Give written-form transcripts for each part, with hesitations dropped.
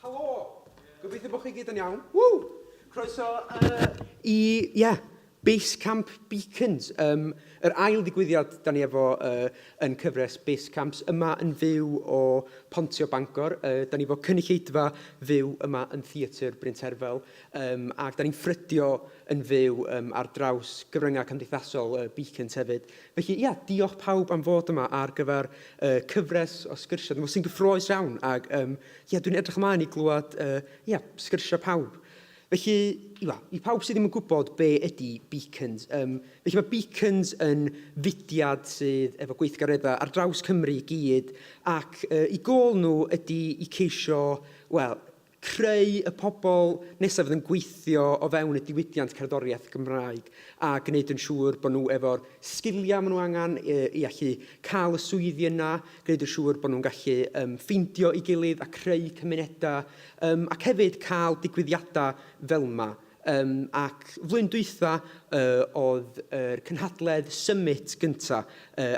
Helo! Gobeithio bod chi gyd yn iawn. Woo! Croeso i, ie, yeah, Basecamp Beacons. Yr ail ddigwyddiad da ni efo yn cyfres Basecamps yma yn fyw o Pontio Bangor. Da ni efo cynulleidfa fyw yma yn Theatr Bryn Terfel ac da ni'n ffrydio yn fyw ar draws gyfryngau cymdeithasol Beacons hefyd. Felly ia, diolch pawb am fod yma ar gyfer y cyfres o sgyrsiau. Dwi'n meddwl sy'n gyffroes iawn ac ia, dwi'n edrych ymlaen i glywed ia, sgyrsiau pawb. Felly, ia, i pawb sydd ddim yn gwybod be ydy Beacons, felly mae Beacons yn fudiad sydd efo gweithgareddau ar draws Cymru i gyd, ac eu gôl nhw ydy i ceisio, wel, creu y pobl nesaf fydd yn gweithio o fewn y diwydiant cerddoriaeth Gymraeg a gwneud yn siŵr bod nhw efo'r sgiliau maen nhw angen i allu cael y swyddi yna, gwneud yn siŵr bod nhw'n gallu ffeindio ei gilydd a creu cymunedau ac hefyd cael digwyddiadau fel 'ma. Ac flwyddyn dwytha oedd yr cynhadledd Summit gynta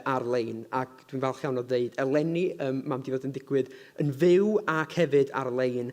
ar-lein, ac dwi'n falch iawn o ddeud eleni mae'n mynd i fod yn digwydd yn fyw ac hefyd ar-lein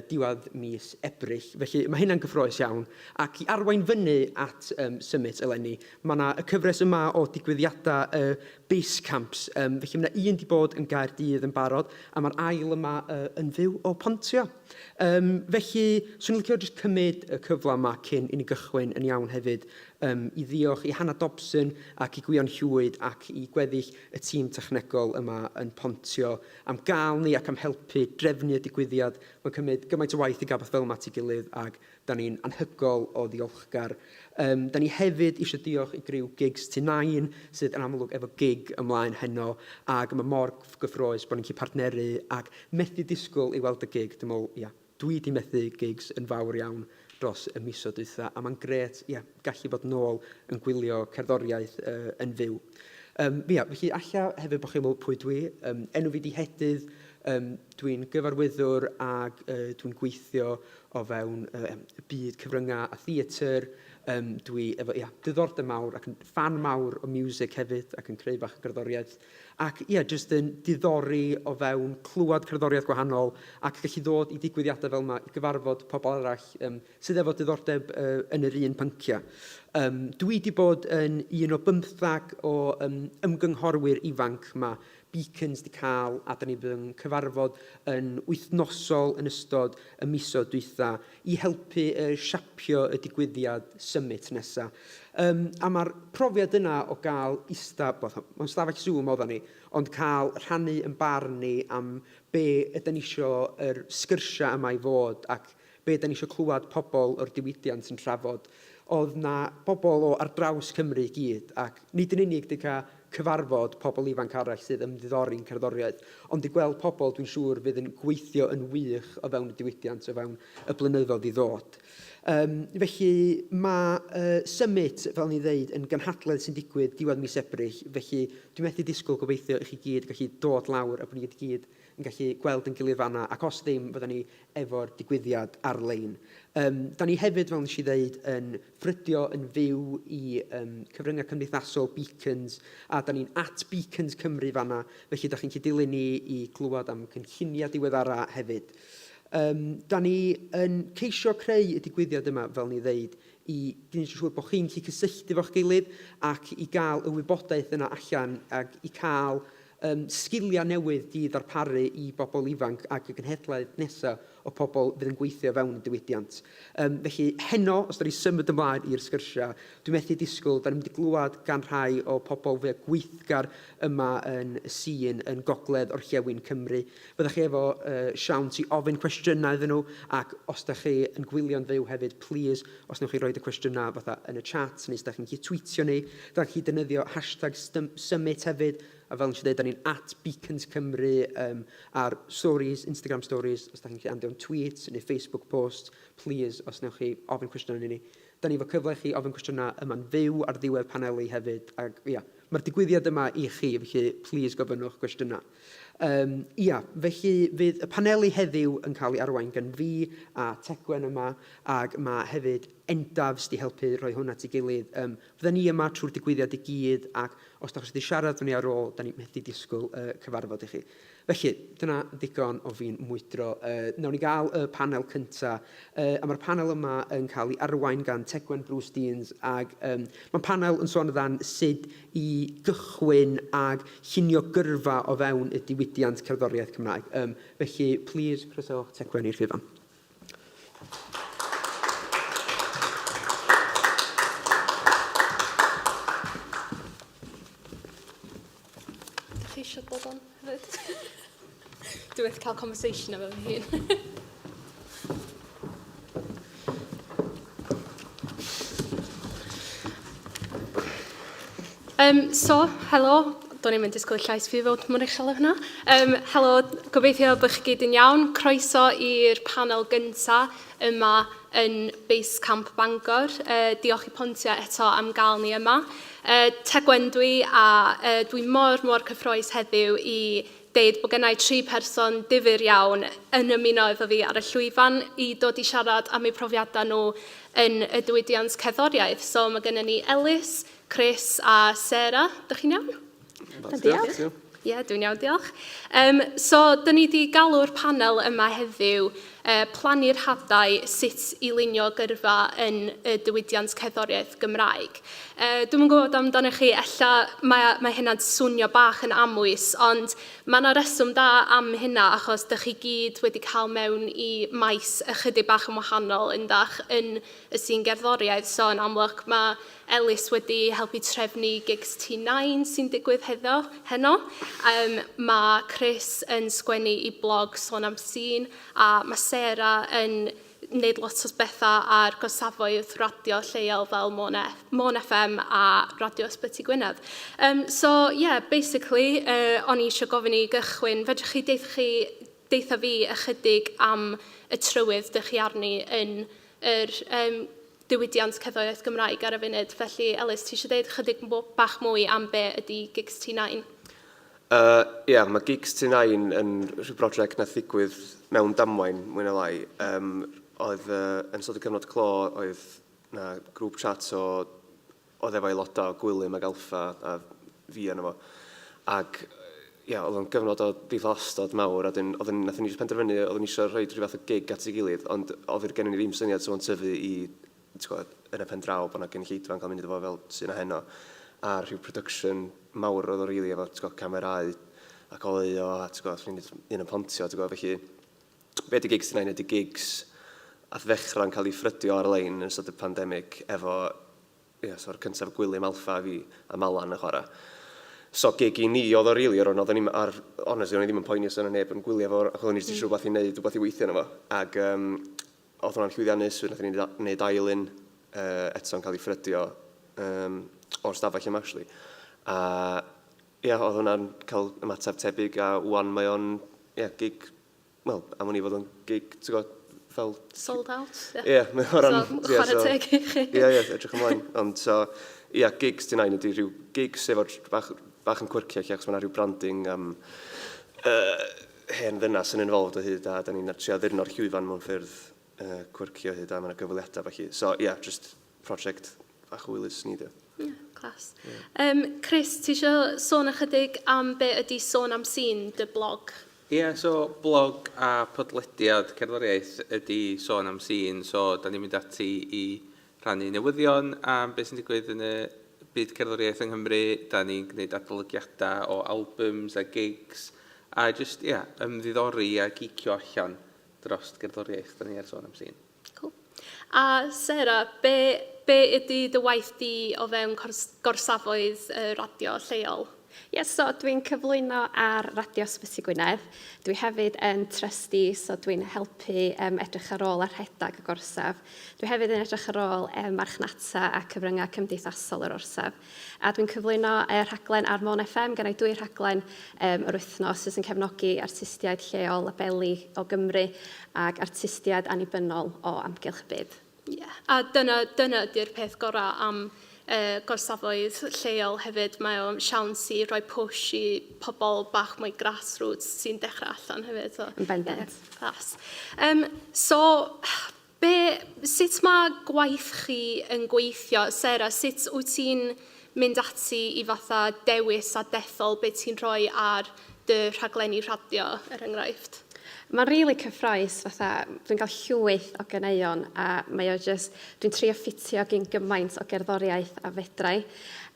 diwedd mis Ebrill. Felly mae hynna'n gyffrous iawn. Ac i arwain fyny at Summit eleni, mae 'na y cyfres yma o digwyddiadau Basecamps. Felly mae 'na un 'di bod yn Gaerdydd yn barod, a mae'r ail yma yn fyw o Pontio. Felly, 'swn i'n licio jyst cymryd y cyfle yma cyn i ni gychwyn yn iawn hefyd i ddiolch i Hannah Dobson ac i Gwion Llwyd ac i gweddill y tîm technegol yma yn Pontio am gael ni ac am helpu drefnu y digwyddiad. Mae'n cymryd gymaint o waith i gael peth fel yma at ei gilydd ac Da ni'n anhygoel o ddiolchgar. Da ni hefyd eisiau diolch i griw Gigs Tŷ Nain, sydd yn amlwg efo gig ymlaen heno, ac mae mor gyffrous bod ni'n gallu partneru ac methu disgwyl i weld y gig. Dwi'n meddwl, ia, dwi 'di methu gigs yn fawr iawn dros y misoedd dwytha, a mae'n grêt, ia, gallu bod nôl yn gwylio cerddoriaeth yn fyw. Ia, felly alla hefyd bod chi'n meddwl pwy dwi. Enw fi 'di Hedydd, dwi'n gyfarwyddwr ac dwi'n gweithio o fewn y byd cyfryngau a theatr. Dwi efo, ia, diddordeb mawr ac yn ffan mawr o music hefyd ac yn creu bach o gerddoriaeth. Ac ia, jyst yn diddori o fewn clywed cerddoriaeth gwahanol ac gallu ddod i digwyddiadau fel yma i gyfarfod pobl arall sydd efo diddordeb yn yr un pynciau. Dwi 'di bod yn un o bymthag o ymgynghorwyr ifanc 'ma Beacons 'di cael a 'dan ni 'di bod yn cyfarfod yn wythnosol yn ystod y misoedd dwytha i helpu siapio y digwyddiad Summit nesa. A ma'r profiad yna o gael ista, wel, mewn stafell Zoom oeddan ni, ond cael rhannu yn barn ni am be ydan ni isio yr sgyrsiau yma i fod ac be dan ni isio clywed pobl o'r diwydiant yn trafod. Oedd 'na bobl o ar draws Cymru i gyd, ac nid yn unig 'di cael cyfarfod pobl ifanc arall sydd ymddiddori'n cerddoriaeth, ond 'di gweld pobl dwi'n siŵr fydd yn gweithio yn wych o fewn y diwydiant o fewn y blynyddoedd i ddod. Felly mae Summit, fel o'n i'n ddeud, yn gynhadledd sy'n digwydd diwedd mis Ebrill, felly dwi'n methu disgwyl gobeithio i chi gyd gallu dod lawr a bod ni gyd yn gallu gweld yn gilydd fan'na, ac os ddim, fyddan ni efo'r digwyddiad ar-lein. Da ni hefyd, fel nes i ddeud, yn ffrydio yn fyw i cyfryngau cymdeithasol Beacons, a da ni'n at Beacons Cymru fan'na, felly da chi'n gallu dilyn ni i glywed am cynlluniau diweddara hefyd. Da ni yn ceisio creu y digwyddiad yma, fel ni ddeud, i gwneud yn siŵr bod chi'n gallu cysylltu efo'ch gilydd ac i gael y wybodaeth yna allan ac i cael sgiliau newydd 'di ddarparu i bobl ifanc ac y genhedlaeth nesaf o pobl fydd yn gweithio fewn y diwydiant. Felly heno, os da ni'n symud ymlaen i'r sgyrsiau, dwi'n methu disgwyl, da ni'n mynd i glywed gan rhai o pobl fwyaf gweithgar yma yn y sîn yn gogledd orllewin Cymru. Fyddech chi efo siawns i ofyn cwestiynau iddyn nhw, ac os da chi yn gwylio'n fyw hefyd, plîs, os wnewch chi roid y cwestiynau fatha yn y chat, neu os da chi'n gallu tweetio ni, da chi'n gallu defnyddio hashtag summit hefyd, a fel nes i ddeud, da ni'n at Beacons Cymru ar stories, Instagram stories, os da chi'n gallu anfon tweets neu Facebook posts, plîs, os wnewch chi ofyn cwestiynau i ni. Da ni efo cyfle i chi ofyn cwestiynau yma'n fyw ar ddiwedd paneli hefyd, ac ia, mae'r digwyddiad yma i chi, felly plîs gofynnwch gwestiynau. Um, ia, felly fydd y paneli heddiw yn cael ei arwain gan fi a Tegwen yma, ac mae hefyd Endaf sydd wedi helpu rhoi hwn at ei gilydd. Um, fydden ni yma trwy'r digwyddiad i gyd, ac os da chi eisiau siarad efo ni ar ôl, da ni methu disgwyl cyfarfod i chi. Felly, dyna ddigon o fi'n mwydro. Nawn ni gael y panel cynta. A mae'r panel yma yn cael ei arwain gan Tegwen Bruce Deans ac um, mae'n panel yn sôn amdan sut i gychwyn ag llunio gyrfa o fewn y diwydiant cerddoriaeth Cymraeg. Um, felly, please, croesewch Tegwen i'r llwyfan. Dych chi eisiau bod on hefyd? Dwi wedi cael conversation efo fy hun. Um, so, helo. Do'n i'm yn disgwyl llais fi fod mor uchel â hwnna. Um, helo, gobeithio bod chi gyd yn iawn. Croeso i'r panel gynta yma yn Basecamp Bangor. Uh, diolch i Pontia eto am gael ni yma. Uh, Tegwen dwi a uh, dwi mor, mor cyffroes heddiw i deud bod gennau tri person difyr iawn yn ymuno efo fi ar y llwyfan i dod i siarad am eu profiadau nhw yn y diwydiant cerddoriaeth. So mae gennym ni Elis, Chris a Sarah. Dych chi'n iawn? Diolch. Ie, yeah, dwi'n iawn, diolch. Um, so, dyn ni wedi galw'r panel yma heddiw uh, plannu'r hadau sut i lunio gyrfa yn y diwydiant cerddoriaeth Gymraeg. Uh, dwi'n yn gwybod amdano chi, ella mae, mae hynna'n swnio bach yn amwys, ond mae yna reswm da am hynna, achos dych chi gyd wedi cael mewn i maes ychydig bach yn wahanol yn dach yn y sîn gerddoriaeth. So, yn amlwg, mae Elis wedi helpu trefnu gigs T9 sy'n digwydd heddo, heno. Um, mae Chris yn sgwennu i blog Sôn am Sîn a mae Sarah yn wneud lot o bethau ar gorsafoedd radio lleol fel Môn, F, Môn FM a Radio Ysbyty Gwynedd. Um, so, yeah, basically, uh, o'n i eisiau gofyn i gychwyn, fedrwch chi deitha chi deitha fi ychydig am y trywydd dych chi arni yn yr um, diwydiant cerddoriaeth Gymraeg ar y funud. Felly, Elis, ti eisiau dweud chydig bach mwy am be ydy Gigs T9? Ie, yeah, mae Gigs T9 yn rhyw brosiect nath ddigwydd mewn damwain, mwy na lai. Um, oedd, uh, yn ystod y cyfnod clo, oedd na grŵp chat o, oedd efo aelodau o Gwilym ac Alffa a fi arno fo. Ac ie, yeah, oedd o'n gyfnod o ddiflastod mawr, a dyn, oedd nathon ni jyst penderfynu, oedden ni eisiau rhoi rhyw fath o gig at ei gilydd, ond oedd gennym ni ddim syniad so o'n tyfu i, ti'n gwybod, yn y pen draw, bod 'na gynulleidfa yn cael mynd iddo fo fel sy'n heno, a rhyw production mawr oedd o rili efo, ti'n gwybod, camerâu ac oleuo, a ti'n gwybod, ni'n un yn Pontio, ti'n gwybod, felly, be ydy gigs yna? Ydy gigs ath ddechrau'n cael ei ffrydio ar-lein yn ystod y pandemig efo Ia, so'r cyntaf Gwilym Alffa a fi a Malan yn chwarae. So gig i ni oedd o rili, o'r oedden ni'n ar, honestly, o'n i ddim yn poeni os yna neb yn gwylio fo, achos o'n i jyst eisiau rhywbeth i wneud, rhywbeth i weithio arno fo. Ac um, oedd hwnna'n llwyddiannus, wedyn nathon ni wneud ail un, uh, eto'n cael ei ffrydio um, o'r stafell yma, actually. A ia, oedd hwnna'n cael ymateb tebyg, a wan mae o'n, ia, gig wel, am wn i fod o'n gig, ti'n gwybod, fel... Sold out, ie. Ie, mae o ran... So, chwarae so, teg i chi. Ie, ie, edrych ymlaen. Ond, so, ie, gigs ti'n ein ydy rhyw gigs efo bach, bach yn quirky lle, achos mae yna rhyw branding am uh, hen ddynas yn involved o hyd, a da ni'n trio addurno'r llwyfan mewn ffyrdd uh, quirky o hyd, a mae yna gyfweliadau felly. So, ie, yeah, just project bach hwylus ni, dio. Ie, yeah, clas. Yeah. Um, Chris, ti eisiau sôn ychydig am be ydy Sôn am Sîn, dy blog? Ie, yeah, so blog a podlediad cerddoriaeth ydy Sôn am Sîn, so da ni'n mynd ati i rhannu newyddion am beth sy'n digwydd yn y byd cerddoriaeth yng Nghymru, da ni'n gwneud adolygiadau o albums a gigs, a just, ie, yeah, ymddiddori a geekio allan dros gerddoriaeth da ni ar Sôn am Sîn. Cool. A Sarah, be, be ydy dy waith di o fewn gorsafoedd y radio lleol? Ie, yes, so dwi'n cyflwyno ar Radio Ysbyty Gwynedd. Dwi hefyd yn trustee, so dwi'n helpu um, edrych ar ôl a rhedeg y gorsaf. Dwi hefyd yn edrych ar ôl um, marchnata a cyfryngau cymdeithasol yr orsaf. A dwi'n cyflwyno uh, rhaglen ar Môn FM, gen i dwy rhaglen um, yr wythnos sydd yn cefnogi artistiaid lleol, labeli o Gymru ac artistiaid annibynnol o amgylch y byd. Ie, yeah. A dyna, dyna ydy'r peth gorau am uh, gorsafoedd lleol hefyd, mae o'n siawns i roi push i pobl bach mwy grassroots sy'n dechrau allan hefyd. So, Yn bendant. Yeah, class. Um, so, be, sut mae gwaith chi yn gweithio? Sarah, sut wyt ti'n mynd ati i fatha dewis a dethol beth ti'n rhoi ar dy rhaglenni radio, er enghraifft? Mae'n rili cyffrous, fatha, dwi'n cael llwyth o ganeuon a mae o jyst, dwi'n trio ffitio gyn gymaint o gerddoriaeth a fedrai.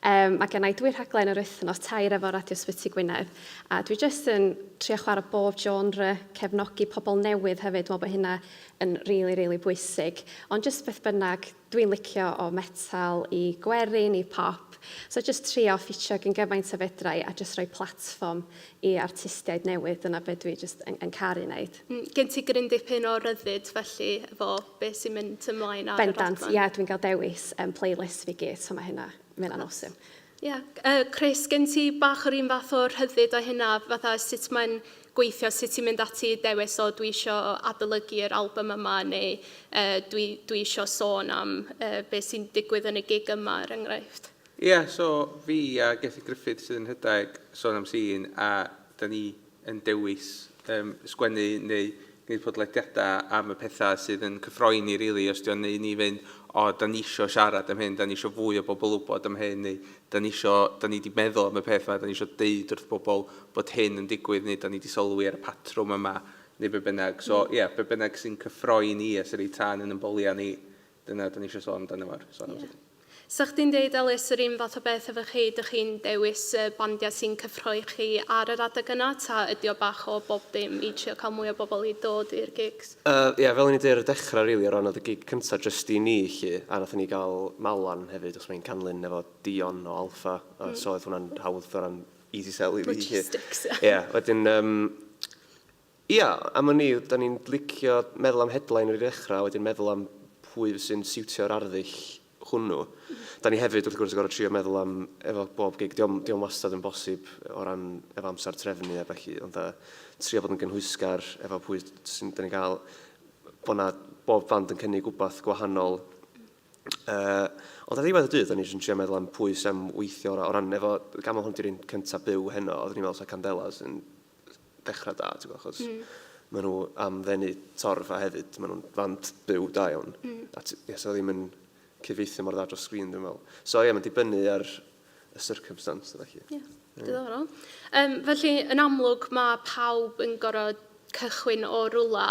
Um, mae gennau dwy rhaglen yr wythnos, tair efo Radio Sbyty Gwynedd, a dwi jyst yn trio chwarae bob genre, cefnogi pobl newydd hefyd, dwi'n meddwl bod hynna yn rili, rili bwysig. Ond jyst beth bynnag, Dwi'n licio o metal i gwerin i pop, so jyst trio ffitio gyn gymaint a fedra i a jyst rhoi platfform i artistiaid newydd, dyna be dwi jyst yn, yn caru wneud. Mm, gen ti gryn dipyn o ryddid felly efo beth sy'n mynd ymlaen ar y Bendant, ie, yeah, dwi'n cael dewis um, playlist fi gyd, so mae hynna, mae hynna'n awesome. Ie. Yeah. Uh, Chris, gen ti bach o'r un fath o rhyddid o hynna, fatha sut mae'n gweithio, sut ti'n mynd ati i dewis o dwi isio adolygu'r album yma neu uh, dwi, dwi isio sôn am uh, beth sy'n digwydd yn y gig yma, er enghraifft? Ie, yeah, so fi a Gethin Griffith sydd yn rhedeg Sôn am Sîn a da ni yn dewis um, sgwennu neu gwneud podlediadau am y pethau sydd yn cyffroi ni, really, os di'n neud ni fynd, o, da ni isio siarad am hyn, da ni isio fwy o bobl wybod am hyn, neu da ni isio, da ni di meddwl am y peth yma, da ni isio deud wrth bobl bod hyn yn digwydd, neu da ni di sylwi ar y patrwm yma, neu be bynnag. So, ie, yeah, be bynnag sy'n cyffroi ni a sy'n rhoi tân yn yn boliau ni, dyna da ni eisiau sôn amdano fo. So, yeah. Sa chdi'n deud, Elis, yr un fath o beth efo chi, dych chi'n dewis y bandiau sy'n cyffroi chi ar yr adeg yna, ta ydy o bach o bob dim i trio cael mwy o bobl i dod i'r gigs? Ie, yeah, fel o'n i'n dweud ar y dechrau, really, o ran oedd y gig cyntaf jyst i ni, lle, a nathon ni gael Malan hefyd, os mae'n canlyn efo Dion o Alpha, mm. so oedd hwnna'n hawdd o ran easy sell i fi. Logistics, ie. Yeah. Wedyn, um, ia, am wn i, da ni'n licio meddwl am headline ar y dechrau, wedyn meddwl am pwy sy'n siwtio'r arddull hwnnw. Da ni hefyd, wrth gwrs, yn gorfod trio meddwl am, efo bob gig, dio'm, dio'm wastad yn bosib o ran efo amser trefnu a ballu, ond uh, trio bod yn gynhwysgar efo pwy sy'n, da ni'n cael, bod na bob band yn cynnig wbath gwahanol. Uh, ond ar ddiwedd y dydd, o'n i jyst yn trio meddwl am pwy sy'n am weithio o ran efo, gan ma hwn di'r un cyntaf byw heno, oeddwn i'n meddwl sa Candelas yn dechrau da, ti'n gwybod, achos mm. maen nhw am ddenu torf a hefyd, maen nhw'n fand byw da iawn. Mm. A ie, so ddim yn cyfieithu mor dda dros sgrin, dwi'n meddwl. So ie, mae'n dibynnu ar y circumstance, felly. Ie, yeah, diddorol. Um, felly, yn amlwg, mae pawb yn gorfod cychwyn o rwla.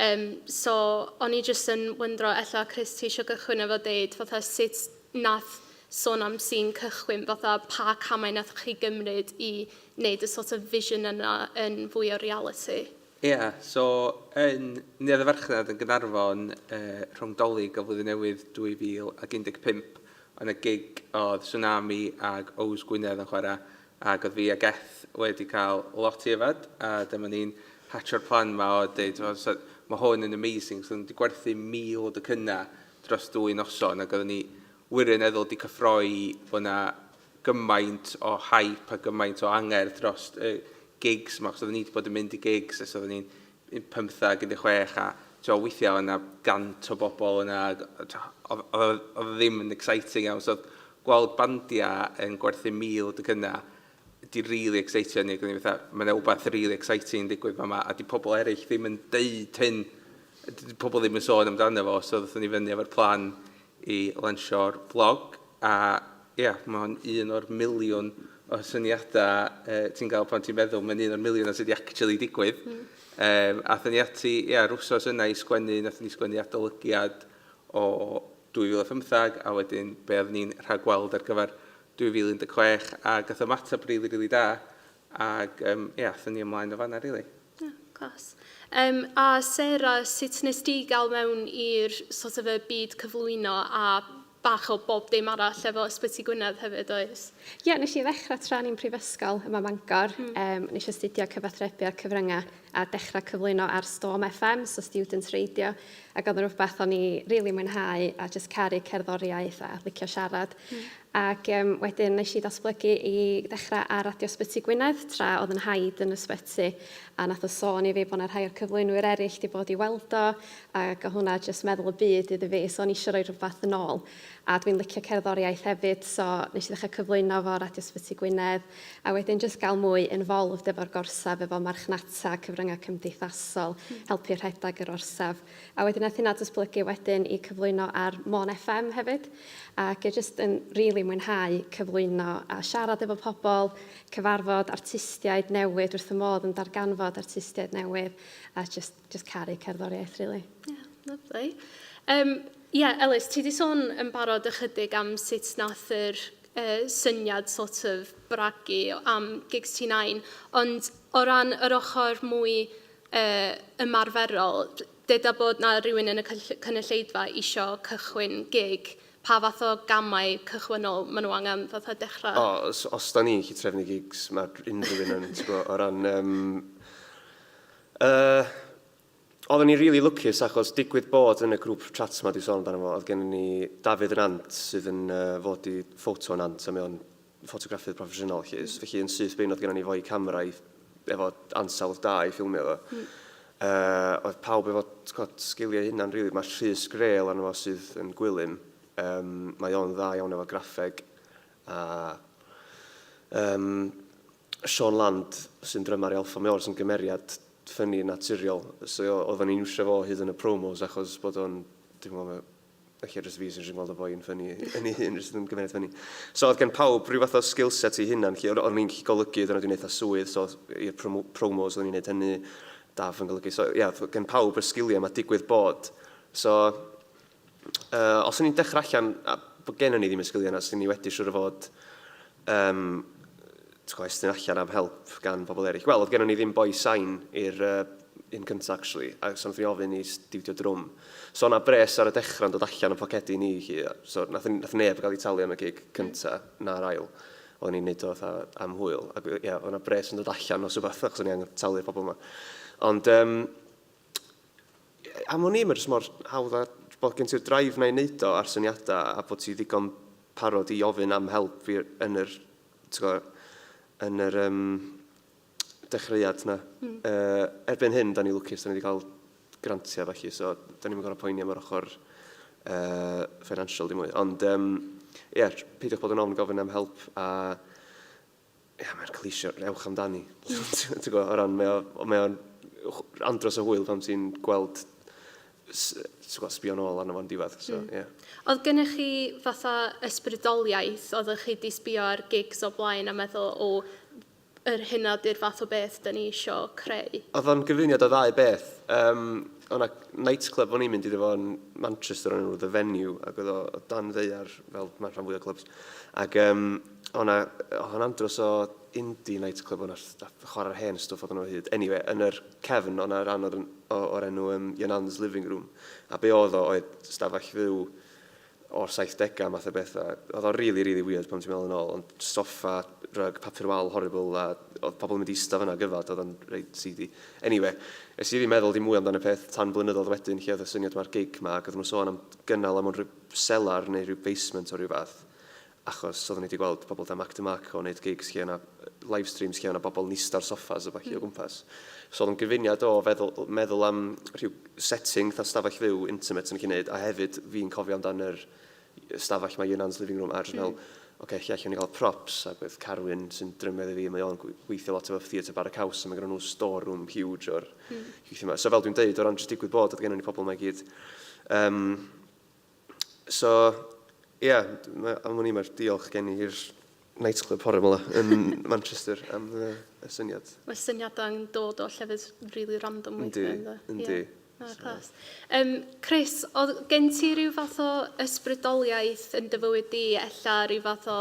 Um, so, o'n i jyst yn wyndro, ella, Chris, ti eisiau gychwyn efo deud, fatha, sut nath sôn am sy'n cychwyn, fatha, pa camau nath chi gymryd i wneud y sort of vision yna yn fwy o reality? Ie, yeah, so yn Neuadd y Farchnad yn Gaernarfon uh, rhwng Dolig a Flwyddyn Newydd 2015, oedd 'na gig oedd Swnami ag Ows Gwynedd yn chwarae, ac oedd fi a Geth wedi cael lot i yfed, a dyma ni'n hatcho'r plan ma o deud, oh, so, mae hwn yn amazing, so wedi gwerthu 1,000 o docynnau dros dwy noson, ac oedden ni wirioneddol wedi cyffroi bod 'na gymaint o hype a gymaint o angerdd dros y gigs yma, achos oedden ni wedi bod yn mynd i gigs ers oedden ni'n 15, 16 a t'o, weithiau oedd yna 100 o bobl yna, oedd o ddim yn exciting iawn, so gweld bandiau yn gwerthu 1,000 o docynnau di really excitio ni, ac o'n i fatha, mae yna wbath really exciting yn digwydd fama, a di pobl eraill ddim yn deud hyn, di pobl ddim yn sôn amdano fo, so ddothon ni fyny efo'r plan i lansio'r blog, a ia, yeah, mae hwn un o'r miliwn o syniadau uh, ti'n gael pan ti'n meddwl, mae'n un o'r miliwn o sydd wedi actually digwydd. Mm. Um, athon ni ati, ia, yeah, wsos yna i sgwennu, nathon ni sgwennu adolygiad o 2015, a wedyn be oeddwn ni'n rhagweld ar gyfer 2016, a gath ymateb rili, really, rili really da, ac um, ia, yeah, athon ni ymlaen o fanna, really. Yeah, class. Um, a Sarah, sut nes di gael mewn i'r sort of y byd cyflwyno a bach o bob dim arall efo Ysbyty Gwynedd hefyd, oes? Ie, yeah, nes i ddechrau tra ni'n prifysgol yma Mangor. Mm. Um, nes i astudio cyfathrebu a'r cyfryngau a dechrau cyflwyno ar Storm FM, so Student Radio, ac oedd yn rhywbeth o'n i rili really mwynhau a just caru cerddoriaeth a licio siarad. Mm. Ac um, wedyn nes i datblygu i ddechrau ar Radio Ysbyty Gwynedd tra oedd yn haid yn ysbyty a nath o sôn i fi bod yna rhai o'r cyflwynwyr eraill wedi bod i weld o ac o hwnna jyst meddwl y byd iddi fi so o'n i eisiau rhoi rhywbeth yn ôl. A dwi'n licio cerddoriaeth hefyd, so nes i ddechrau cyflwyno fo Radio Ysbyty Gwynedd, a wedyn jyst gael mwy involved efo'r gorsaf, efo marchnata, cyfryngau cymdeithasol, helpu rhedeg yr orsaf. A wedyn nath hynna datblygu wedyn i cyflwyno ar Môn FM hefyd, ac e jyst yn rili mwynhau cyflwyno a siarad efo pobl, cyfarfod artistiaid newydd, wrth fy modd yn darganfod artistiaid newydd, a jyst, jyst caru cerddoriaeth rili. Yeah, lovely. Yeah, Elis, ti 'di sôn yn barod ychydig am sut nath yr syniad sort of bragu am Gigs Tŷ Nain, ond o ran yr ochr mwy ymarferol, deuda bod 'na rywun yn y cynulleidfa isio cychwyn gig, pa fath o gamau cychwynnol maen nhw angen fatha dechrau? O, os, os da ni'n gallu trefnu gigs, mae unrhyw un yn, ti'n gwybod, o ran... Um, Oedden ni'n rili lwcus achos digwydd bod yn y grŵp chat 'ma dwi'n sôn amdano fo, oedd gennym ni Dafydd yn Nant sydd yn uh, fod i ffoto yn Nant a mae o'n ffotograffydd proffesiynol 'lly. Mm. Felly yn syth bin oedd gennym ni fo'i camera i, efo ansawdd da i ffilmio fo. Mm. Oedd pawb efo t'gwod, sgiliau hunan rili. Mae Rhys Grail arno fo sydd yn Gwilym. Um, mae o'n dda iawn efo graffeg a um, Sean Land sy'n drymar i Alffa Mae o jyst yn gymeriad ffyni naturiol. So oedden ni'n iwsio fo hyd yn y promos achos bod o'n, dwi'n gwybod, ella jyst fi sy'n jyst yn gweld y boi yn ffyni yn ei hun, jyst yn gymeriad ffyni. So oedd gen pawb rhyw fath o skill set ei hunan, lle o'n i'n gallu golygu, dyna dwi'n eitha swydd, so i'r promos oedden ni'n neud hynny, Daf yn golygu. So ie, yeah, gen pawb y sgiliau yma digwydd bod. So, os o'n i'n dechrau allan, a bod gennym ni ddim y sgiliau yna, sy'n ni wedi siŵr o fod um, ti'n estyn allan am help gan bobl eraill. Wel, oedd gennym ni ddim boi sain i'r un cyntaf, actually, a so nath ni ofyn i stiwdio drwm. So o'na bres ar y dechrau yn dod allan o pocedi ni, hi, so nath, nath neb gael ei talu am y gig cyntaf, na'r ail. Oedden ni'n neud o fatha am hwyl, ac ie, yeah, o'na bres yn dod allan os rhywbeth, achos o'n i angen talu'r bobl yma. Ond, am wn i, mae jyst mor hawdd a bod gen ti'r drive na i wneud o a'r syniadau a bod ti ddigon parod i ofyn am help yn yr, ti'n yn yr dechreuad na. Erbyn hyn, da ni lwcus, da ni wedi cael grantiau felly, so da ni'n gorfod poeni am yr ochr financial dim mwy. Ond, ie, yeah, peidiwch bod yn ofn gofyn am help a ie, yeah, mae'n cliché, ewch amdani. Ti'n gwybod, o ran, mae o'n andros o hwyl pan ti'n gweld ti'n gwybod, sbio nôl arno fo'n diwedd. So, yeah. Oedd gennych chi fatha ysbrydoliaeth, oeddech chi 'di sbio ar gigs o blaen a meddwl, o, yr hynna 'di'r fath o beth 'da ni isio creu? Oedd o'n gyfuniad o ddau beth. Um, oedd 'na nightclub o'n i'n mynd iddo fo yn Manchester o'n enw The Venue, ac oedd o dan ddaear, fel mae rhan fwy o clubs. Ac um, oedd 'na, oedd o'n andros o indie nightclub, oedd 'na chwarae'r hen stwff oedd nhw o hyd. Anyway, yn yr cefn, oedd 'na ran o'r, o'r enw Your Nan's Living Room. A be oedd o, oedd stafell fyw o'r 70au math o beth. A oedd o'n really, really weird pan ti'n meddwl yn ôl, ond soffa, rug, papur wal horrible, a oedd pobl yn mynd i ista fyna gyfad, oedd o'n reit seedy. Anyway, es i ddim meddwl dim mwy amdano y peth tan blynyddoedd wedyn, lle oedd y syniad ma'r gig ma, ac oedden nhw'n sôn am gynnal am rhyw selar neu rhyw basement o ryw fath, achos oedden ni wedi gweld pobl da Mac DeMarco yn neud gigs lle yna live streams lle yna bobl yn ista ar soffas a ballu o gwmpas. So oedd o'n gyfuniad o feddwl, meddwl am rhyw setting, fatha stafell fyw intimate yn gallu neud, a hefyd fi'n cofio amdan yr stafell mae Your Nan's Living Room a jyst meddwl, oce, lle allwn ni gael props, ac oedd Carwyn sy'n drymio iddo fi, mae o'n gweithio lot efo Theatr Bara Caws, a mae gen nhw storeroom huge o'r mm. yma. So fel dwi'n deud, o ran jyst digwydd bod, oedd gennym ni pobl yma i gyd. So, ie, yeah, am wn i, mae'r diolch gen i i'r nightclub horrible yn Manchester am y syniad. Mae syniadau'n dod o llefydd really random weithiau. Yndi, yndi. Yeah. Ah, class. Chris, oedd gen ti rhyw fath o ysbrydoliaeth yn dy fywyd di, ella rhyw fath o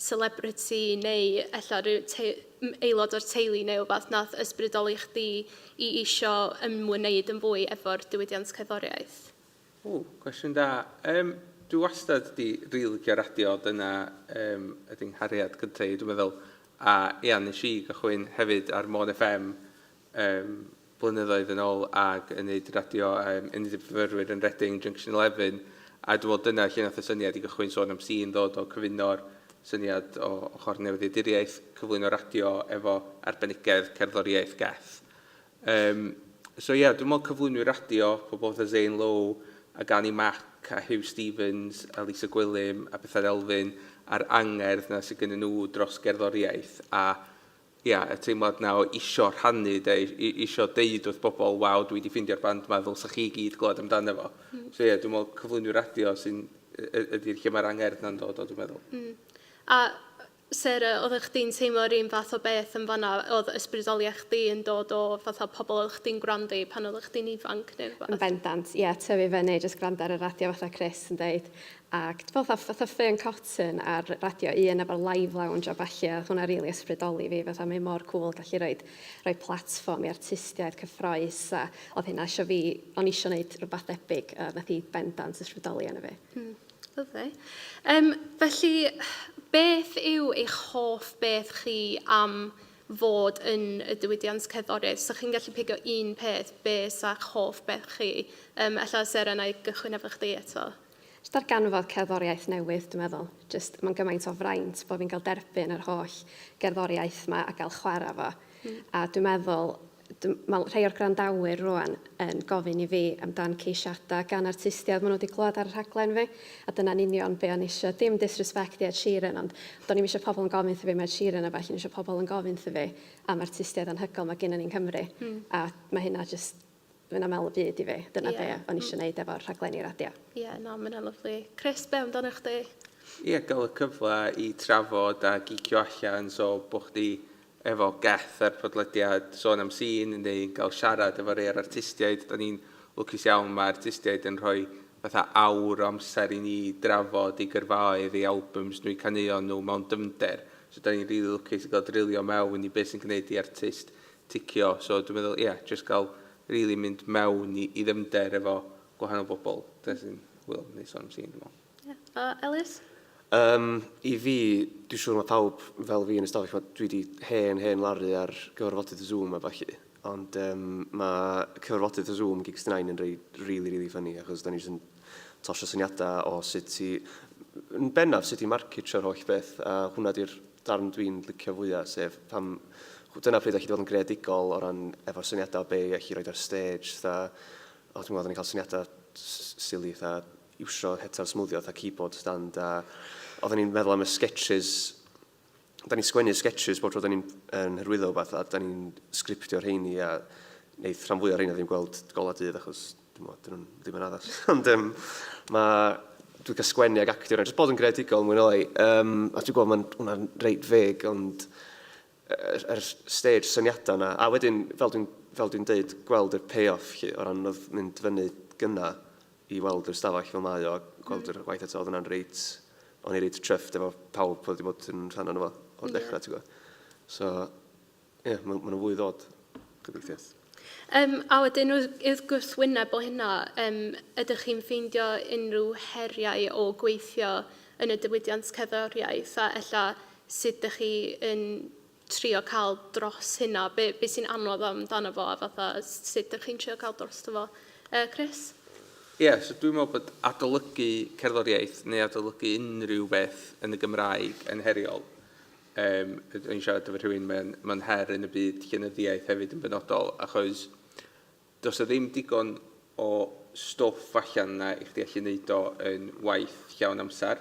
celebrity neu ella rhyw aelod o'r teulu neu wbath nath ysbrydoli chdi i isio ymwneud yn fwy efo'r diwydiant cerddoriaeth? Ww, cwestiwn da. Um, dwi wastad di rili licio radio, dyna um, ydy'n nghariad gyntaf i, dwi'n meddwl. A ia, nes i gychwyn hefyd ar Môn FM um, blynyddoedd yn ôl ac yn neud radio um, yn neud y fyfyrwyr yn Reading, Junction 11. A dwi'n meddwl dyna lle nath y syniad i gychwyn sôn am sîn ddod o cyfuno'r syniad o ochr newyddiaduriaeth, cyflwyno radio efo arbenigedd cerddoriaeth geth. Um, so ie, yeah, dwi'n meddwl cyflwynwyr radio, pobl fatha Zane Lowe, Ac Annie Mac a Huw Stephens a Lisa Gwilym a Bethan Elfyn a'r angerdd 'na sydd gennyn nhw dros gerddoriaeth a ia, y teimlad 'na o isio rhannu de, isio deud wrth bobl, waw, dwi 'di ffeindio'r band 'ma, ddylsa chi gyd glywed amdano fo. So ie, dwi'n meddwl cyflwynwyr radio sy'n ydy'r lle mae'r angerdd 'na'n dod o, dwi'n meddwl. A Sarah, oeddech chdi'n teimlo'r un fath o beth yn fan'na? Oedd ysbrydoliaeth chdi yn dod o fatha pobl oeddech chdi'n gwrando i pan oeddech chdi'n ifanc neu Yn rhywbeth? bendant, ie, tyfu fyny, jyst gwrando ar y radio fatha Chris yn deud. Ac dwi'n meddwl fatha, fatha Fearne Cotton ar Radio 1 efo'r Live Lounge a ballu, oedd hwnna rili ysbrydoli fi, fatha mae mor cŵl gallu rhoi, rhoi platfform i artistiaid cyffroes a oedd hynna isio fi, o'n i isio wneud rhywbeth debyg a nath hi bendant ysbrydoli arno fi. Lyfli. Um, felly, beth yw eich hoff beth chi am fod yn y diwydiant cerddoriaeth? So chi'n gallu pigo un peth, be sa'ch hoff beth chi? Um, ella, Sarah, na i gychwyn efo chdi eto. Jyst darganfod cerddoriaeth newydd, dwi'n meddwl. Jyst, mae'n gymaint o fraint bod fi'n cael derbyn yr holl gerddoriaeth 'ma a gael chwarae fo. A dwi'n meddwl, mae rhai o'r gwrandawyr rwan yn gofyn i fi amdan ceisiadau gan artistiaid maen nhw wedi clywed ar y rhaglen fi, a dyna'n union be o'n i eisiau. Dim disrespect i Ed Sheeran, ond do'n i'm eisiau pobl yn gofyn wrtho fi am Ed Sheeran a ballu, o'n i eisiau pobl yn gofyn wrtho fi am artistiaid anhygoel mae gennym ni'n Nghymru. A mae hynna jyst, mae hynna'n mel y byd i fi. Dyna be o'n i eisiau gwneud efo'r rhaglenni radio. Ie, yeah, na, mae hynna'n lyfli. Chris, be amdano chdi? Ie, yeah, gael y cyfle i trafod a gicio allan, so bod chdi efo Geth ar podlediad Sôn am Sîn neu yn cael siarad efo rhai o'r artistiaid. Da ni'n lwcus iawn, mae artistiaid yn rhoi fatha awr o amser i ni drafod eu gyrfaoedd, eu albums nhw, eu caneuon nhw mewn dyfnder. So da ni'n rili lwcus i gael drilio mewn i beth sy'n gwneud i artist ticio. So dwi'n meddwl, ie, yeah, jyst gael rili mynd mewn i, i ddyfnder efo gwahanol bobl. Dyna sy'n hwyl neu Sôn am Sîn, dwi'n meddwl. Ie. A Elis? Yym, i fi, dwi'n siŵr mae pawb fel fi yn y stafell 'ma, dwi 'di hen, hen laru ar gyfarfodydd Zoom a ballu. Ond um, mae cyfarfodydd Zoom Gigs 9 yn rei really, really funny, achos da ni jyst yn tosio syniadau o sut i, yn bennaf sut i marketio'r holl beth, a hwnna di'r darn dwi'n licio fwyaf, sef pam, dyna pryd allu fod yn greadigol o ran efo'r syniadau o be i allu roed ar stage, tha, o dwi'n gwybod, o'n i'n cael syniadau silly, tha, iwsio hetar smwddio fatha keyboard stand a oedden ni'n meddwl am y sketches da ni'n sgwennu sketches bob tro da ni'n yn hyrwyddo wbath a da ni'n sgriptio rheini a neith rhan fwyaf rheina ddim gweld golau dydd achos dwi'n meddwl, dyn nhw'n ddim yn addas. Ond um, mae dwi'n cael sgwennu ag actio, jyst bod yn greadigol mwy neu lai. Um, a dwi'n gwybod mae'n hwnna'n reit feg, ond yr, yr stage syniadau yna. A wedyn, fel dwi'n fel dwi'n deud, gweld y payoff lle, o ran oedd mynd fyny gynna i weld yr stafell fel mae o a gweld yr gwaith eto, oedd hwnna'n reit, o'n i reit chuffed efo pawb oedd wedi bod yn rhan ohono fo o'r yeah. dechrau, ti'n gwybod. So, ie, yeah, mae ma nhw'n fwy ddod, gobeithio. Um, a wedyn, wrth gwrthwyneb o hynna, um, ydych chi'n ffeindio unrhyw heriau o gweithio yn y diwydiant cerddoriaeth a ella sut ydych chi yn trio cael dros hynna? Be, be sy'n anodd amdano fo a fatha sut ydych chi'n trio cael drosto fo? Chris? Ie, yeah, so dwi'n meddwl bod adolygu cerddoriaeth neu adolygu unrhyw beth yn y Gymraeg yn heriol. Um, o'n i'n siarad efo rhywun, mae'n mae her yn y byd llenyddiaeth hefyd yn benodol, achos Does 'na ddim digon o stwff allan yna i chdi allu neud o yn waith llawn amser,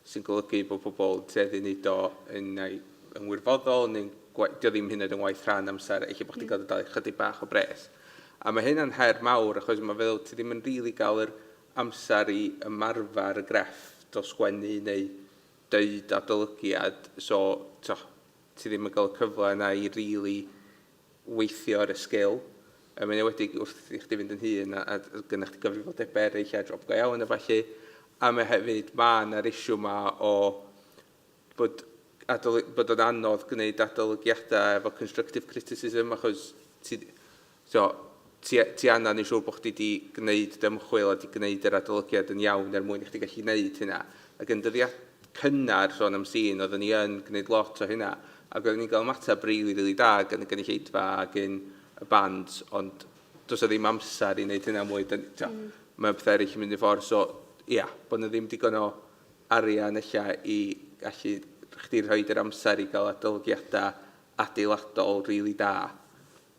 sy'n golygu bod pobl yn tueddu neud o yn neu yn wirfoddol neu'n gwa- 'di o ddim hyd yn oed yn waith rhan amser, ella bod chdi'n cael dy dalu chydig bach o bres. A mae hynna'n her mawr achos mae feddwl ti ddim yn rili gael yr amser i ymarfer y grefft o sgwennu neu deud adolygiad, so t'o' ti ddim yn cael y cyfle yna i rili weithio ar y sgil, yn enwedig wrth i chdi fynd yn hŷn a, a gynnwch chdi gyfrifoldebau eraill a job go iawn a ballu. A mae hefyd, mae yna'r issue ma o bod, bod o'n anodd gwneud adolygiadau efo constructive criticism achos ti, so, ti, ti angen yn siŵr bod chdi wedi gwneud dy ymchwil a wedi gwneud yr adolygiad yn iawn er mwyn i chdi gallu gwneud hynna. Ac yn dyddiad cynnar sôn am sîn, oeddwn ni yn gwneud lot o hynna. Ac oeddwn ni'n cael ymateb rili, rili da gan y gynulleidfa ac yn y band, ond does 'na ddim amser i wneud hynna mwy. Dyn, mm. Mae pethau eraill yn mynd i ffordd, so ia, bod 'na ddim digon o arian ella i gallu chdi rhoi yr amser i gael adolygiadau adeiladol rili da.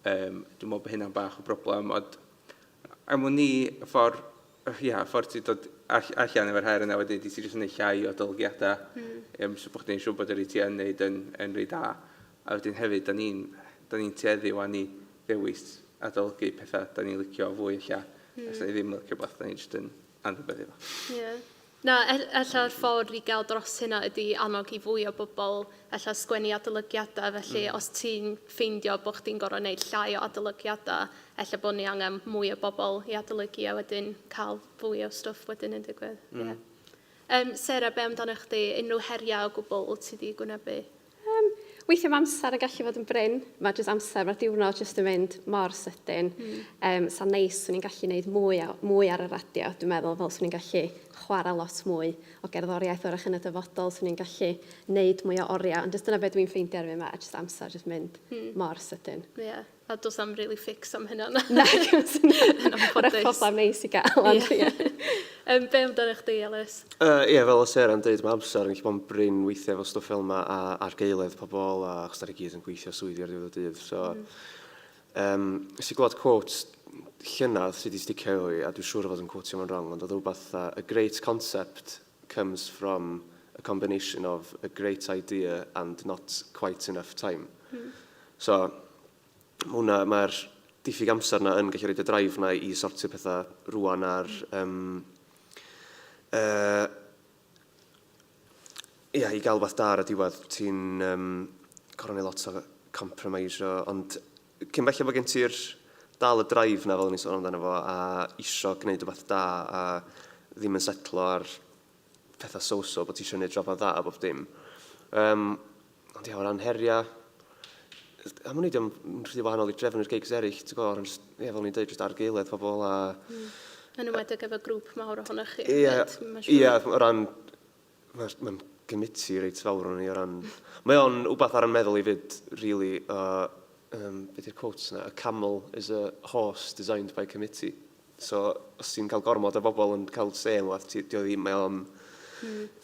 Um, dwi'n meddwl bod hynna'n bach o broblem, ond am wn i, y ffordd ia, ffordd ti'n dod all, allan efo'r her yna wedyn, di ti jyst yn neud llai o adolygiadau. Mm. So bod chdi'n siŵr bod yr i ti yn neud yn, yn rei da. A wedyn hefyd, da ni'n da ni tueddu wan i ddewis adolygu pethau da ni'n licio fwy ella. Mm. Os da ni ddim yn licio beth, da ni jyst yn anwybyddu fo. Yeah. Na, ella'r ffordd i gael dros hynna ydy annog i fwy o bobl ella sgwennu adolygiadau, felly mm. os ti'n ffeindio bod chdi'n gorfod gwneud llai o adolygiadau, ella bod ni angen mwy o bobl i adolygu a wedyn cael fwy o stwff wedyn yn digwydd. Mm. Yeah. Sarah, be amdano chdi? Unrhyw heriau o gwbl ti wedi gwynebu? Weithiau mae amser yn gallu fod yn brin. Mae jyst amser, mae'r diwrnod jyst yn mynd mor sydyn. Mm. Sa'n neis, swn i'n gallu gwneud mwy, mwy ar y radio, dwi'n meddwl, fel swn i'n gallu chwarae lot mwy o gerddoriaeth wrach yn y dyfodol, swn i'n gallu gwneud mwy o oriau, ond jyst dyna beth dwi'n ffeindio ar fi yma, jyst amser jyst mynd mor sydyn. Ie. Yeah. A does am really fix am hynna. Na, yn anffodus. Problem neis i gael, ond ie. Be amdano chdi, Elis? Ie, fel o Sarah'n dweud, mae amser yn gallu bod yn brin weithiau efo stwff fel yma a argaeledd pobl, a achos da ni gyd yn gweithio swyddi ar ddiwedd y dydd. So, mm. um, nes i glwad quote llynedd sydd wedi sticio efo fi, a dwi'n siŵr o fod yn quotio fo'n wrong, ond oedd rhywbeth fatha, a great concept comes from a combination of a great idea and not quite enough time. So, hwnna, mae'r diffyg amser na yn gallu rhoi y drive na i sortio pethau rwan ar... Um, ia, i gael rhywbeth da ar y diwedd, ti'n gorfod neud lot o compromisio, ond cyn belled bod gen ti'r dal y drive na fel o'n i'n sôn amdano fo, a isio gwneud rhywbeth da, a ddim yn setlo ar pethau so-so, bod ti eisiau gwneud job dda a bob dim. Ond ia, o ran heriau, am wn i, dio'm yn rhy wahanol i drefnu'r gigs eraill, ti'n gwybod, ond jyst, ie, fel o'n i'n dweud, jyst argaeledd pobl a... Yn enwedig efo grŵp mawr ohonoch chi. Ie, ie, o ran, mae'n ma committee reit fawr o'n i o ran... Mae o'n wbath ar y meddwl i fyd, really, beth yw'r quote na? A camel is a horse designed by committee. So, os ti'n cael gormod o bobl yn cael say yn rhywbeth, ti, dio ddim, mae o'n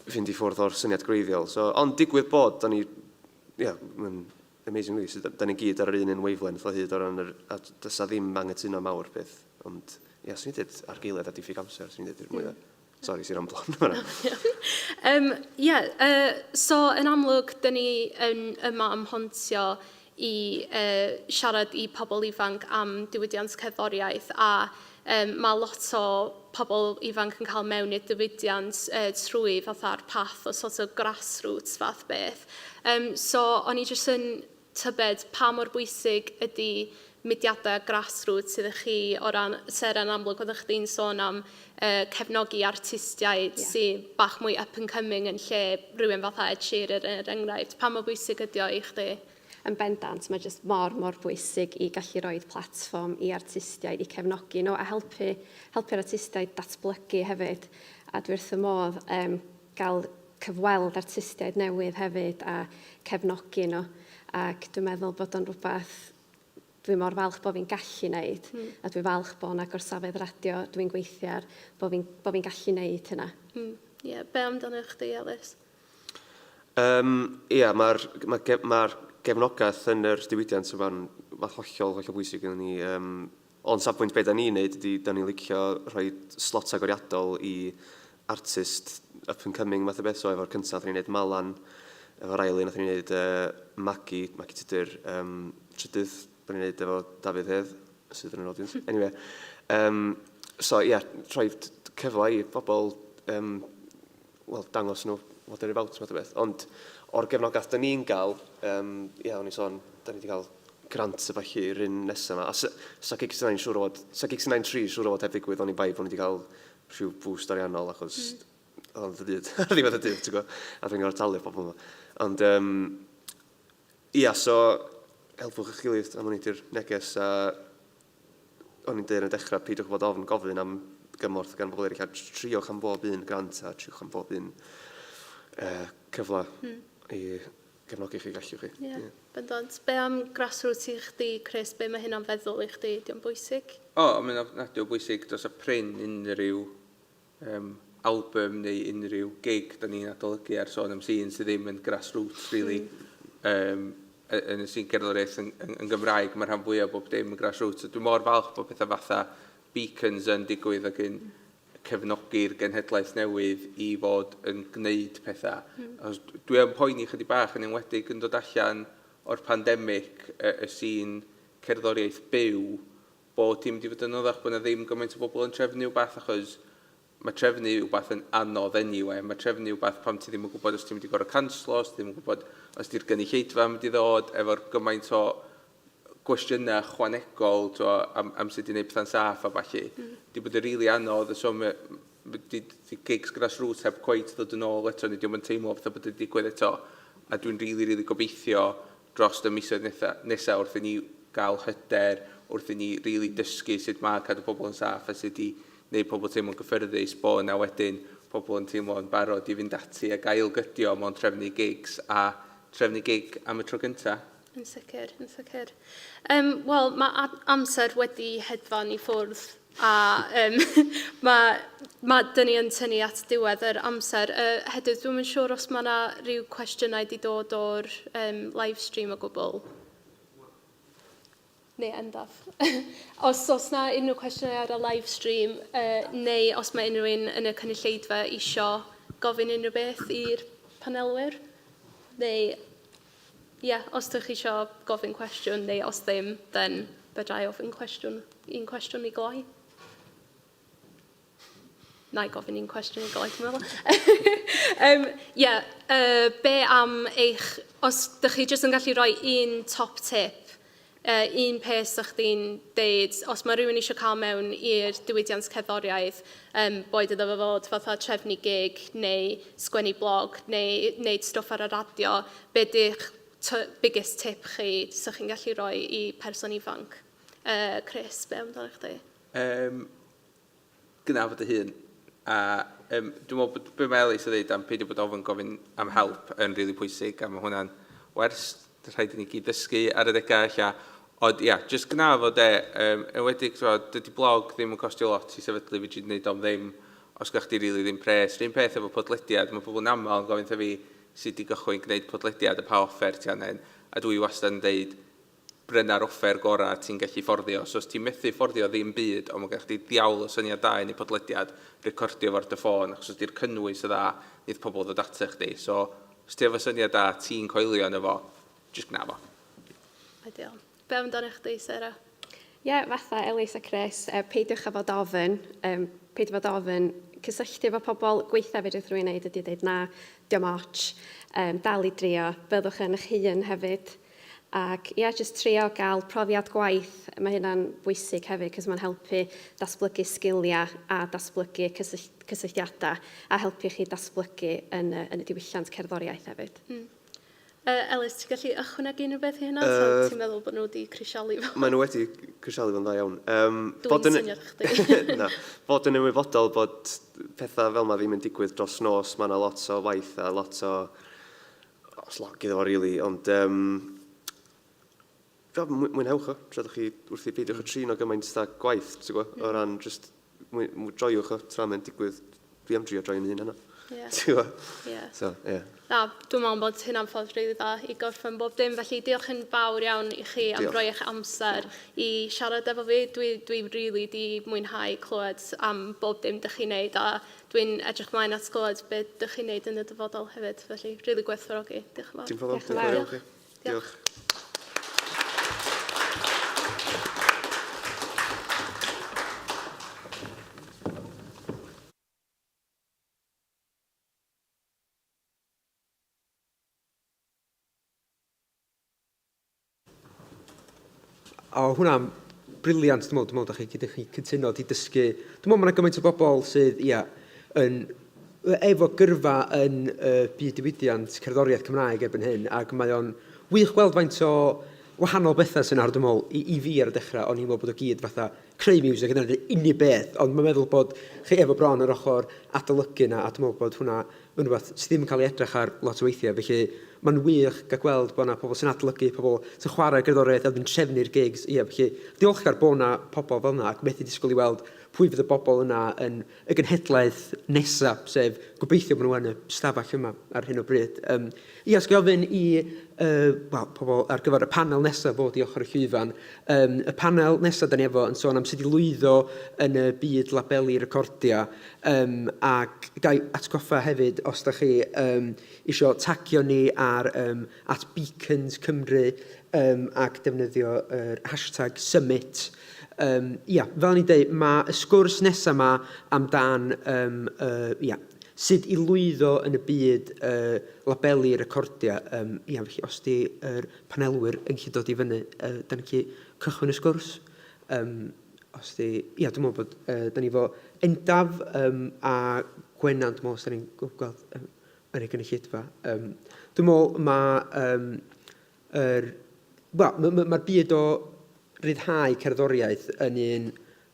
fynd i ffwrdd o'r syniad gwreiddiol. So, ond digwydd bod, da ni, ie, yeah, mae'n amazing really, so, da ni gyd ar yr un un wavelength o hyd o ran yr, a does 'na ddim anghytuno mawr beth, ond ie, yeah, swn i'n dweud argaeledd a diffyg amser, swn i'n dweud yw'r mwyaf. Sorry, sy'n ramblo. Yeah, so yn amlwg, dyn ni yn yma ym Mhontio i siarad i pobl ifanc am diwydiant cerddoriaeth a mae lot o pobl ifanc yn cael mewn i'r diwydiant trwy fatha'r path o sort of grassroots fath beth. So o'n i jyst yn tybed pa mor bwysig ydy mudiadau grassroots iddo chi o ran, Sarah yn amlwg oeddech chdi'n sôn am cefnogi artistiaid yeah. sy'n bach mwy up and coming yn lle rhywun fatha Ed Sheeran er enghraifft. Pa mor bwysig ydy o i chdi? Yn bendant, mae jyst mor, mor bwysig i gallu rhoi platfform i artistiaid i cefnogi nhw a helpu, helpu'r artistiaid datblygu hefyd. A dwi wrth y modd gael cyfweld artistiaid newydd hefyd a cefnogi nhw. Ac dwi'n meddwl bod o'n rhywbeth dwi mor falch bod fi'n gallu wneud. A dwi falch bod yna gorsafedd radio dwi'n gweithio ar, bod fi'n bo fi gallu wneud hynna. Yeah. Be amdano chdi, Elis? Ia, mae'r ma ge, ma gefnogaeth yn yr diwydiant yma'n fath hollol, hollol bwysig yn ni. O'n safbwynt be da ni'n neud ydy, da ni'n licio rhoi slot agoriadol i artist up and coming math o beth. So efo'r cyntaf, nathon ni neud Malan, efo'r ail un, nathon ni neud Magi, Magi Tudur, trydydd, da ni'n neud efo Dafydd Hedd, sydd yn yr audience. Anyway, so ie, yeah, rhoi cyfle i bobl wel, dangos nhw what they're about, math o beth. Ond o'r gefnogaeth da ni'n gael, ie, o'n i'n sôn, da ni wedi cael grant a falle i'r un nesaf yma. A sa, sa Gigs 9 siŵr o fod, sa Gigs 9 3 siŵr o fod heb ddigwydd, o'n i'n bai bod ni wedi cael rhyw boost ariannol, achos oedd y dydd, ar ddiwedd y dydd, ti'n gwybod, a dwi'n gorfod talu'r bobl yma. Ond, ia, so, helpwch eich gilydd, am o'n i di'r neges, a o'n i'n deud yn y dechrau, peidiwch bod ofn gofyn am gymorth gan bobl eraill, a triwch am bob un grant a triwch am bob un cyfle i gefnogi chi, gallwch chi. Ie, yeah, bendant. Be am grassroots i chdi, Chris? Be mae hynna'n feddwl i chdi? Dio'n bwysig? O, mae'n ofnadwy o bwysig. Does y prin unrhyw album neu unrhyw gig da ni'n adolygu ar Sôn am Sîn sydd ddim yn grassroots, really. Yn y sîn gerddoriaeth yn Gymraeg, mae rhan fwyaf bob dim yn grassroots. A dwi mor falch bod pethau fatha Beacons yn digwydd ac yn cefnogi'r genhedlaeth newydd i fod yn gwneud pethau. Achos dwi yn poeni chydig bach yn enwedig yn dod allan o'r pandemig, y, y sîn cerddoriaeth byw, bod hi'n mynd i fod yn anoddach bod 'na ddim gymaint o bobl yn trefnu wbath achos mae trefnu wbath yn anodd anyway. Mae trefnu wbath pam ti ddim yn gwybod os ti'n mynd i gorfod canslo, os ti ddim yn gwybod os di'r gynulleidfa yn mynd i ddod, efo'r gymaint o gwestiynau ychwanegol t'wo, am, am sut i wneud pethau'n saff a ballu. Di bod yn rili really anodd, so mae, di, di gigs grassroots heb cweit ddod yn ôl eto, neu di'm yn teimlo fatha bod wedi digwydd eto. A dwi'n rili, really, rili really gobeithio dros y misoedd nesa wrth i ni gael hyder, wrth i ni rili dysgu sut mae cadw pobl yn saff a sut i wneud pobl teimlo'n gyffyrddus, bod yna wedyn pobl yn teimlo'n barod i fynd ati ac ailgydio mewn trefnu gigs a trefnu gig am y tro gyntaf. Yn sicr, yn sicr. Um, Wel, mae amser wedi hedfan i ffwrdd a um, mae, mae dyn ni yn tynnu at diwedd yr amser. Uh, Hedydd, dwi'm yn siŵr os mae yna rhyw cwestiynau wedi dod o'r um, live stream o gwbl. Neu endaf. os oes na unrhyw cwestiynau ar y live stream, uh, neu os mae unrhyw un yn y cynulleidfa isio gofyn unrhyw beth i'r panelwyr, neu Ie, yeah, os dych chi isio gofyn cwestiwn, neu os ddim, then fedra i ofyn cwestiwn, un cwestiwn i gloi. Na i gofyn un cwestiwn i gloi, dwi'n meddwl. um, yeah, uh, be am eich... Os dych chi jyst yn gallu rhoi un top tip uh, un peth sa chdi'n deud, os mae rhywun eisiau cael mewn i'r diwydiant cerddoriaeth, um, boed iddo fo fod fatha trefnu gig neu sgwennu blog neu wneud stwff ar y radio, be di'ch biggest tip chi sa chi'n gallu rhoi i person ifanc? Uh, Chris, be amdano chdi? Um, Gwna fo dy hun. A um, dwi'n meddwl bod be mae Elis yn dweud am peidio bod ofn gofyn am help yn rili really pwysig, a mae hwnna'n wers rhaid i ni gyd ddysgu ar adegau ella. Ond ia, jyst gwna fo de, um, enwedig, t'mod, dydy blog ddim yn costio lot i sefydlu, fedri di wneud o am ddim os gynna chdi rili ddim pres. R'un peth efo podlediad, mae pobl yn aml yn gofyn wrtha fi sut i gychwyn gwneud podlediad a pa offer ti angen, a dwi wastad yn deud, bryna'r offer gorau ti'n gallu fforddio. So os ti'n methu fforddio ddim byd, ond mae gennych chdi ddiawl o syniad da i wneud podlediad, recordio fo ar dy ffôn, achos os di'r cynnwys yn dda, neith pobl ddod ata chdi. So, os ti efo syniad da, ti'n coelio yno fo, jyst gwna fo. Ideal. Be amdano chdi, Sarah? Ie, yeah, fatha Elis a Chris, peidiwch â fod ofn, um, peidiwch fod ofn cysylltu efo pobl, gweitha fedrith rhywun wneud ydy dweud na, diolch ots, um, dal i drio, byddwch yn eich hun hefyd. Ac ie, jyst trio gael profiad gwaith, mae hynna'n bwysig hefyd, cos mae'n helpu datblygu sgiliau a datblygu cysylltiadau a helpu chi datblygu yn y, yn y diwylliant cerddoriaeth hefyd. Mm. Uh, Elis, ti'n gallu ychwanegu unrhyw beth i hynna? Uh, ti'n meddwl bod nhw wedi crisialu fo? Maen nhw wedi crisialu fo'n dda iawn. Um, Dwi'n syniad chdi. na, fod yn ymwybodol bod pethau fel ma ddim yn digwydd dros nos, mae yna lot o waith a lot o slog iddo fo rili, ond um, fel, mwynhewch o, tra ydych chi wrthi peidiwch o trin o gymaint da gwaith, ti'n gwybod, o ran just mwy, mwy, joiwch o tra mae'n digwydd. Dwi am drio joio'n hun heno. Yeah. Ti'n gwybod? Yeah. So, yeah. Na, dwi'n meddwl bod hynna'n ffordd rili dda i gorffen bob dim, felly diolch yn fawr iawn i chi am roi eich amser i siarad efo fi. Dwi, dwi rili di mwynhau clywed am bob dim dych chi'n neud a Dwi'n edrych mlaen at glywed be dych chi'n neud yn y dyfodol hefyd, felly rili gwerthfawrogi. Diolch yn fawr. Dim problem. Diolch yn fawr. Diolch. Diolch. O, hwnna'n brilliant, dwi'n meddwl, dwi'n meddwl dach chi gyd yn cytuno, 'di dysgu. Dwi'n meddwl mae 'na gymaint o bobl sydd, ia, yn, efo gyrfa yn y byd diwydiant cerddoriaeth Cymraeg erbyn hyn, ac mae o'n wych gweld faint o wahanol bethau sy'n ar, dwi'n meddwl, i, i fi ar y dechrau, o'n i'n meddwl bod o gyd fatha creu miwsig, yna'r unig beth, ond mae'n meddwl bod chi efo bron yr ochr adolygu 'na, a dwi'n meddwl bod hwnna yn rhywbeth sydd ddim yn cael ei edrych ar lot o weithiau, felly mae'n wych gael gweld bod 'na pobl sy'n adolygu, pobl sy'n chwarae gerddoriaeth a wedyn trefnu'r gigs, ie, felly diolchgar bod 'na pobl fel 'na ac methu disgwyl i weld pwy fydd y bobl yna yn y genhedlaeth nesaf, sef gobeithio bod nhw yn y stafell yma ar hyn o bryd. Um, ia, os gofyn i uh, well, pobl ar gyfer y panel nesaf fod i ochr y llwyfan. Um, y panel nesaf da ni efo yn sôn am sut i lwyddo yn y byd labelu recordia. Um, ac gai atgoffa hefyd, os da chi um, isio tagio ni ar um, at Beacons Cymru um, ac defnyddio yr hashtag summit. Um, ia, fel ni'n dweud, mae y sgwrs nesaf yma amdan um, ia, sut i lwyddo yn y byd labelu recordiau. Um, ia, felly os di yr panelwyr yn gallu dod i fyny, da ni'n gallu cychwyn y sgwrs. Um, os di, ia, dwi'n meddwl bod da ni fo Endaf um, a Gwenan, dwi'n meddwl os da ni'n gweld um, yn y gynulleidfa. Um, dwi'n meddwl mae um, yr, wel, mae'r ma, ma byd o ryddhau cerddoriaeth yn un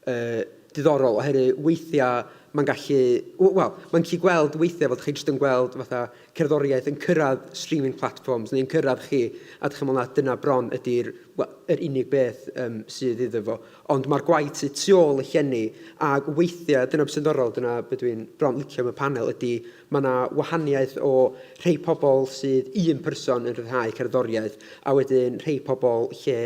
uh, diddorol, oherwydd weithiau mae'n gallu, wel, mae'n gallu gweld weithiau fod chi jyst yn gweld fatha cerddoriaeth yn cyrraedd streaming platforms neu'n cyrraedd chi, a dych chi'n meddwl na dyna bron ydy'r well, yr unig beth um, sydd iddo fo. Ond mae'r gwaith sydd tu ôl y llenni, ac weithiau, dyna beth sy'n ddiddorol, dyna beth dwi'n bron licio am y panel, ydy mae yna wahaniaeth o rhai pobl sydd un person yn rhyddhau cerddoriaeth, a wedyn rhai pobl lle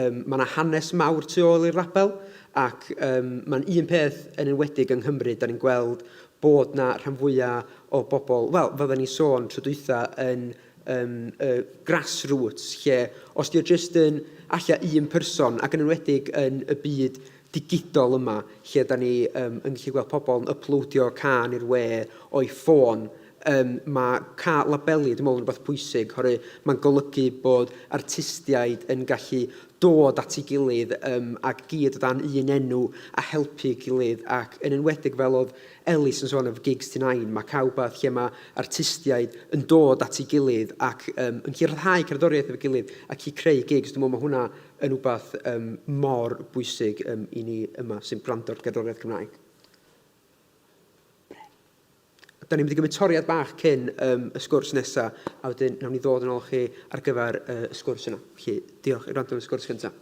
um, mae yna hanes mawr tu ôl i'r label, ac um, mae'n un peth yn enwedig yng Nghymru, da ni'n gweld bod na rhan fwyaf o bobl, wel, fel da ni'n sôn tro dwytha yn um, grassroots, lle os di o jyst yn alla un person, ac yn enwedig yn y byd digidol yma, lle da ni um, yn gallu gweld pobl yn uploadio cân i'r we o'i ffôn, um, mae cael labelu, dwi'n meddwl, yn rhywbeth pwysig, oherwydd mae'n golygu bod artistiaid yn gallu dod at ei gilydd um, ac gyd o dan un enw a helpu ei gilydd, ac yn enwedig fel oedd Elis yn sôn efo Gigs T9, mae cael wbath lle mae artistiaid yn dod at ei gilydd ac um, yn gallu rhyddhau cerddoriaeth efo'i gilydd ac i creu gigs, dwi'n meddwl mae hwnna yn wbath um, mor bwysig um, i ni yma sy'n gwrando ar gerddoriaeth Cymraeg. Da ni'n mynd i gymryd toriad bach cyn um, y sgwrs nesaf, a wedyn nawn ni ddod yn ôl chi ar gyfer uh, y sgwrs yna. Felly, diolch i wrando yn y sgwrs gyntaf.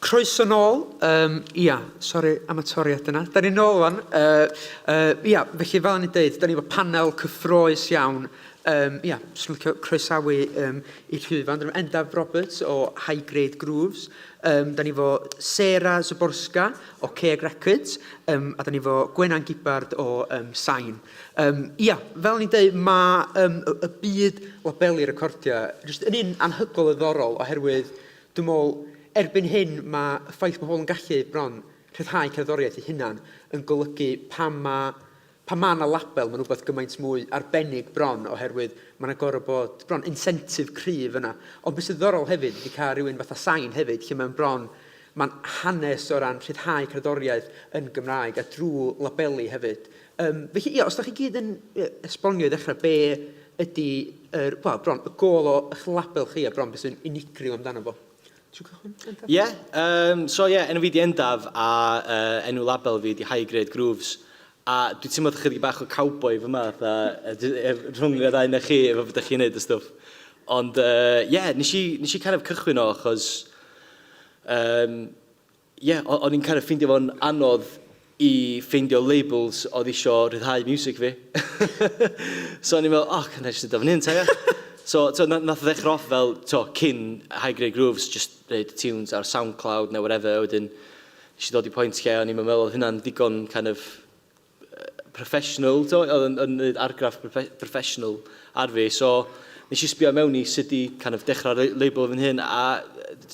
Croeso nôl. Um, ia, sori am y toriad yna. Da ni nôl wan. Uh, uh, ia, felly fel o'n i'n deud, da ni efo panel cyffroes iawn. Um, ia, swn licio croesawu um, i'r llwyfan. Da ni Endaf Roberts o High Grade Grooves. Um, da ni efo Sarah Zaborska o Ceg Records. Um, a da ni efo Gwenan Gibbard o um, Sain. Um, ia, fel o'n i'n deud, mae um, y, y byd labelu recordiau jyst yn un anhygoel o ddiddorol oherwydd Dwi'n meddwl, erbyn hyn, mae y ffaith bod pobl yn gallu bron rhyddhau cerddoriaeth eu hunan yn golygu pan mae pan mae 'na label, mae'n rhywbeth gymaint mwy arbennig bron oherwydd mae 'na gorfod bod bron incentive cryf yna. Ond beth sy'n ddiddorol hefyd ydy cael rhywun fatha Sain hefyd, lle mae'n bron, mae'n hanes o ran rhyddhau cerddoriaeth yn Gymraeg a drwy labeli hefyd. Um, felly, ia, os da chi gyd yn esbonio i ddechrau be ydy yr, wel, bron, y gôl o eich label chi a bron beth sy'n unigryw amdano fo. Ti'n cychwyn, Endaf? Ie, yeah, um, so ie, yeah, enw fi di Endaf a uh, enw label fi di High Grade Grooves. A dwi'n teimlo chydig bach o cowboy fy ma, fatha, rhwng y ddau na chi efo beth ydych chi'n neud y stwff. Ond, ie, uh, yeah, nes i, nes i kind of cychwyn o, achos, um, Ie, o'n i'n kind of ffeindio fo'n anodd i ffeindio labels oedd isio rhyddhau music fi. So o'n i'n meddwl, oh, can I just do fan hyn, ta ia? So, to, nath o ddechrau off fel, to, cyn High Grade Grooves, just reid tunes ar SoundCloud neu whatever, wedyn nes i ddod i pwynt lle o'n i'n meddwl oedd hynna'n ddigon kind of professional, to, oedd yn, yn neud argraff professional ar fi, so nes i sbio mewn i sut i kind of dechrau label fy hun, a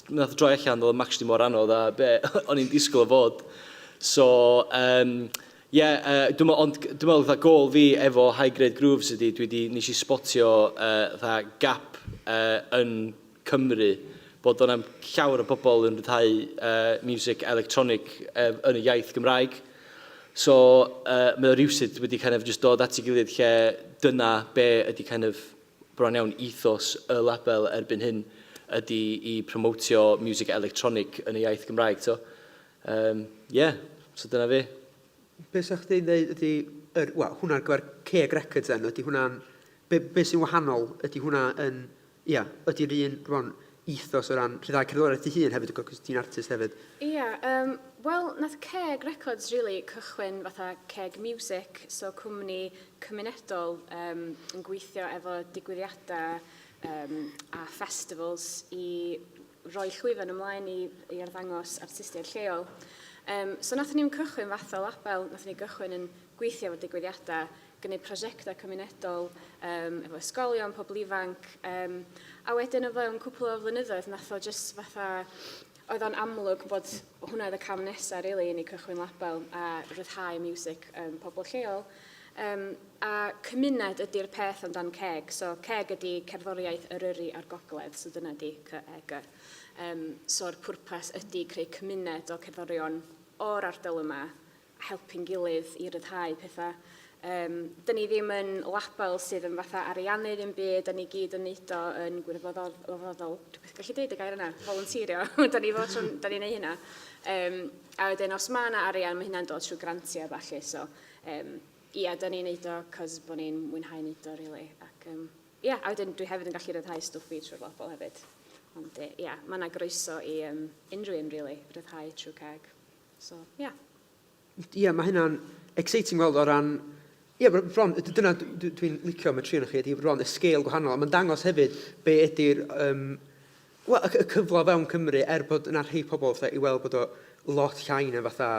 nath o droi allan, oedd o'n actually mor anodd a be o'n i'n disgwyl o fod. So, um, yeah, uh, dwi'n meddwl, ond dwi'n meddwl fatha gôl fi efo High Grade Grooves ydi, dwi di, nes i spotio uh, fatha gap uh, yn Cymru, bod o'na llawer o bobl yn rhyddhau uh, music electronic uh, yn y iaith Gymraeg. So, uh, mae o rywsut wedi kind of just dod at ei gilydd lle dyna be ydy kind of bron iawn ethos y label erbyn hyn ydy i promotio music electronic yn y iaith Gymraeg. So, um, yeah, so dyna fi. Be sa chdi'n dweud ydy, er, wel, hwnna ar gyfer Ceg Records then, ydy hwnna'n, be, be sy'n wahanol, ydy hwnna yn Ia, ydy'r un bron ethos o ran rhyddhau cerddoriaeth dy hun hefyd, cos ti'n artist hefyd? Ia, um, wel, nath Ceg Records really cychwyn fatha Ceg Music, so cwmni cymunedol um, yn gweithio efo digwyddiadau um, a festivals i roi llwyfan ymlaen i, i arddangos artistiaid lleol. Um, so nath ni'n cychwyn fath o label, nath ni gychwyn yn gweithio efo digwyddiadau gwneud prosiectau cymunedol um, efo ysgolion, pobl ifanc. Um, a wedyn o fewn cwpl o flynyddoedd, nath o just fatha, oedd o'n amlwg bod hwnna oedd y cam nesaf, really, i ni cychwyn label a rhyddhau music um, pobl lleol. Um, a cymuned ydy'r peth amdan ceg. So ceg ydy cerddoriaeth Eryri a'r Gogledd, so dyna ydy C-E-G. Um, so'r pwrpas ydy creu cymuned o cerddorion o'r ardal yma helpu'n gilydd i ryddhau pethau. Um, dyn ni ddim yn label sydd yn fatha ariannu ddim byd, dyn ni gyd yn neud o yn gwirfoddol, dwi'n gallu deud y gair yna, volunteerio, dyn ni fod trwy, dyn ni'n neud hynna. Um, a wedyn, os mae yna arian, mae hynna'n dod trwy grantiau falle, so um, ia, dyn ni'n neud o cos bod ni'n mwynhau neud o, really. Ac, um, ia, a wedyn dwi hefyd yn gallu ryddhau stwff fi trwy'r label hefyd. Ond ia, mae yna groeso i um, unrhyw un, really, ryddhau trwy ceg. So, ia. Ie, mae hynna'n exciting weld o ran... Ie, bron, dyna dwi'n licio am y tri ohonoch chi, ydy bron y scale gwahanol. A mae'n dangos hefyd be ydy'r... Um, wel, y, y cyfle o fewn Cymru, er bod yna rhai pobl fatha, i weld bod o lot llai na fatha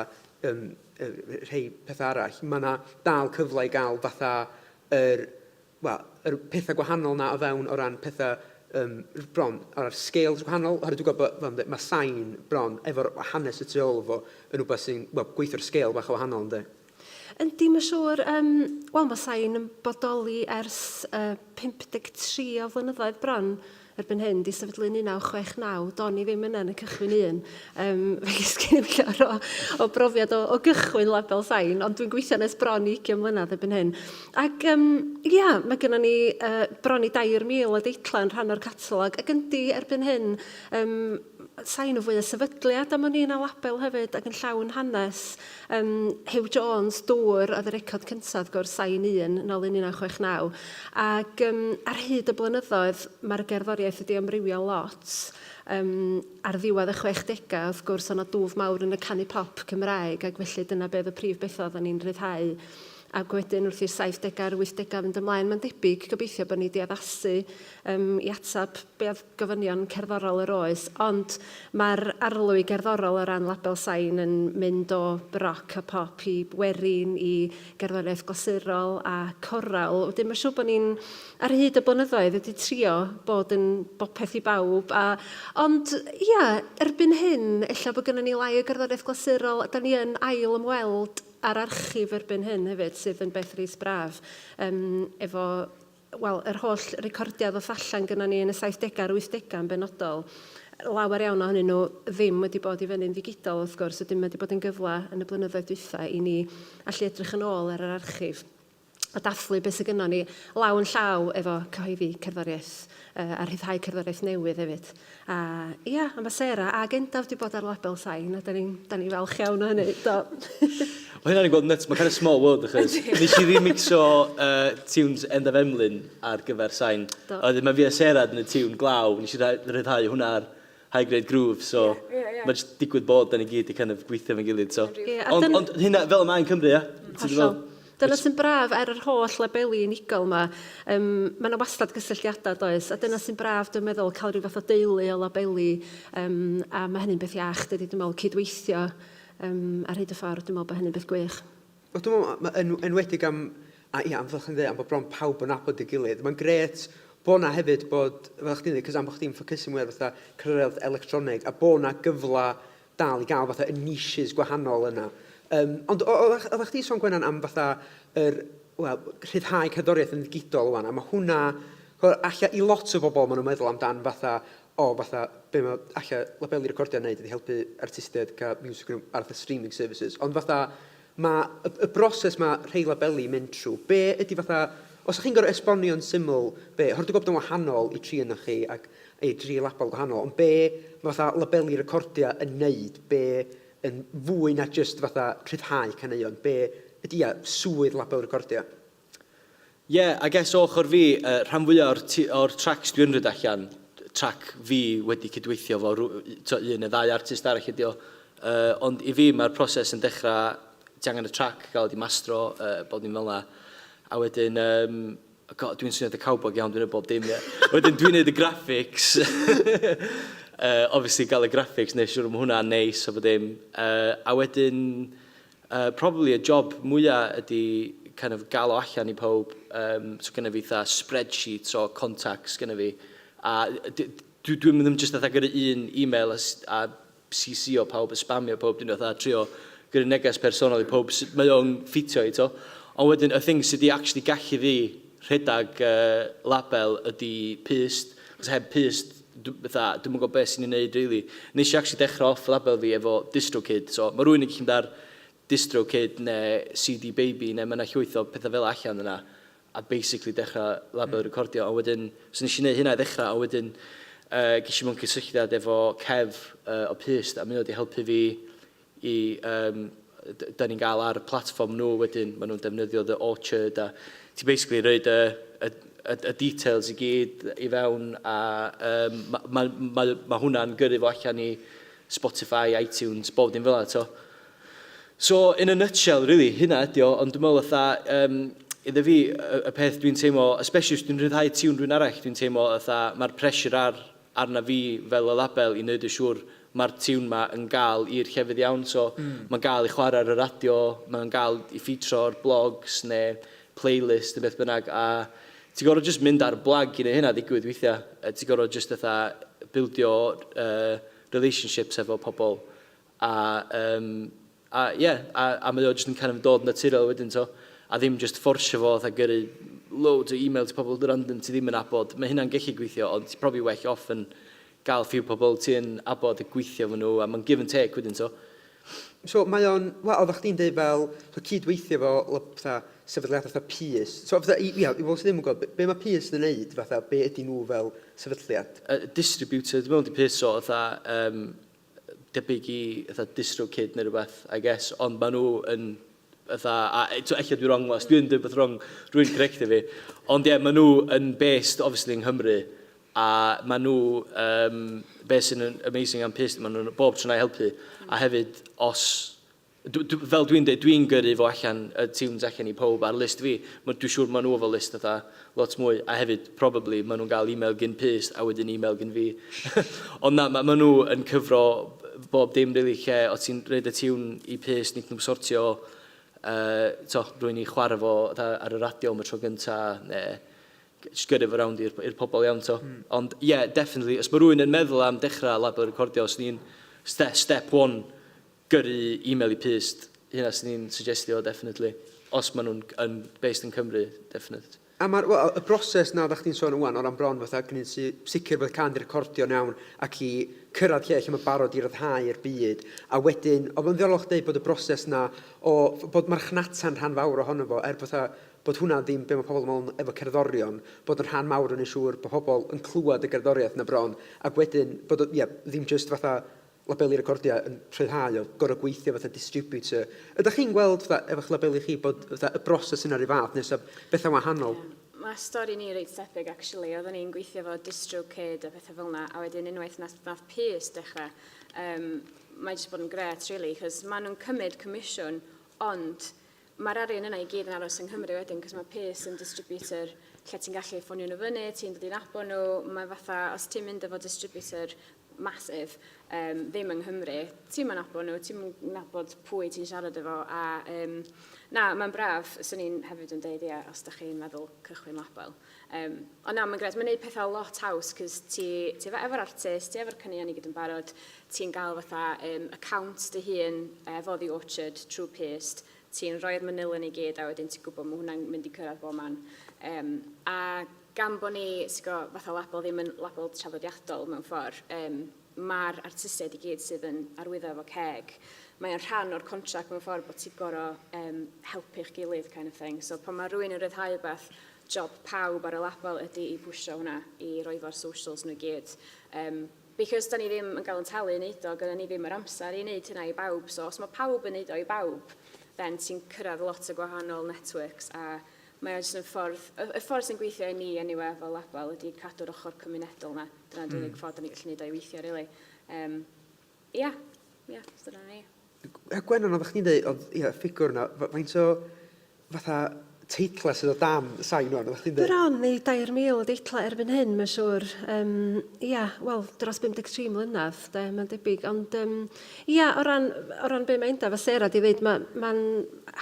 um, rhai pethau arall. Mae yna dal cyfle i gael fatha yr wel, yr pethau gwahanol 'na o fewn o ran pethau um, bron ar scales gwahanol. Oherwydd dwi'n gwybod bod, fel dwi'n mae sain bron efo'r hanes y tu ôl fo yn rhywbeth sy'n, wel, gweithio'r scale bach o wahanol, ynddi? Yndi, mae'n siŵr. Um, Wel, mae sain yn bodoli ers uh, 53 o flynyddoedd bron erbyn hyn, di sefydlu yn 1969, do'n i ddim yna yn y cychwyn un. Um, felly sgen i'm llawer o, o brofiad o, o gychwyn label sain, ond dwi'n gweithio nes bron i 20 mlynedd erbyn hyn. Ac um, ia, mae gennym ni uh, bron i 3,000 o deitlau yn rhan o'r catalog, ac yndi erbyn hyn, um, Sain yn fwy o sefydliad am wn i na label hefyd ac yn llawn hanes. Um, Huw Jones, Dŵr, oedd y record cyntaf, wrth gwrs, Sain 1, nôl yn 1969. Ac um, ar hyd y blynyddoedd, mae'r gerddoriaeth wedi amrywio lot. Um, ar ddiwedd y 60au, wrth gwrs, o'na dwf mawr yn y canu pop Cymraeg, ac felly dyna be oedd y prif bethau oedden ni'n rhyddhau. Ac wedyn wrth i'r 70au a'r 80au fynd ymlaen, mae'n debyg, gobeithio bod ni wedi addasu um, i ateb be oedd gofynion cerddorol yr oes, ond mae'r arlwy gerddorol o ran label Sain yn mynd o roc a pop i werin i gerddoriaeth glasurol a corawl. Wedyn mae'n siŵr bod ni'n, ar hyd y blynyddoedd, wedi trio bod yn bopeth i bawb. A, ond ia, erbyn hyn, ella bod gynnon ni lai o gerddoriaeth glasurol, a da ni yn ail ymweld â'r archif erbyn hyn hefyd, sydd yn beth reit braf, um, efo wel, yr holl recordiau ddoth allan gynnon ni yn y saithdegau a'r wythdegau yn benodol, lawer iawn ohonyn nhw ddim wedi bod i fyny'n ddigidol wrth gwrs, wedyn mae wedi bod yn gyfle yn y blynyddoedd dwytha i ni allu edrych yn ôl ar yr archif a dathlu beth sydd gynnon ni law yn llaw efo cyhoeddi cerddoriaeth uh, a rhyddhau cerddoriaeth newydd hefyd. A ia, a mae Sarah ag Endaf wedi bod ar label Sain, a da ni'n da ni falch iawn o hynny. Do. Mae hynna'n gweld nuts, mae'n kind of small world achos nes i remixo tunes Endaf Emlyn ar gyfer Sain. Do. A wedyn mae fi a Sarah yn y tune Glaw, nes i rhyddhau hwnna ar High Grade Groove, so yeah, yeah, yeah. mae jyst digwydd bod da ni gyd i kind of gweithio efo'n gilydd. So. Yeah, ond, ond hynna, fel y mae'n Cymru, ia? Hollol. Dyna sy'n braf ar yr holl labeli unigol 'ma. Yym, ma' 'na wastad gysylltiadau, does? A dyna sy'n braf, dwi'n meddwl, cael rhyw fath o deulu o labeli, yym, a ma' hynny'n beth iach, dydi, dwi'n meddwl, cydweithio yym, ar hyd y ffordd, dwi'n meddwl bod hynny'n beth gwych. Wel, dwi'n meddwl, ma' yn enwedig am, a ia, am fel chi'n dweud, am bod bron pawb yn nabod ei gilydd, mae'n grêt bod 'na hefyd bod, fel chdi'n dweud, cos am bod chdi'n ffocysu mwy ar fatha cyrraedd electroneg, a bod 'na gyfle dal i gael fatha y niches gwahanol yna. Um, ond oeddech chdi sôn Gwenan am fatha yr, wel, rhyddhau cerddoriaeth yn ddigidol wan, a mae hwnna, alla i lot o bobl maen nhw'n meddwl amdan fatha, o fatha, be mae alla labelu recordiau yn neud ydy helpu artistiaid cael music nhw ar fatha streaming services, ond fatha, mae y, y broses mae rhai labeli mynd trwy, be ydy fatha, os ydych chi'n gorfod esbonio'n syml, be, oherwydd dwi'n gwybod bod yn wahanol i tri yna chi ac i dri label gwahanol, ond be mae fatha labeli recordiau yn neud, be yn fwy na jyst fatha rhyddhau caneuon, be ydy ia, swydd label recordiau? Ie, yeah, I guess o ochr fi, rhan fwyaf o'r, or tracks dwi'n rhoi allan, track fi wedi cydweithio fo to, un neu ddau artist arall ydi o. Ond i fi mae'r proses yn dechrau, ti angen y track gael wedi mastro, bod ni'n fel 'na. A wedyn, um, God, dwi'n swnio fatha cowboy iawn, dwi'n neud bob dim, ie. Wedyn dwi'n neud y graphics. Obviously gael y graphics, neud siŵr mae hwnna'n neis a bod dim. A wedyn, probably y job mwyaf ydy kind of gael o allan i pawb. So gynna fi fatha spreadsheets o contacts gynna fi. A dwi, dwi'n ddim jyst fatha gyrru un email a, a CC-o pawb a spamio pawb, dwi'n fatha trio gyrru neges personol i pawb sut mae o'n ffitio i to. Ond wedyn y thing sydd wedi actually gallu fi rhedeg label ydy Pyst, achos heb Pyst, fatha, dwi'm yn gwybod beth sy'n ei wneud really. Nes i actually dechrau off label fi efo DistroKid, so mae rhywun yn gallu mynd ar DistroKid neu CD Baby neu mae yna llwyth o pethau fel allan yna a basically dechrau label recordio, ond wedyn, so nes i wneud hynna i ddechrau, ond wedyn ges i mewn cysylltiad efo Kev o Pyst, a mae o wedi helpu fi i, um, da ni'n gael ar y platfform nhw wedyn, maen nhw'n defnyddio The Orchard, a ti basically rhoid y, y, y, y details i gyd i fewn, a um, mae ma, ma, ma hwnna'n gyrru fo allan i Spotify, iTunes, bob dim fel 'na, to. So, in a nutshell, really, hynna ydi o, ond dwi'n meddwl fatha, um, iddo fi, y, y peth dwi'n teimlo, especially os dwi'n rhyddhau tiwn rhywun arall, dwi'n teimlo fatha, mae'r pressure ar, arna fi fel y label i wneud yn siŵr mae'r tiwn ma yn gael i'r llefydd iawn, so mae'n gael i chwarae ar y radio, mae'n gael i ffitro ar blogs neu playlist neu beth bynnag, a ti'n gorfod just mynd ar blag i wneud hynna ddigwydd weithiau. Ti'n gorfod just fatha bildio relationships efo pobl. A yym a ie a a mae o jyst yn kind of dod naturiol wedyn t'o'? A ddim jyst fforsio fo fatha gyrru loads o emails i pobl random ti ddim yn nabod. Mae hynna'n gallu gweithio ond ti probably well off yn gael few pobl ti yn abod a gweithio efo nhw a mae'n give and take wedyn t'o'? So mae o'n, wel, oeddech chdi'n deud fel, so cydweithio efo fatha sefydliadau fatha Peace. So fatha, i, ia, i bobl sydd ddim yn gwybod, be, be mae Peace yn wneud, fatha, be ydy nhw fel sefydliad? Distributor, dwi'n meddwl di Peace, so fatha, debyg i fatha DistroKid neu rhywbeth, I guess, ond maen nhw yn fatha, a eto, ella dwi wrong, os dwi'n dweud beth wrong, rwy'n correctio fi. Ond ie, yeah, maen nhw yn based, obviously, yng Nghymru, a maen nhw, be sy'n amazing am Pyst, maen nhw'n bob tro'n helpu, a hefyd, os fel dwi'n dweud, dwi'n gyrru fo allan, y tunes allan i pob ar list fi. Dwi'n siŵr maen nhw efo list fatha lot mwy. A hefyd, probably, maen nhw'n gael email gyn Pyst a wedyn email gyn fi. Ond na, ma nhw yn cyfro bob dim, really, lle o ti'n rhoid y tiwn i Pyst, wneud nhw'n sortio, to, rwy'n i chwarae fo ar y radio am y tro gynta, neu just gyrru fo rownd i'r pobl iawn, to. Ond, yeah, definitely, os mae rhywun yn meddwl am dechrau label recordio, os ni'n step one, gyrru email i Pyst, hynna sy'n ni'n suggestio, definitely. Os maen nhw'n yn based yn Cymru, definitely. A mae'r well, y broses na oeddech chdi'n sôn ŵan o ran bron fatha gwneud sicr bod y can di recordio'n iawn ac i cyrraedd lle lle mae barod i ryddhau i'r byd. A wedyn, oedd o'n ddiddorol chdi bod y broses na o bod marchnata'n rhan fawr ohono fo, er fatha bod hwnna ddim be mae pobl yn meddwl efo cerddorion, bod yn rhan mawr yn siŵr bod pobl yn clywed y gerddoriaeth na bron, ac wedyn bod, ie, ddim just fatha labelu recordiau yn rhyddhau o gorfod gweithio fatha distributor. Ydych chi'n gweld fatha, efo'ch labelu chi bod fatha, y broses yna rhyw fath neu oes bethau wahanol? Yeah. Mae stori ni reit tebyg, actually. Oedden ni'n gweithio efo DistroKid a pethau fel yna, a wedyn unwaith nath Pyst dechrau, mae jyst bod yn gret, really, cos maen nhw'n cymryd comisiwn, ond mae'r arian yna i gyd yn aros yng Nghymru wedyn, cos mae Pyst yn distributor lle ti'n gallu ffonio nhw fyny, ti'n dod i nabod nhw, mae fatha, os ti'n mynd efo distributor massive, ddim yng Nghymru, ti'n mynd nabod nhw, ti'n nabod pwy ti'n siarad efo, a na, mae'n braf, swn i'n hefyd yn deud, ie, os da chi'n meddwl cychwyn label. Ond na, mae'n gret, mae'n neud pethau lot haws, cos ti efo'r artist, ti efo'r caneuon i gyd yn barod, ti'n gael fatha account dy hun efo The Orchard trwy Pyst, ti'n rhoi'r manylion i gyd a wedyn ti'n gwybod mae hwnna'n mynd i cyrraedd bob man. A gan bod ni, ti'n gwbod, fatha label ddim yn label traddodiadol mewn ffordd, mae'r artistiaid i gyd sydd yn arwyddo efo ceg, mae'n rhan o'r contract mewn ffordd bod ti'n gorfod helpu'ch gilydd kind of thing. So pan mae rhywun yn rhyddhau rhywbeth, job pawb ar y label ydy i pwysio hwnna, i roi fo ar socials nhw i gyd. Because da ni ddim yn gael yn talu i wneud o, gyda ni ddim yr amser i wneud hynna i bawb. So os mae pawb yn wneud o i bawb, then ti'n cyrraedd lot o gwahanol networks a mae o jyst yn ffordd, y ffordd sy'n gweithio i ni anyway efo label ydy cadw'r ochr cymunedol na. Dyna'n unig ffordd da ni'n gallu wneud o i weithio, really. Ia, ia, so dyna ni. A Gwennan, oeddech chdi'n dweud, oedd ia, ffigwr yna, faint o fatha teitla sydd o dan Sain ŵan, oeddech chdi'n dweud? Bron i 3,000 o deitla erbyn hyn, mae'n siŵr. Ia, wel, dros 53 mlynedd, de, mae'n debyg. Ond, ia, o ran be mae Endaf a Sarah di ddeud, mae'n ma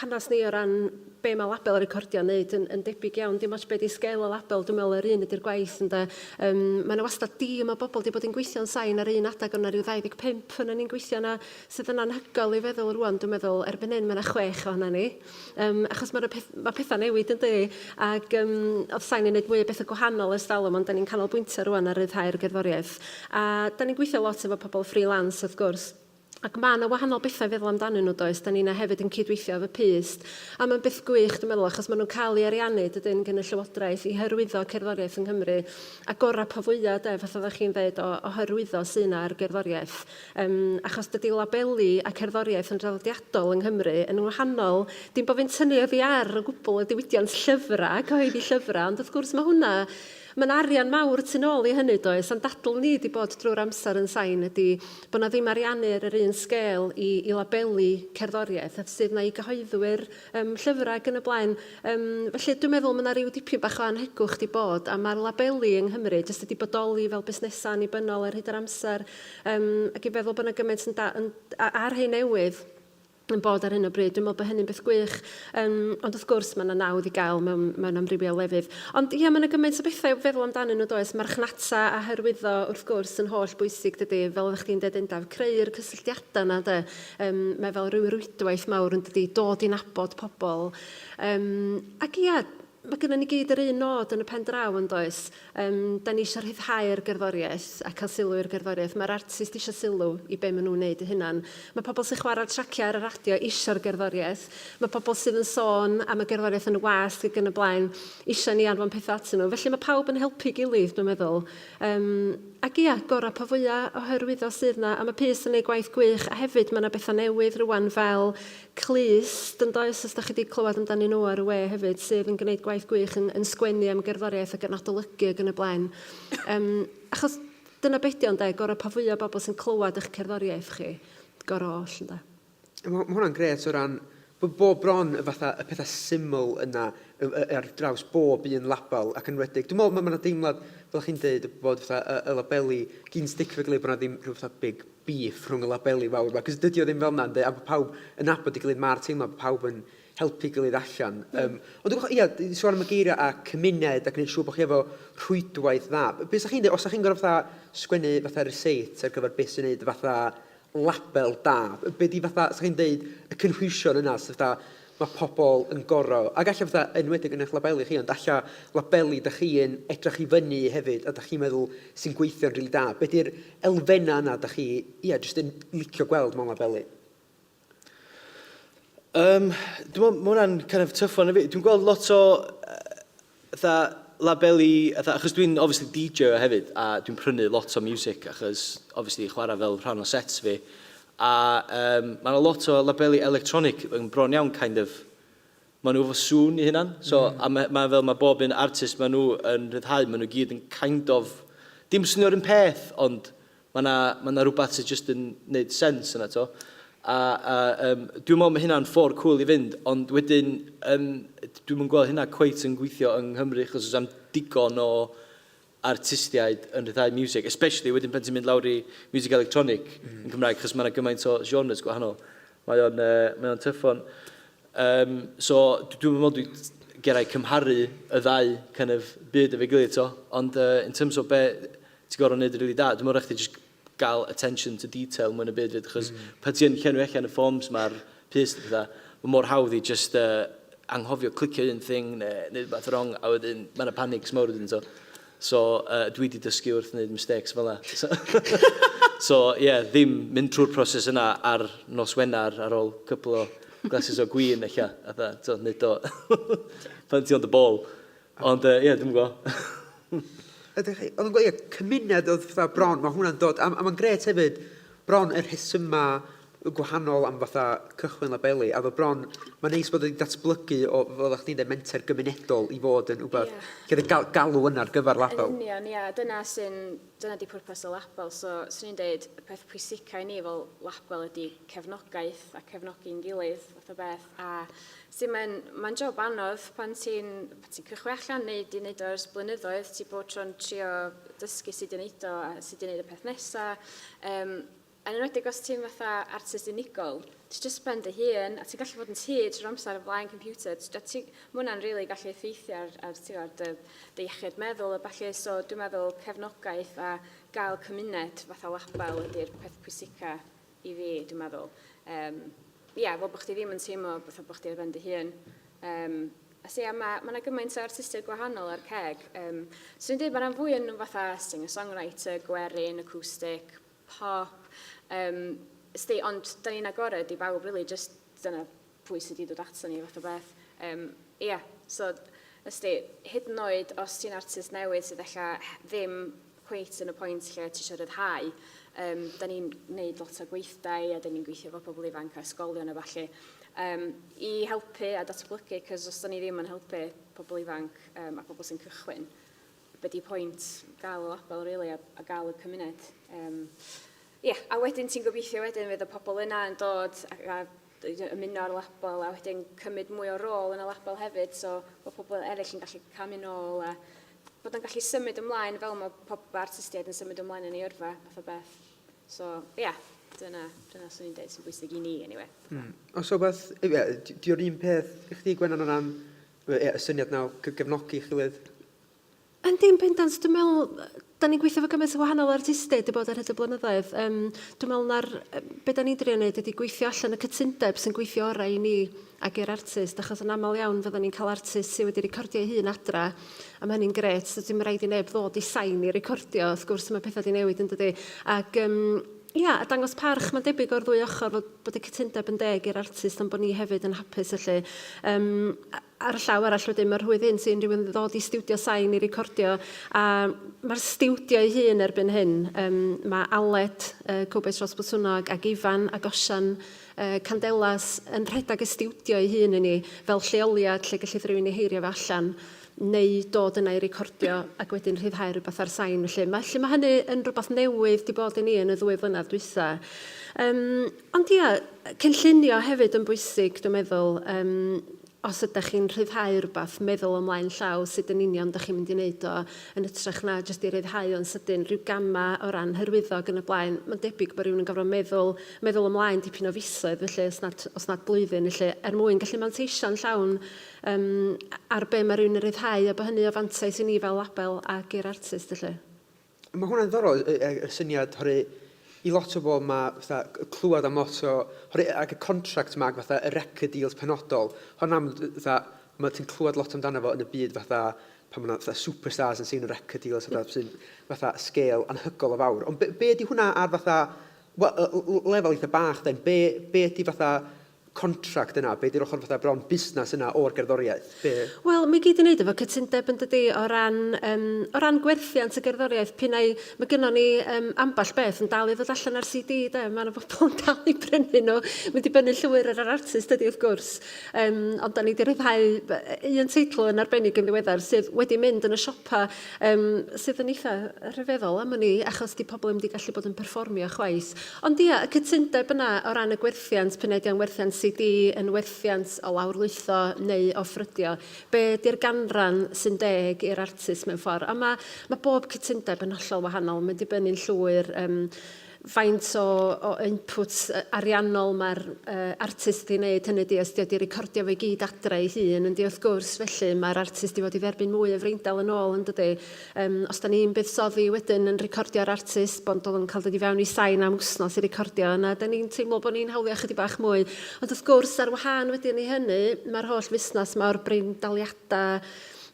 hanes ni o ran be mae label recordio yn neud yn debyg iawn. Dim ots be di sgêl y label, dwi'n meddwl yr un ydy'r gwaith, ynde. Mae yna wastad dîm o bobl wedi bod yn gweithio'n Sain ar un adeg, ond yna rhyw 25 yna ni'n gweithio yna, sydd yn anhygoel i feddwl rwan, dwi'n meddwl, erbyn hyn mae yna chwech ohona ni. Achos mae peth, ma pethau newid yn dydi, ac oedd Sain yn gwneud mwy o bethau gwahanol ers talwm, ond da ni'n canolbwyntio rwan ar ryddhau'r gerddoriaeth. A da ni'n gweithio lot efo pobl freelance, wrth gwrs. Ac mae yna wahanol bethau i feddwl amdanyn nhw, does? Da ni yna hefyd yn cydweithio efo Pyst. A mae'n beth gwych, dwi'n meddwl, achos maen nhw'n cael ei ariannu, dydyn, gan y Llywodraeth i hyrwyddo cerddoriaeth yng Nghymru. A gorau po fwyaf, de, fatha oeddech chi'n dweud, o hyrwyddo sydd yna ar gerddoriaeth. Achos dydy labeli a cerddoriaeth yn draddodiadol yng Nghymru yn wahanol. Dim bod fi'n tynnu oddi ar o gwbl y diwydiant llyfrau, cyhoeddi llyfrau, ond wrth gwrs mae hwnna. Mae'n arian mawr tu nôl i hynny, does? A'n dadl ni wedi bod drwy'r amser yn Sain ydy bod 'na ddim ariannu ar yr un sgêl i labelu cerddoriaeth a sydd 'na i gyhoeddwyr llyfrau ac yn y blaen. Felly dwi'n meddwl mae 'na ryw dipyn bach o anhegwch 'di bod a mae'r labeli yng Nghymru jyst wedi bodoli fel busnesau annibynnol ar hyd yr amser ac i feddwl bod 'na gymaint yn da, yn, a rhai newydd yn bod ar hyn o bryd. Dwi'n meddwl bod hynny'n beth gwych. Ond wrth gwrs, mae yna nawdd i gael mewn amrywiol lefydd. Ond ie, mae yna gymaint o bethau i feddwl amdanyn nhw, does? Marchnata a hyrwyddo, wrth gwrs, yn holl bwysig, dydy. Fel oeddech chdi'n deud, Endaf, creu'r cysylltiadau yna, de. Mae fel rhyw rwydwaith mawr yn dydy, dod i nabod pobl. Ac ia, Mae gynnon ni gyd yr un nod yn y pen draw yn does? Um, da ni eisiau rhyddhau'r gerddoriaeth a cael sylw i'r gerddoriaeth. Mae'r artist eisiau sylw i be maen nhw'n neud eu hunan. Mae pobl sy'n chwarae'r traciau ar y radio eisiau'r gerddoriaeth. Mae pobl sydd yn sôn am y gerddoriaeth yn y wasg ac yn y blaen eisiau ni anfon pethau atyn nhw. Felly mae pawb yn helpu gilydd, dwi'n meddwl. Um, ac ia, gorau po fwyaf o hyrwyddo sydd 'na. A mae Pys yn neud gwaith gwych a hefyd mae 'na bethau newydd rwan fel Clust, yn does, os da chi 'di clywed amdanyn nhw ar y we hefyd, sydd yn gwneud gwaith gwych yn, yn sgwennu am gerddoriaeth ac yn adolygu ac yn y blaen. Um, achos dyna be 'di o ynde, gorau po fwya o bobl sy'n clywed eich cerddoriaeth chi, gorau oll ynde. Mae ma hwnna'n grêt o ran bod bob bron y fatha y pethau syml yna ar draws bob un label ac yn enwedig, dwi'n meddwl mae 'na deimlad, fel chi'n deud, bod fatha y, y labeli gyn sticio efo'i gilydd, bod 'na ddim rhyw fatha big beef rhwng y labeli fawr 'ma, cos dydy o ddim fel 'na ynde, a bod pawb yn nabod ei gilydd, ma'r teimlad bod pawb yn helpu gilydd allan. Mm. Um, ond dwi'n ia, sôn am y geiriau a cymuned a gwneud siŵr bod chi efo rhwydwaith dda. Be sa'ch chi'n dweud, os sa'ch chi'n gorfod fatha sgwennu fatha receipt ar gyfer beth sy'n neud fatha label da, be di fatha, sa'ch chi'n dweud, y cynhwysion yna sydd fatha mae pobl yn gorau, ac alla fatha, enwedig yn eich labeli chi, ond alla labeli da chi yn edrych i fyny hefyd, a da chi'n meddwl sy'n gweithio'n rili da. Be di'r elfennau yna da chi, ia, jyst yn licio gweld mewn labeli? Um, dwi'n meddwl, mae hwnna'n kind of tough one i fi. Dwi'n gweld lot o fatha labeli, fatha, achos dwi'n obviously DJ hefyd, a dwi'n prynu lot o music, achos obviously chwarae fel rhan o sets fi. A um, mae yna lot o labeli electronic yn bron iawn kind of, maen nhw efo sŵn i hunan. So, mm. a mae, ma fel mae bob un artist maen nhw yn rhyddhau, maen nhw gyd yn kind of, dim swnio'r un peth, ond Mae 'na, ma' 'na rywbeth sydd jyst yn neud sense yna, to. A, a um, dwi'n meddwl mae hynna'n ffordd cool i fynd, ond wedyn um, dwi'n yn gweld hynna cweit yn gweithio yng Nghymru, achos oes am digon o artistiaid yn rhyddhau music, especially wedyn pan ti'n mynd lawr i music electronic mm. yn Cymraeg, achos mae yna gymaint o genres gwahanol. Mae o'n, uh, mae o'n tough one. Um, so, dwi'n meddwl dwi'n gerau cymharu y ddau kind of byd efo'i gilydd to, ond uh, in terms o be ti'n gorfod neud yn rili da. Dwi'n meddwl rhaid chdi jyst gael attention to detail mwy na byd fyd, achos mm. pan ti yn llenwi allan y forms ma'r pyst a pethau, mae mor hawdd i just uh, anghofio clicio un thing neu neud rhywbeth wrong, a wedyn mae yna panics mawr wedyn. So, so uh, dwi wedi dysgu wrth wneud mistakes fel yna. So, so yeah, ddim mynd trwy'r proses yna ar nos Wener ar ôl cwpl o glasses o gwin eich a dda, so, neud o pan ti on the ball. Ond ie, yeah, dwi'n gwybod. Ydych chi, oedd yn gweld, ie, cymuned oedd fatha bron, mae hwnna'n dod, a, a mae'n gret hefyd, bron y rhesymau gwahanol am fatha cychwyn labelu, a oedd bron, mae'n neis bod wedi datblygu o, fel o'ch chdi'n dweud, menter gymunedol i fod yn rhywbeth, yeah. lle oedd y gal, galw yna ar gyfer label. Yn union, ia, dyna sy'n, dyna di pwrpas y label, so swn i'n dweud, y peth pwysica i ni fel label ydy cefnogaeth a cefnogi'n gilydd, fath o beth, a Sdi mae'n mae'n job anodd pan ti'n pan ti'n cychwyn allan neu 'di neud o ers blynyddoedd, ti bob tro'n trio dysgu sut i neud o a sut i neud y peth nesa. Yym yn enwedig os ti'n fatha artist unigol, ti jyst ben dy hun a ti'n gallu fod yn tŷ trwy'r amser o flaen computer. A ti, ma' hwnna'n rili gallu effeithio ar, ar, ti'n gwbod, dy, dy iechyd meddwl a ballu. So dwi'n meddwl cefnogaeth a gael cymuned fatha label ydy'r peth pwysica i fi, dwi'n meddwl. Um, ia, fel bod chdi ddim yn teimlo fatha bod chdi ar ben dy hun. Um, a so ia, mae ma 'na gymaint o artistiaid gwahanol ar ceg. Um, so ni'n dweud, mae rhan fwy yn nhw fatha singer-songwriter, gwerin, acoustic, pop. Um, sti, ond da ni'n agored i bawb, really, just dyna pwy sydd wedi dod ato ni, fath o beth. Um, ia, so, ysdi, hyd yn oed os ti'n artist newydd sydd ella ddim cweit yn y pwynt lle ti eisiau rhyddhau, um, da ni'n gwneud lot o gweithdai a da ni'n gweithio efo pobl ifanc a ysgolion a falle um, i helpu a datblygu, cos os da ni ddim yn helpu pobl ifanc um, a pobl sy'n cychwyn, be di pwynt gael y label really, a, a gael y cymuned. Um, yeah, a wedyn ti'n gobeithio wedyn fydd y pobl yna yn dod a, a ymuno ar label a wedyn cymryd mwy o rôl yn y label hefyd, so bod pobl eraill yn gallu camu nôl a bod o'n gallu symud ymlaen fel mae pob artistiaid yn symud ymlaen yn ei yrfa, fath o beth. So, ie, yeah, dyna, dyna swn i'n dweud sy'n bwysig i ni, anyway. Mm. Os o beth, ie, di'r un peth i chdi, Gwennan, o ran ie, y syniad na o gefnogi eich gilydd? Yndi, yn bendant. Dwi'n meddwl, Da ni'n gweithio efo gymaint o wahanol artistiaid 'di bod ar hyd y blynyddoedd. Yym, dwi'n meddwl na'r, be da ni'n drio wneud ydy gweithio allan y cytundeb sy'n gweithio orau i ni ac i'r artist, achos yn aml iawn fyddan ni'n cael artist sydd wedi recordio ei hun adra, a mae hynny'n grêt, so dim rhaid i neb ddod i sain i recordio, wrth gwrs mae pethau 'di newid yn dydi. Ac yym, ia, a dangos parch mae'n debyg o'r ddwy ochr fod, bod y cytundeb yn deg i'r artist ond bod ni hefyd yn hapus felly. Yym, Ar y llaw arall wedyn, mae'r rhwydd hyn sy'n rhywun ddod i stiwdio sain i recordio, a mae'r stiwdio ei hun erbyn hyn, um, mae Aled, uh, Cowbois Rhos Botwnnog, ac Ifan ac Osian uh, Candelas yn rhedeg y stiwdio ei hun i ni fel lleoliad lle gellith rhywun ei heirio fe allan neu dod yna i recordio ac wedyn rhyddhau rhywbeth ar sain. Felly mae, lle mae hynny yn rhywbeth newydd di bod i ni yn y ddwy flynedd dwytha. Um, ond ia, cynllunio hefyd yn bwysig, dwi'n meddwl. Um, os ydych chi'n rhyddhau rhywbeth, meddwl ymlaen llaw sut yn union dych chi'n mynd i wneud o, yn hytrach na jyst i ryddhau o'n sydyn, rhyw gamau o ran hyrwyddo ac yn y blaen. Mae'n debyg bod rhywun yn gorfod meddwl, meddwl ymlaen dipyn o fisoedd felly, os nad, os nad blwyddyn felly, er mwyn gallu manteisio'n llawn um, ar be mae rhywun yn rhyddhau a bod hynny o fantais i ni fel label ac i'r artist felly. Mae hwnna'n ddiddorol, y, y, y syniad, oherwydd i lot o bobl mae fatha, clywed am lot o, oherwydd ac y contract yma, ac fatha y record deals penodol, hwnna'n amlwg, fatha, mae ti'n clywed lot amdano fo yn y byd fatha, pan mae 'na fatha superstars yn seinio record deals, fatha, sy'n fatha scale anhygoel o fawr. Ond be, be ydy hwnna ar fatha, wel, lefel eitha bach then, be, be ydy fatha contract yna? Be 'di'r ochr fatha bron busnes yna o'r gerddoriaeth? Be... Wel, mae gyd i wneud efo cytundeb yn dydi, o ran, um, o ran gwerthiant y gerddoriaeth, p'un ai, mae gynnon ni um, ambell beth yn dal i ddod allan ar CD, de, mae yna bobl yn dal i brynu nhw, mae'n dibynnu llwyr ar yr artist ydy wrth gwrs, um, ond da ni wedi rhyddhau un teitl yn arbennig yn ddiweddar sydd wedi mynd yn y siopa, um, sydd yn eitha rhyfeddol am wn i, achos di pobl ddim wedi gallu bod yn perfformio chwaith. Ond ia, y cytundeb yna o ran y gwerthiant, p'un ai 'di o'n werthiant CD, yn werthiant o lawrlwytho neu o ffrydio, be 'di'r ganran sy'n deg i'r artist mewn ffordd? A ma' ma' bob cytundeb yn hollol wahanol, mae'n dibynnu'n llwyr yym faint o o input ariannol mae'r uh, artist 'di wneud, hynny 'di os 'di o 'di recordio fo i gyd adre ei hun, yndi wrth gwrs felly mae'r artist i fod i dderbyn mwy o freindal yn ôl yn dydi? Yym, os da ni'n buddsoddi wedyn yn recordio'r artist, bod o'n cael dod i fewn i sain am wsnos i recordio, yna da ni'n teimlo bod ni'n hawlio chydig bach mwy. Ond wrth gwrs, ar wahân wedyn i hynny, mae'r holl fusnes 'ma o'r breindaliadau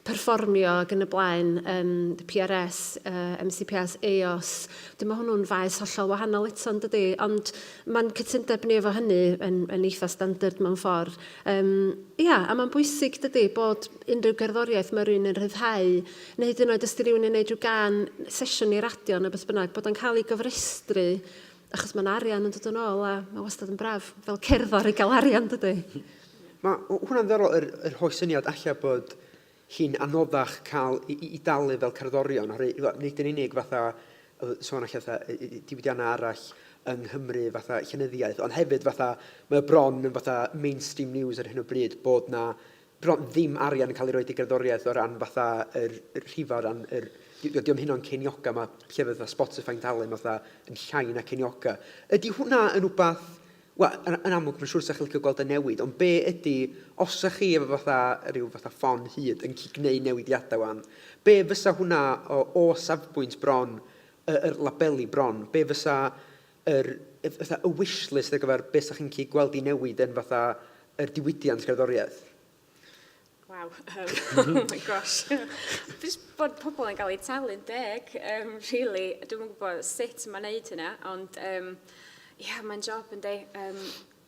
perfformio ac yn y blaen, um, PRS, uh, MCPS, EOS, wedyn mae hwnnw'n faes hollol wahanol eto yn dydi, ond mae'n cytundeb ni efo hynny yn, yn eitha standard mewn ffordd. Um, ia, a mae'n bwysig dydy bod unrhyw gerddoriaeth mae rhywun yn rhyddhau, neu hyd yn oed os 'di rhywun yn neud rhyw gân sesiwn i radio neu beth bynnag, bod o'n cael ei gofrestru, achos mae 'na arian yn dod yn ôl a mae wastad yn braf fel cerddor i gael arian dydy? Mae hwnna'n ddiddorol, yr, yr holl syniad alla bod hi'n anoddach cael i, i, i dalu fel cerddorion, oherwydd nid yn unig fatha, sôn alla fatha diwydiannau arall yng Nghymru fatha llenyddiaeth, ond hefyd fatha, mae o bron yn fatha mainstream news ar hyn o bryd bod 'na bron ddim arian yn cael ei roid i gerddoriaeth o ran fatha yr, yr rhifau, o ran yr... Diolch hynna'n ceinioga, mae llefydd fatha Spotify'n talu fatha yn llai na ceinioga. Ydy hwnna yn wbath... Wel, yn, yn amlwg, mae'n siŵr 'sa chi'n licio gweld y newid, ond be ydy, os 'sa chi efo fatha rhyw fatha ffon hud yn gallu gwneud newidiadau 'wan, be fysa hwnna o, o safbwynt bron, y, yr labeli bron, be fysa yr, fatha, y wishlist ar gyfer be 'sa chi'n gallu gweld i newid yn fatha yr diwydiant gerddoriaeth? Waw, um, oh my gosh. Jyst bod pobl yn cael eu talu'n deg, um, really. Dwi'm yn gwybod sut mae'n neud hynna, ond um, yeah, mae'n job yn de. Um,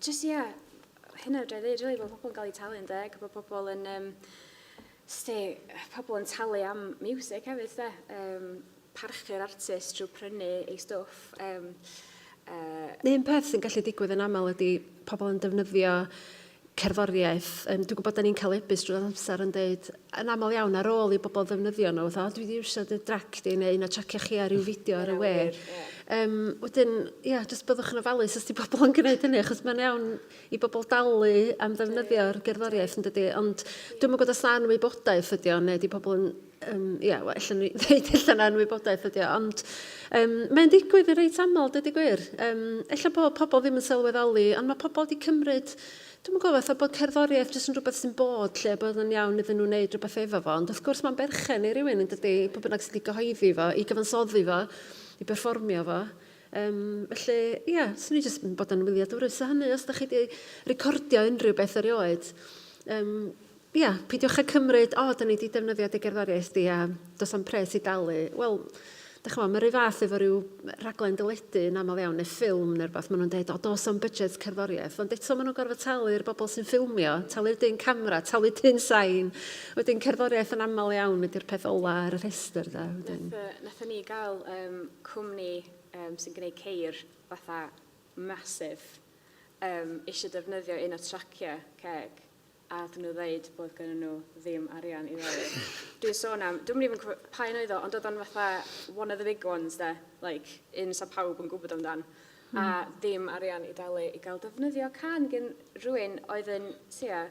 just, yeah, hynna fedra i ddeud, really, bod pobl yn cael eu talu'n deg, bod pobl yn, um, sti, pobl yn talu am music hefyd, de. Um, parchu'r artist trwy prynu ei stwff. Um, uh, Un peth sy'n gallu digwydd yn aml ydy pobl yn defnyddio cerddoriaeth. Um, dwi'n gwybod da ni'n cael e-byst drwy'r amser yn deud, yn aml iawn ar ôl i bobl ddefnyddio nhw, fatha, o, dwi wedi iwsio dy drac di, neu un o tracia chi ar ryw fideo ar y we. Um, wedyn, ia, yeah, jyst byddwch yn ofalus os di pobl yn gwneud hynny, achos mae'n iawn i bobl dalu am ddefnyddio'r gerddoriaeth yn dydy, ond dwi'm yn gwybod os na anwybodaeth ydy o, neu di pobl yn um, ia, wel, ella ni ddeud ella na anwybodaeth ydy o, ond um, mae'n digwydd yn reit aml, dydy gwir. Um, ella bod pobl ddim yn sylweddoli, ond mae pobl wedi cymryd Dwi'm yn gwybod, fatha bod cerddoriaeth jyst yn rhywbeth sy'n bod lle, bod yn iawn iddyn nhw wneud rhywbeth efo fo, ond wrth gwrs mae'n berchen i rywun yn dydy, pwy bynnag sydd wedi gyhoeddi fo, i gyfansoddi fo, i berfformio fo. Um, felly, ie, yeah, swn i jyst yn bod yn wyliadwrus o hynny, os da chi wedi recordio unrhyw beth erioed. Um, ie, yeah, peidiwch â cymryd, o, oh, da ni wedi defnyddio dy gerddoriaeth di a does am pres i dalu. Wel, da chymod, mae rhyw fath efo rhyw raglen deledu yn aml iawn, neu ffilm neu rhywbeth, maen nhw'n dweud, o, does am budget cerddoriaeth. Ond eto maen nhw'n gorfod talu'r bobl sy'n ffilmio, talu'r dyn camera, talu dyn sain. Wedyn cerddoriaeth yn aml iawn ydy'r peth ola ar y rhestr. Da. Wedyn. Nath, nathon ni gael um, cwmni um, sy'n gwneud ceir fatha massive um, eisiau defnyddio un o traciau ceg a nathon nhw ddeud bod gynnon nhw ddim arian i dalu. Dwi'n sôn am, dwi'm yn even cofio pa un oedd o, ond oedd o'n fatha one of the big ones de, like un sa pawb yn gwybod amdan. A ddim arian i dalu i gael defnyddio can gen rhywun oedd yn tua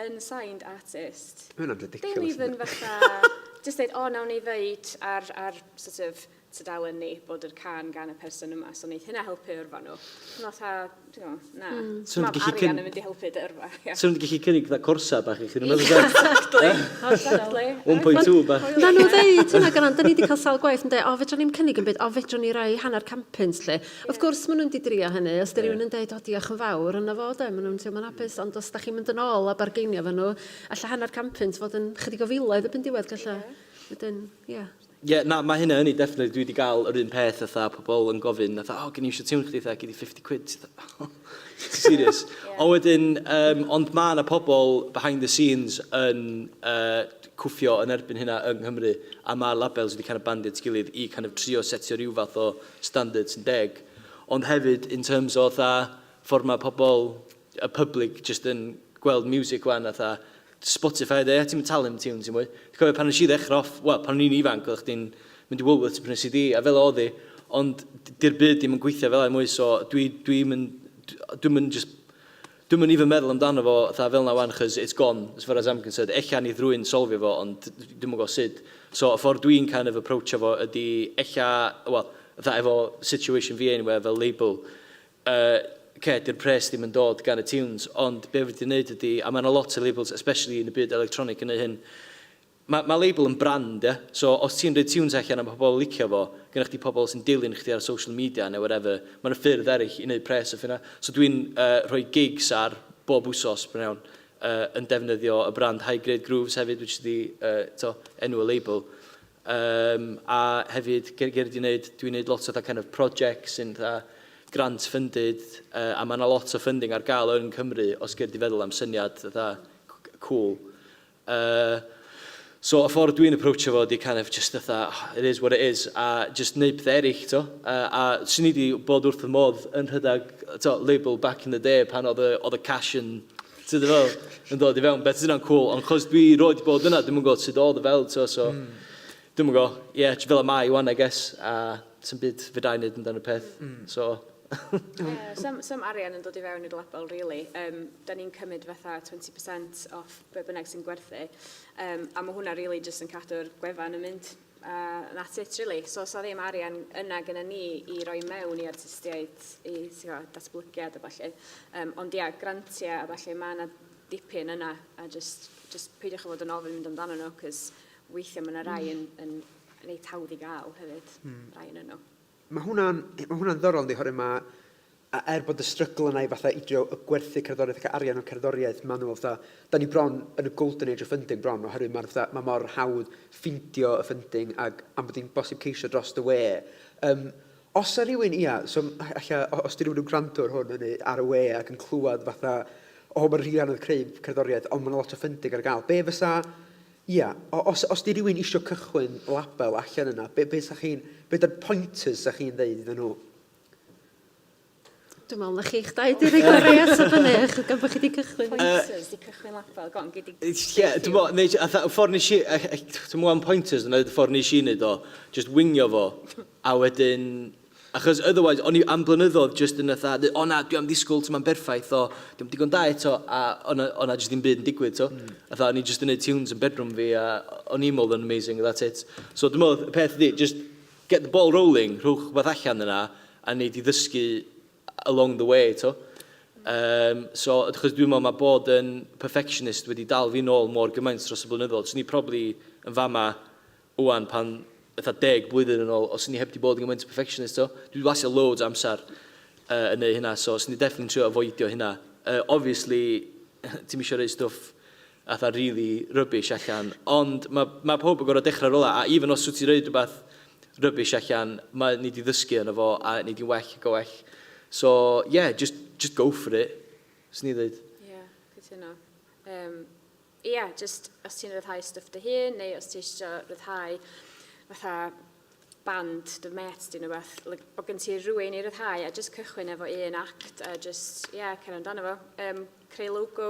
unsigned artist. Mae hwnna'n ridiculous. Dim even fatha, just deud, o, nawn ni ddeud ar, ar sort of tudalen ni bod yr can gan y person yma, so wneith hynna helpu yrfa nhw. Dwi'n fatha, ti'n gwybod, na. So nhw'n Mae gallu arian cyn- yn mynd i helpu dy yrfa. ie. So nhw'n gallu cynnig fatha corsa bach i chi, dwi'n meddwl. Exactly. Exactly. 1.2 bach. Na nhw ddeud hynna gyda, da ni wedi cael sawl gwaith yn dweud, o, fedrwn ni'm cynnig yn byd, o, fedrwn ni roi hanner canpunt, lle. Wrth gwrs, maen nhw'n di drio hynny, os di rhywun yn dweud, o, diolch yn fawr, yna fo, de, maen nhw'n teimlo'n hapus, ond os da chi'n mynd yn ôl a bargeinio efo nhw, alla hanner canpunt fod yn chydig o filoedd erbyn diwedd, galla. Wedyn, ie. Ie, na, mae hynna yn ei definitely. Dwi wedi gael yr un peth fatha pobl yn gofyn, fatha, oh, gen i eisiau tiwn chdi, fatha, gei di 50 quid. Ti fatha, Ti'n serious? Ie. Ond wedyn, um, ond mae yna pobl behind the scenes yn cwffio yn erbyn hynna yng Nghymru, a mae'r labels wedi kind of bandio at gilydd i kind of trio setio rhyw fath o standard sy'n deg. Ond hefyd, in terms o fatha, ffordd mae pobl, y public, just yn gweld music wan, fatha, Spotify de, ti'n mynd talu am tunes i mwy. Dwi'n cofio pan nes i ddechrau off, wel, pan o'n i'n ifanc, oeddech chdi'n mynd i Woolworths i prynu CD, a fel oedd hi, ond di'r byd ddim yn gweithio fel mwy, so dwi, dwi'n mynd, dwi'n mynd just, dwi'n mynd even meddwl amdano fo fatha fel na wan, chos it's gone, as far as I'm concerned. Ella ni ddrwy'n solfio fo, ond dwi'n gwybod sut. So, y ffordd dwi'n kind of approachio fo ydy, ella, wel, fatha efo situation fi anyway, fel label, uh, di'r pres ddim yn dod gan y tunes, ond be fi wedi wneud ydy, a mae yna lot o labels, especially yn y byd electronic yn neud hyn, mae ma label yn brand, ie? So, os ti'n rhoi tunes allan a mae pobl yn licio fo, gennych chdi pobl sy'n dilyn chdi ar social media neu whatever, mae yna ffyrdd eraill i wneud pres off hynna. So, dwi'n rhoi gigs ar bob wsos, bron iawn, yn defnyddio y brand High Grade Grooves hefyd, which ydi to, enw y label. A hefyd, ger, ger di wneud, dwi'n wneud lot o fatha kind of projects sy'n fatha grant funded, a mae yna lot o funding ar gael yn Cymru os ger di feddwl am syniad fatha cool. So y ffordd dwi'n approachio fo di kind of just fatha, oh, it is what it is, a just neud pethau eraill, to. A swn i di bod wrth y modd yn rhedeg to, label back in the day pan oedd y, oedd y cash yn, ti'n fel, yn dod i fewn. Beth yna'n cool, ond chos dwi roed i bod yna, dwi'm yn gwybod sut oedd y fel, to, so dwi'm yn gwybod, ie, yeah, fel y mae wan, I guess, a sy'n byd fedra i wneud amdano y peth, so. Yeah, some arian yn dod i fewn i'r label, really. Da ni'n cymryd fatha 20% off be bynnag sy'n gwerthu. A mae hwnna really just yn cadw'r gwefan yn mynd. That's it, really. So, sa ddim arian yna gyda ni i roi mewn i artistiaid, i ti'n gwbod, datblygiad a ballu. Ond ia, grantiau a ballu, mae yna dipyn yna. A just peidiwch â fod yn ofyn mynd amdano nhw, cos weithiau mae yna rai yn reit hawdd i gael hefyd. Rai yn nhw. Mae hwnna'n ma hwnna'n ddiddorol, yndi, oherwydd mae, a er bod y strygl yna i fatha i drio gwerthu cerddoriaeth ac arian o cerddoriaeth, maen nhw fatha, da ni bron yn y golden age o funding bron, oherwydd mae'r fatha, mae mor hawdd ffindio y funding ac am bod hi'n bosib ceisio dros y we. Os 'na rhywun, ia, so alla, os di rhywun yn gwrando ar hwn hynny, ar y we ac yn clywed fatha, o, mae'n rhy anodd creu cerddoriaeth, ond mae'n lot o funding ar gael. Be fysa, ia, os, os di rhywun isio cychwyn label allan yna, be, be sa chi'n, be dy'r pointers sa chi'n ddeud iddyn nhw? Dwi'n meddwl na chi'ch dau di'r rhai gorau i ateb hynny, achos gan bod chi wedi cychwyn. Pointers i cychwyn label, go on, gei di... Ie, dwi'n meddwl, neu, fatha, y ffordd nes i, dwi'n meddwl am pointers, dyna y ffordd nes i wneud o, just wingio fo, a wedyn, achos otherwise, o'n i am blynyddoedd just yn fatha, o na, dwi am ddisgwyl, ti'n ma'n berffaith, o, dwi'n digon da eto, a o'na, o'na just ddim byd yn digwydd, to. Fatha, o'n i just yn neud tunes yn bedroom fi, a o'n i'n meddwl yn amazing, that's it. So dwi'n meddwl, y peth ydi, just get the ball rolling, rhowch rhywbeth allan yna, a neud i ddysgu along the way, to. Um, so, achos dwi'n meddwl mae bod yn perfectionist wedi dal fi nôl mor gymaint dros y blynyddoedd. Swn i probably yn fama wan pan fatha 10 blwyddyn yn ôl, os ni heb di bod yn gymaint o perfectionist, so. Dwi wedi wasio loads o amser yn neud hynna, so swn i definitely trio avoidio hynna. Obviously, ti'm isio rhoi stwff fatha really rubbish allan, ond mae ma pawb yn gorfod dechrau rywle, a even os wyt ti'n rhoi rhywbeth rubbish allan, mae ni di ddysgu yno fo, a ni di well ac o well. So, yeah, just, just go for it, swn i ddweud. Ie, yeah, cytuno. Um, Ia, jyst os ti'n rhyddhau stwff dy hun, neu os ti isio rhyddhau fatha band dy mêt di neu wbath, like, bod gen ti rhywun i ryddhau a jyst cychwyn efo un act a jyst, ie, yeah, cer amdano fo. Um, creu logo,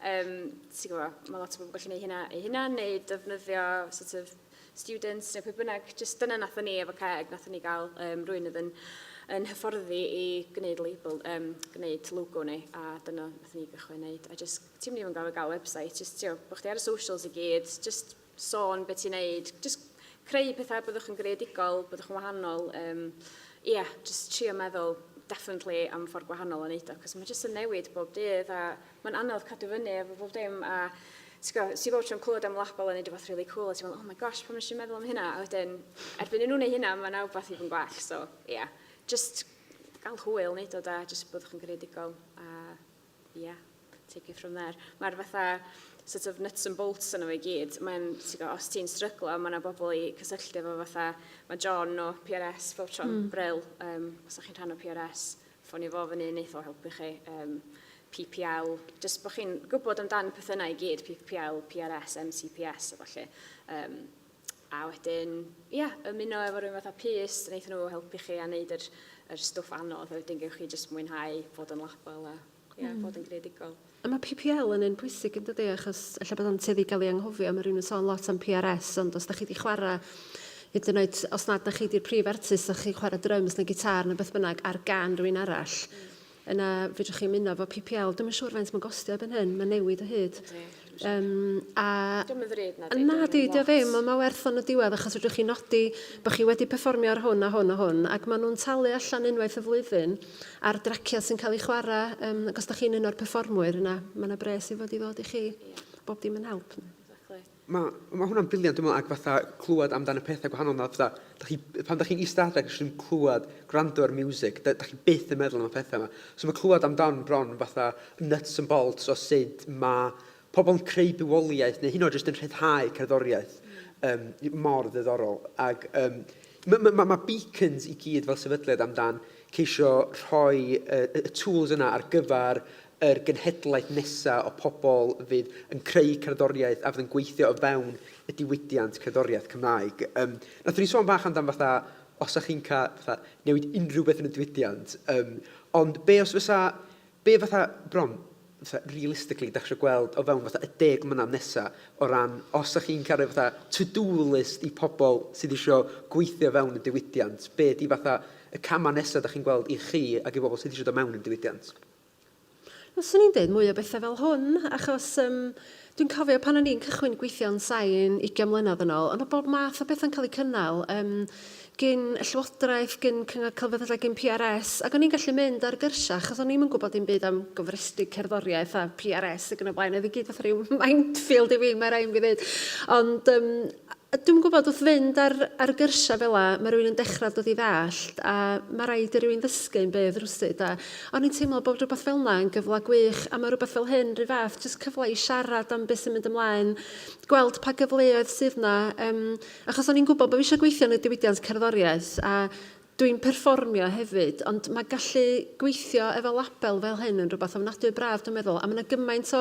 um, ti'n gwybod, mae lot o bobl gallu gwneud hynna eu hunan, neu defnyddio sort of students neu pwy bynnag, jyst dyna nathon ni efo Ceg, nathon ni gael um, rhywun oedd yn, yn hyfforddi i gwneud label, um, gwneud logo ni, a dyna nathon ni gychwyn wneud. A jyst, ti'n mynd i fod yn gael gael website, jyst, ti'n bod chdi ar y socials i gyd, jyst sôn beth ti'n neud, jyst creu pethau byddwch yn greadigol, byddwch yn wahanol. Um, yeah, jyst trio meddwl definitely am ffordd gwahanol o wneud o, cos mae jyst yn newid bob dydd a mae'n anodd cadw fyny efo bob dim a ti'n gwybod, ti bob tro'n clywed am label yn neud rhywbeth really cool a ti'n meddwl, oh my gosh, pam nes i meddwl am hynna? A wedyn, erbyn i nhw wneud hynna, mae yna wbath i fod yn gwell. So, ie, yeah. just gael hwyl wneud o da, just byddwch yn greadigol a yeah, take it from there. Mae'r fatha sort of nuts and bolts yna fo i gyd. Mae'n, ti'n gwybod, os ti'n stryglo, mae yna bobl i cysylltu efo fatha, mae John o PRS, bob tro'n mm. bril, um, os ydych chi'n rhan o PRS, ffonio fo fyny, neith o helpu chi. Um, PPL, jyst bod chi'n gwybod amdan pethau yna i gyd, PPL, PRS, MCPS a falle. Um, a wedyn, ia, yeah, ymuno efo rhywun fatha Pys, wnaethon nhw helpu chi a wneud yr, yr stwff anodd, a wedyn gewch chi jyst mwynhau fod yn label a yeah, bod yn greadigol. A mae PPL yn un pwysig yn dydi, achos ella bod o'n tueddu i gael ei anghofio, mae rhywun yn sôn lot am PRS, ond os da chi wedi chwarae, hyd yn oed os nad na chi di'r prif artist, os chi'n chwarae drums neu gitar neu beth bynnag ar gan rhywun arall, yna fedrwch chi ymuno efo PPL. Dwi'm yn siŵr faint mae'n gostio erbyn hyn, mae'n newid o hyd. Um, a... Dio'm yn ddrud na di. Na di, dio ddim, ond mae werth o'n y diwedd achos fedrwch chi nodi bod chi wedi perfformio ar hwn a hwn a hwn ac maen nhw'n talu allan unwaith y flwyddyn ar draciau sy'n cael eu chwarae. Um, ac os da chi'n un o'r perfformwyr yna, mae yna bres i fod i ddod i chi. Yeah. Bob dim yn help. Exactly. Mae ma hwnna'n briliant, dwi'n meddwl, ac fatha clywed amdan y pethau gwahanol 'na, fatha, dach chi, pan dach chi'n eistedd adre ac jyst yn clywed, gwrando ar music, da, dach chi byth yn meddwl am y pethau yma. So mae clywed amdan bron fatha nuts and bolts o sut mae pobl yn creu bywoliaeth, neu hyd yn oed jyst yn rhyddhau cerddoriaeth, um, mor ddiddorol. Ac um, mae ma, ma, ma beacons i gyd fel sefydliad amdan ceisio rhoi y, y tools yna ar gyfer yr genhedlaeth nesa o pobl fydd yn creu cerddoriaeth a fydd yn gweithio o fewn y diwydiant cerddoriaeth Cymraeg. Um, nathon ni sôn bach amdan fatha, os ydych chi'n cael fatha, newid unrhyw beth yn y diwydiant, um, ond be os fysa, be fatha bron, fatha, realistically, dach chi eisiau gweld o fewn fatha y 10 mlynedd nesa o ran, os ydych chi'n cael rhoi fatha to-do list i pobl sydd eisiau gweithio fewn y diwydiant, be di fatha y camau nesaf dach chi'n gweld i chi ac i bobl sydd eisiau dod mewn i'r diwydiant? Wel, 'swn i'n deud mwy o bethau fel hwn, achos um, dwi'n cofio pan o'n i'n cychwyn gweithio yn Sain 20 mlynedd yn ôl, ond o bob math o bethau'n cael eu cynnal, um, gyn y Llywodraeth, gyn Cyngor Celfyddydau, gyn PRS, ac o'n i'n gallu mynd ar gyrsiau, achos o'n i'm yn gwybod dim byd am gofrestru cerddoriaeth a PRS ac yn y blaen, oedd i gyd fatha rhyw minefield i fi, mae rhaid i fi ddweud. Ond um, Dwi'm yn gwybod, wrth fynd ar ar gyrsiau fel 'a, ma' rywun yn dechrau dod i ddallt, a ma' raid i rywun ddysgu yn bydd rywsut, a o'n i'n teimlo bod rhywbeth fel 'na yn gyfle gwych, a ma' rhywbeth fel hyn 'run fath, jyst cyfle i siarad am beth sy'n mynd ymlaen, gweld pa gyfleoedd sydd 'na, yym, achos o'n i'n gwybod bod fi eisiau gweithio yn y diwydiant cerddoriaeth, a Dwi'n perfformio hefyd, ond mae gallu gweithio efo label fel hyn yn rhywbeth ofnadwy o braf dwi'n meddwl, a mae 'na gymaint o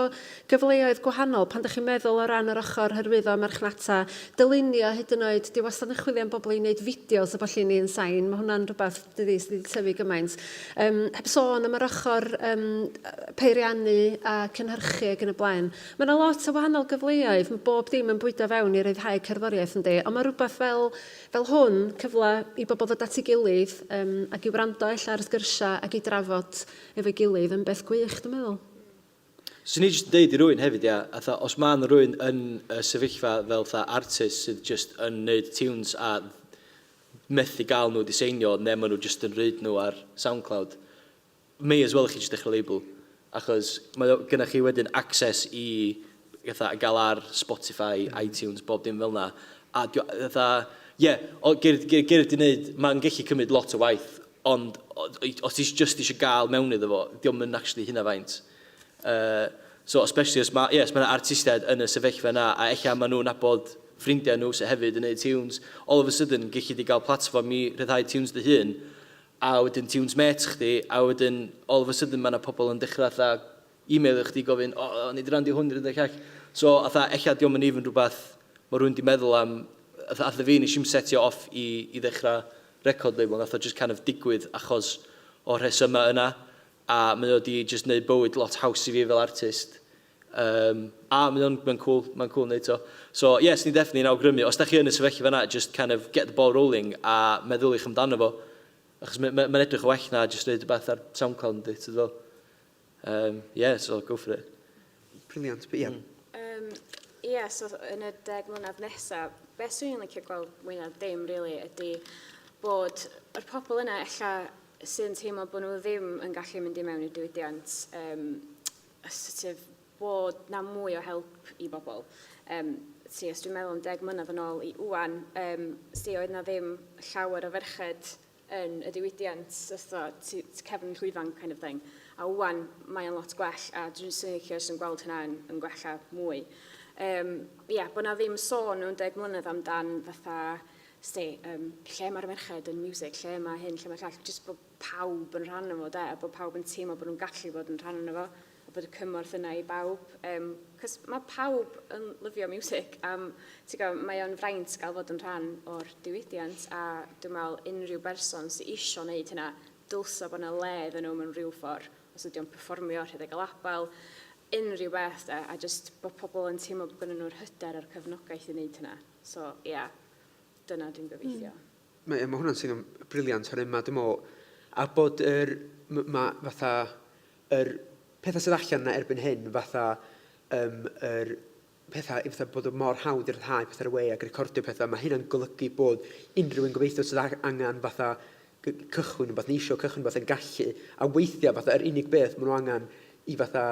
gyfleoedd gwahanol pan dych chi'n meddwl o ran yr ochr hyrwyddo, marchnata, dylunio hyd yn oed, dwi wastad yn chwilio am bobl i wneud fideos a ballu i ni yn Sain, mae hwnna'n rhywbeth dydi sydd wedi tyfu gymaint. Um, heb sôn am yr ochr um, peiriannu a cynhyrchu ac yn y blaen. Mae yna lot o wahanol gyfleoedd, mae bob dim yn bwydo fewn i ryddhau cerddoriaeth yndi, ond mae rhywbeth fel Fel hwn, cyfle i bobl ddod at ei gilydd yym ac i wrando ella ar sgyrsiau ac i drafod efo'i gilydd yn beth gwych dwi'n meddwl. Swn i jyst yn deud i rywun hefyd ia, fatha os ma' 'na rywun yn y sefyllfa fel fatha artist sydd jyst yn neud tunes a methu gael nhw 'di seinio ne' ma' nhw jyst yn rhoid nhw ar Soundcloud, may as well i chi jyst dechrau label. Achos mae o, gynnach chi wedyn access i fatha, gael ar Spotify, iTunes, bob dim fel 'na. A dio, fatha, ie, yeah, o, ger, ger, ger di wneud, mae'n gallu cymryd lot o waith, ond os ti just eisiau gael mewn iddo fo, dio'm yn actually hynna faint. So especially os mae, yeah, os mae artistiaid yn y sefyllfa yna, a ella maen nhw'n nabod ffrindiau nhw sydd hefyd yn neud tunes, all of a sudden gelli di gael platform i rhyddhau tunes dy hun, a wedyn tunes mates chdi, a wedyn all of a sudden mae yna pobl yn dechrau fatha e-mailio chdi gofyn, o, oh, ni di randi hwn, rhywun llall. So, fatha, ella dio'm yn even rhywbeth mae rhywun di meddwl am, fatha, fatha fi, nes i'm setio off i, i ddechrau record label, nath o just kind of digwydd achos o'r rhesymau yna, a mae o di just neud bywyd lot haws i fi fel artist. Um, a mae o'n mae'n cool, mae'n cool neud o. So, yes, ni definitely yn awgrymu, os da chi yn y sefyllfa yna, just kind of get the ball rolling a meddyliwch amdano fo. Achos mae'n ma, ma edrych o well na just neud rhywbeth ar SoundCloud, yndi, ti'n fel. Yeah, so go for it. Brilliant, but yeah. Yeah, so yn y 10 mlynedd nesaf, beth swn i'n licio gweld mwy na dim, really, ydy bod yr pobl yna ella sy'n teimlo bod nhw ddim yn gallu mynd i mewn i'r diwydiant, sort of bod na mwy o help i bobl. Si, os dwi'n meddwl am 10 mlynedd yn ôl i ŵan, si, oedd na ddim llawer o ferched yn y diwydiant, fatha cefn llwyfan kind of thing. A ŵan mae o'n lot gwell, a dwi'n swn i'n licio jyst yn gweld hynna yn gwella mwy. Ia, bod na ddim sôn mewn 10 mlynedd amdan fatha, sti, lle mae'r merched yn music, lle mae hyn, lle mae'r llall, jyst bod pawb yn rhan o fo, de, a bod pawb yn teimlo bod nhw'n gallu bod yn rhan ohono fo, a bod y cymorth yna i bawb. Cos mae pawb yn lyfio music, a ti'n gwybod, mae o'n fraint gael fod yn rhan o'r diwydiant, a dwi'n meddwl unrhyw berson sydd isio wneud hynna, dylsa bod yna le iddyn nhw mewn rhyw ffordd, os ydy o'n perfformio, rhedeg y label, unrhyw beth, de, a jyst bod pobl yn teimlo bod gennyn nhw'r hyder a'r cefnogaeth i wneud hynna. So, ie, yeah, dyna dwi'n gobeithio. Mae hwnna'n swnio'n brilliant, oherwydd mae, dwi'n meddwl, a bod yr, mae fatha, yr pethau sydd allan yna erbyn hyn, fatha, um, yr pethau, fatha bod o mor hawdd i ryddhau pethau ar y we ac recordio pethau, mae hynna'n golygu bod unrhyw un gobeithio sydd angen fatha cychwyn rhywbeth, neu isio cychwyn rhywbeth yn gallu, a weithiau fatha yr unig beth maen nhw angen i fatha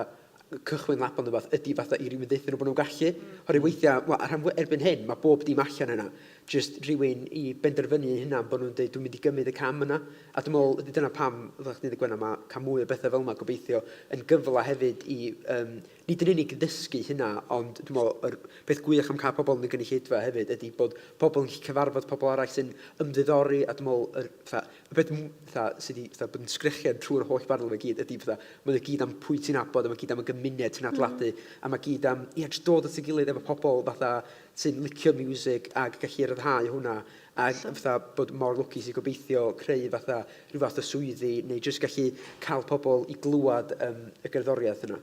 cychwyn label neu rhywbeth ydy fatha i rywun ddeutha nhw bod nhw'n gallu. Oherwydd weithiau, wel, ar rhan erbyn hyn, mae bob dim allan yna. Jyst rhywun i benderfynu eu hunan bod nhw'n dweud dwi'n mynd i gymryd y cam yna. A dwi'n meddwl, ydy dyna pam, fel chdi'n dweud Gwenno, mae cael mwy o bethau fel yma gobeithio yn gyfle hefyd i, um, nid yn unig ddysgu hynna, ond dwi'n meddwl, yr peth gwych am cael pobl yn y gynulleidfa hefyd ydy bod pobl yn gallu cyfarfod pobl arall sy'n ymddiddori, a dwi'n meddwl, yr, fatha, y peth fatha, sydd wedi fatha, bod yn sgrechian trwy'r holl barl yma gyd ydy fatha, mae o gyd am pwy ti'n nabod, a mae gyd am y gymuned ti'n adeiladu, a mae gyd am, ia, jyst dod at ei gilydd efo pobl fatha sy'n licio music ac gallu ryddhau hwnna, a fatha bod mor lwcus i gobeithio creu fatha rhyw fath o swyddi, neu jyst gallu cael pobl i glywed um, y gerddoriaeth yna.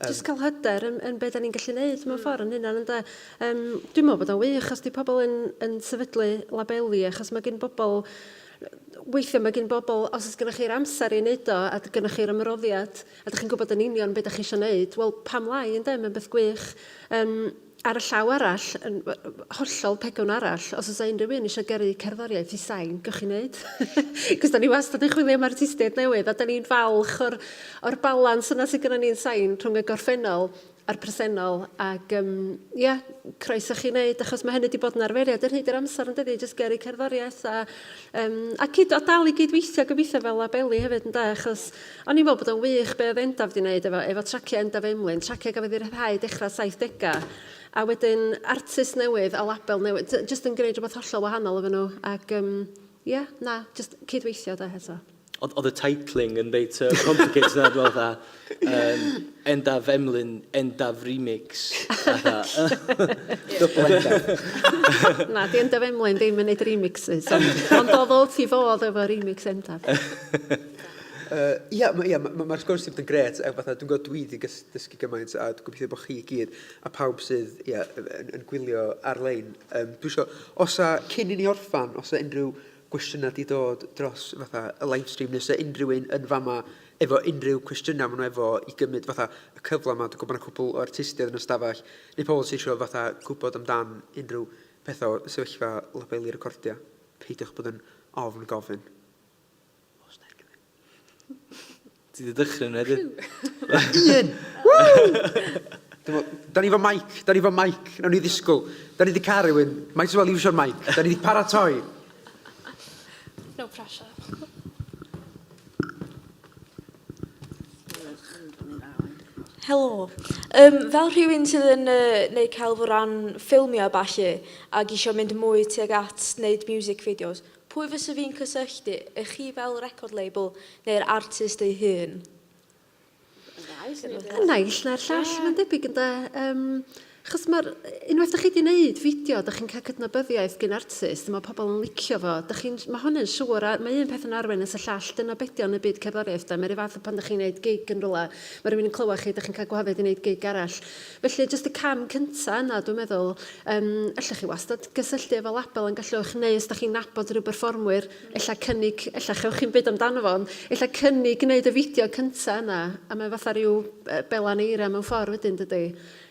Jyst cael hyder yn, yn be da ni'n gallu neud mewn ffordd yn hynna, ynde? Dwi'n meddwl bod o'n wych os di pobl yn, yn sefydlu labeli, achos mae gen bobl weithiau mae gen bobl, os oes gennych chi'r amser i wneud o, a gennych chi'r ymroddiad, a dych chi'n gwybod yn union beth ydych chi eisiau wneud, wel, pam lai, ynde? Mae'n beth gwych. Um, ar y llaw arall, yn hollol pegwn arall, os oes unrhyw un eisiau gyrru cerddoriaeth i sain, gewch chi wneud. Cos da ni wastad yn chwilio am artistiaid newydd, a da ni'n falch o'r, or balans yna sydd gennym ni'n sain rhwng y gorffennol a'r presennol ac yym ia, croeso chi wneud achos mae hynny 'di bod yn arferiad ar hyd yr amser yn dydi, jyst gyrru cerddoriaeth a yym a cyd- a dal i gydweithio gobeithio fel labeli hefyd ynde achos o'n i'n meddwl bod o'n wych be oedd Endaf 'di wneud efo efo traciau Endaf Emlyn, traciau gafodd eu rhyddhau dechrau 70au a wedyn artist newydd a label newydd, jyst yn gwneud rhywbeth hollol wahanol efo nhw ac yym ia, na, jyst cydweithio de eto. Oedd, oedd y titling yn reit complicated yna, dwi'n meddwl, fatha, Endaf Emlyn, Endaf Remix, fatha. Double Endaf. Na, di Endaf Emlyn ddim yn neud remixes, ond, ond oedd wrth i fodd efo remix Endaf. Ia, ma' ia, ma' ma'r sgwrs 'di bod yn grêt, a fatha dwi'n gwybod dwi 'di dysgu gymaint a dwi'n gobeithio bod chi i gyd a pawb sydd ia, yn, yn gwylio ar-lein. Dwi isio, os a, cyn i ni orffan, os a unrhyw gwestiynau 'di dod dros fatha y live stream neu os 'na unrhyw un yn fama efo unrhyw cwestiynau maen nhw efo i gymryd fatha y cyfle 'ma. Dwi'n gwybod bod 'na cwpl o artistiaid yn y stafell neu pobl sydd isio fatha gwybod amdan unrhyw pethau o sefyllfa labelu recordiau. Peidiwch bod yn ofn gofyn. Os 'na unrhyw un. Ti wedi dychryn nhw hefyd. Un! Woo! Da ni fo mic, da ni fo mic, nawn ni ddisgwyl. Da ni wedi cael rhywun, might as well iwsio'r mic. Da ni wedi paratoi. No pressure. Helo. Um, fel rhywun sydd yn uh, neud celf o ran ffilmio a ballu ac eisiau mynd mwy tuag at wneud music videos, pwy fysa fi'n cysylltu? Ych chi fel record label neu'r artist ei hun? Y naill na'r llall, mae'n debyg ynde. Um, achos mae'r, unwaith da chi wedi gwneud fideo, da chi'n cael cydnabyddiaeth gyn artist, mae pobl yn licio fo, da chi'n, mae hwn yn siŵr, a mae un peth yn arwain at y llall, dyna be 'di o yn y byd cerddoriaeth da, mae'r un fath pan da chi'n gwneud gig yn rhywle, mae rhywun yn clywed chi, da chi'n cael gwahoddiad i wneud gig arall. Felly, jyst y cam cynta yna, dwi'n meddwl, um, allwch chi wastad gysylltu efo label yn gallwch, neu os da chi'n nabod rhyw berfformwyr, ella cynnig, ella chewch chi'm byd amdano fo, ond ella cynnig gwneud y fideo cynta yna, a mae fatha rhyw belan eira mewn ffordd wedyn, dydy.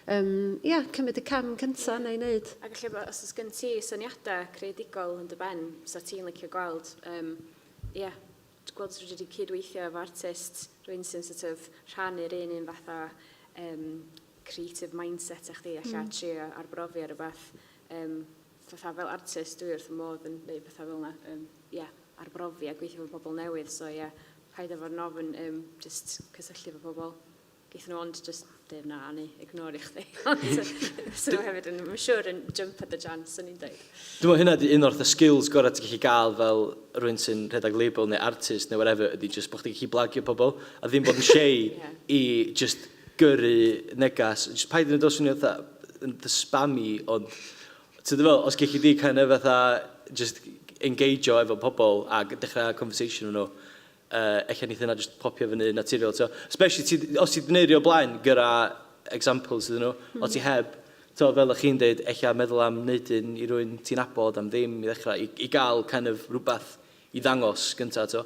Um, ia, cymryd y cam cynta yna i wneud. Ac ella bod, os oes gen ti syniadau creadigol yn dy ben, sa ti'n licio gweld, um, ia, gweld os wedi cydweithio efo artist, rhywun sy'n sort of rhannu'r un un fath o um, creative mindset â chdi, ella trio arbrofi ar rhywbeth. Um, fatha fel artist dwi wrth fy modd yn neud petha fel 'na yym ie arbrofi a gweithio efo pobl newydd so ie paid â fod yn ofn yym jyst cysylltu efo pobl. Geith nhw ond jyst deud na neu ignorio chdi ond fysa nhw hefyd yn mae'n siŵr yn jump at the chance swn i'n deud. Dwi'n meddwl hynna 'di un o'r fatha skills gorau ti'n gallu gael fel rhywun sy'n rhedeg label neu artist neu whatever ydy jyst bod chdi'n gallu blagio pobl a ddim bod yn shy Ie. i jyst gyrru negas. Jyst paid â neud o swnio fatha yn spammy ond Ti'n fel, os gelli di kind of fatha just engageio efo pobl a dechrau conversation efo nhw, ella neith hynna just popio fyny naturiol. So, especially ti, os ti 'di neud o blaen, gyrra examples iddyn nhw. Os ti heb, to, fel o'ch chi'n deud, ella meddwl am wneud un i rywun ti'n nabod am ddim i ddechrau, i gael kind of rhywbeth i ddangos gynta, to.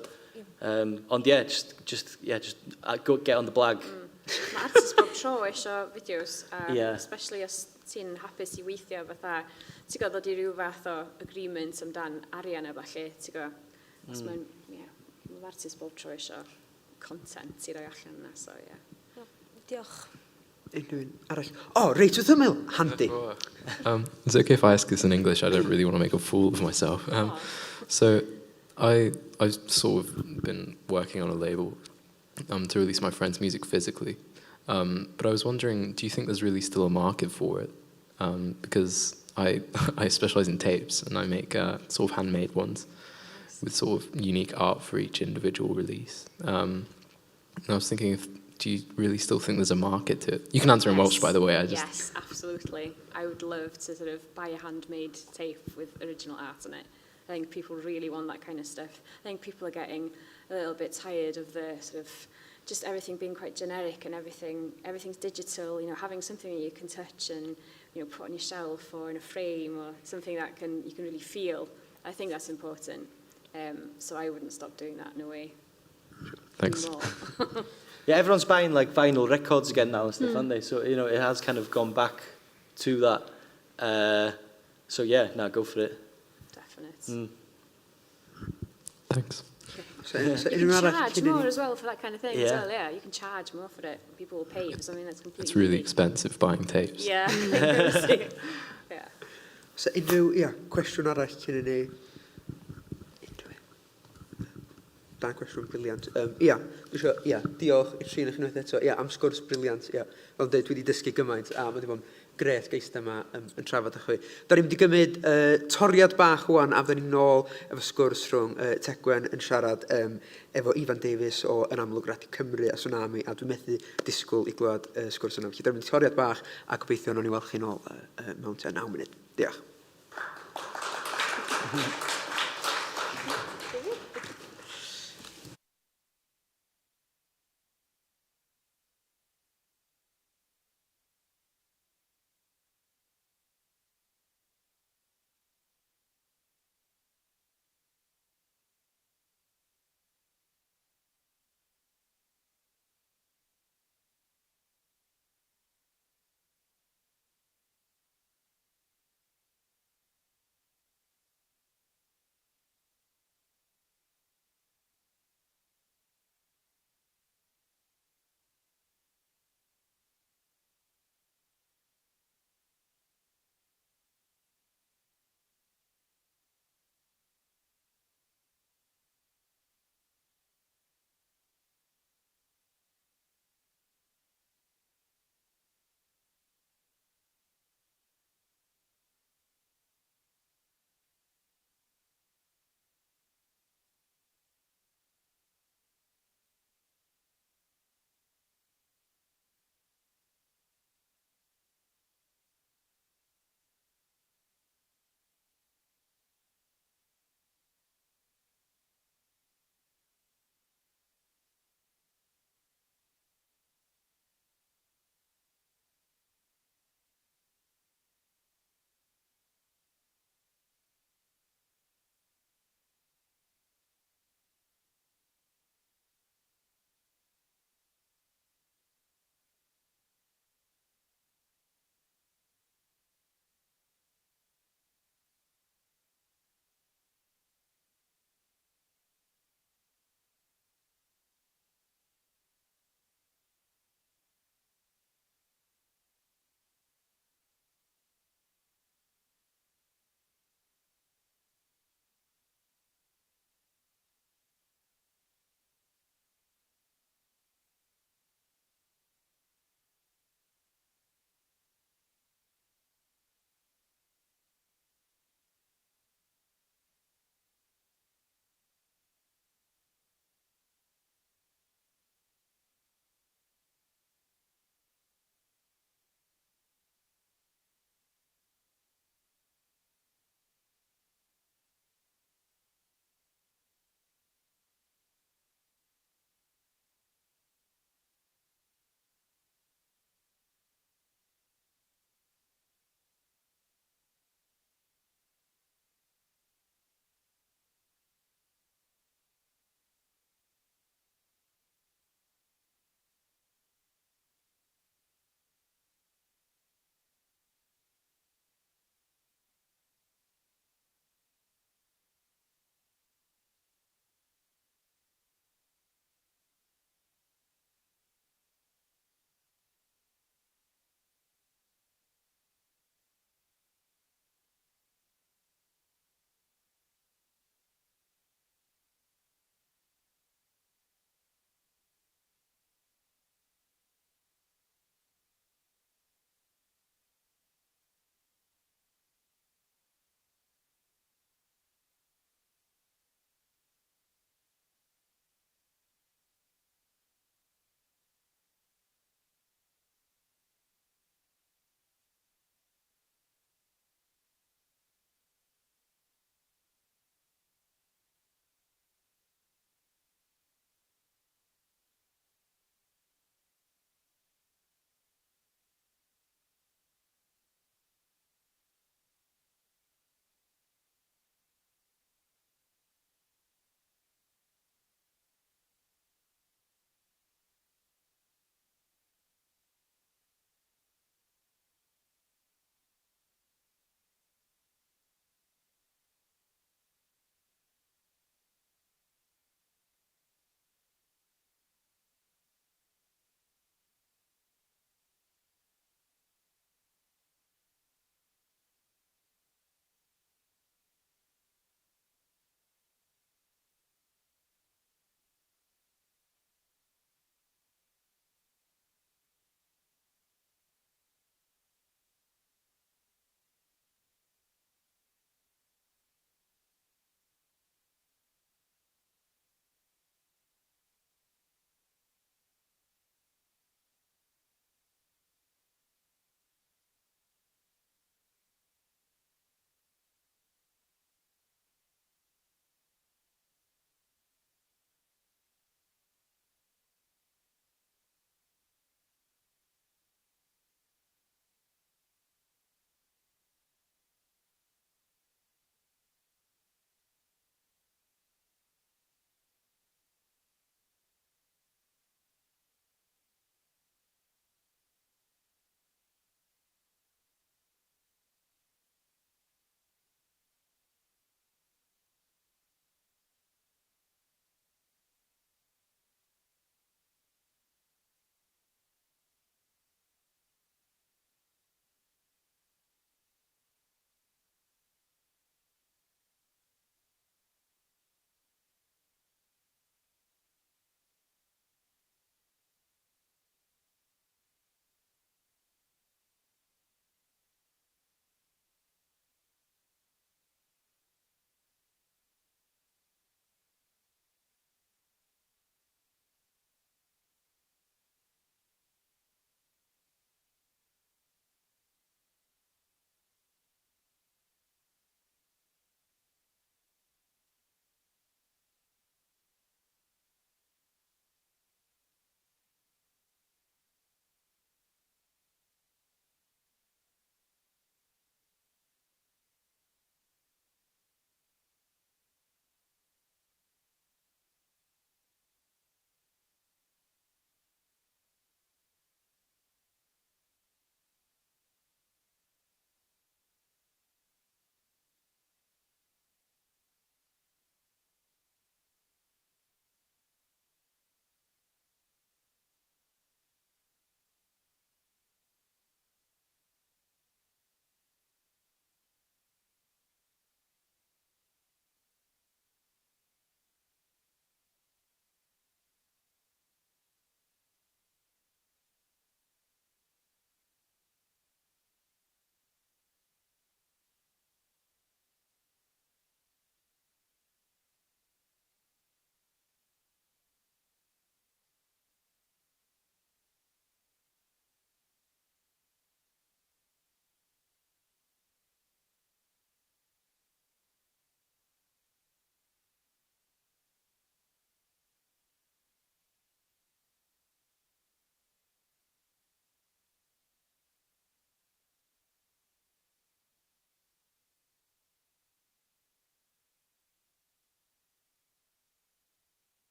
Ond yeah, just, yeah, just go get on the blag. Mae artist bob tro eisiau fideos, a especially os ti'n hapus i weithio fatha, ti'n gwybod, ddod i ryw fath o agreement amdan arian a ballu, ti'n gwybod. Os mae'n, ie, mae artist bob tro eisiau content i roi allan yna, so ie. Yeah. Diolch. Unrhyw un arall? O, oh, reit wrth ymyl, handi. Is it okay if I ask this in English? I don't really want to make a fool of myself. So I've sort of been working on a label to release my friend's music physically. But I was wondering, do you think there's really still a market for it? Because I specialize in tapes and I make sort of handmade ones with sort of unique art for each individual release. And I was thinking, do you really still think there's a market to it? You can answer in Welsh, by the way. I just Yes, absolutely. I would love to sort of buy a handmade tape with original art on it. I think people really want that kind of stuff. I think people are getting a little bit tired of the sort of just everything being quite generic and everything's digital, having something that you can touch and put on your shelf or in a frame or something that can you can really feel. I think that's important. So I wouldn't stop doing that in a way. Thanks. More. Yeah, everyone's buying like vinyl records again now and stuff, aren't they? So, it has kind of gone back to that. So yeah, now go for it. Definite. Thanks. So You can unrhyw arall charge cyn i ni- more as well for that kind of thing as well, yeah. You can charge more for it. People will pay for something that's completely It's really unique. expensive buying tapes. Yeah. Yeah. So unrhyw, ia, cwestiwn arall cyn i ni... Unrhyw un? Da cwestiwn, brilliant. Ia, dwi isio, ia, diolch i'r tri chi unwaith eto, ia, am sgwrs brilliant, ia. Fel dweud, dwi wedi dysgu gymaint, a mae wedi bod yn grêt geist yma yn trafod â chwi. Da ni'n mynd i gymryd toriad bach wan, a fydden ni'n nôl efo sgwrs rhwng Tegwen yn siarad efo Ifan Davies o Yn Amlwg Radio Cymru a Swnami, a dwi'n methu disgwyl i glywed y sgwrs yna. Felly, da ni'n mynd i toriad bach, a gobeithio nawn ni weld chi nôl mewn tua 9 munud. Diolch.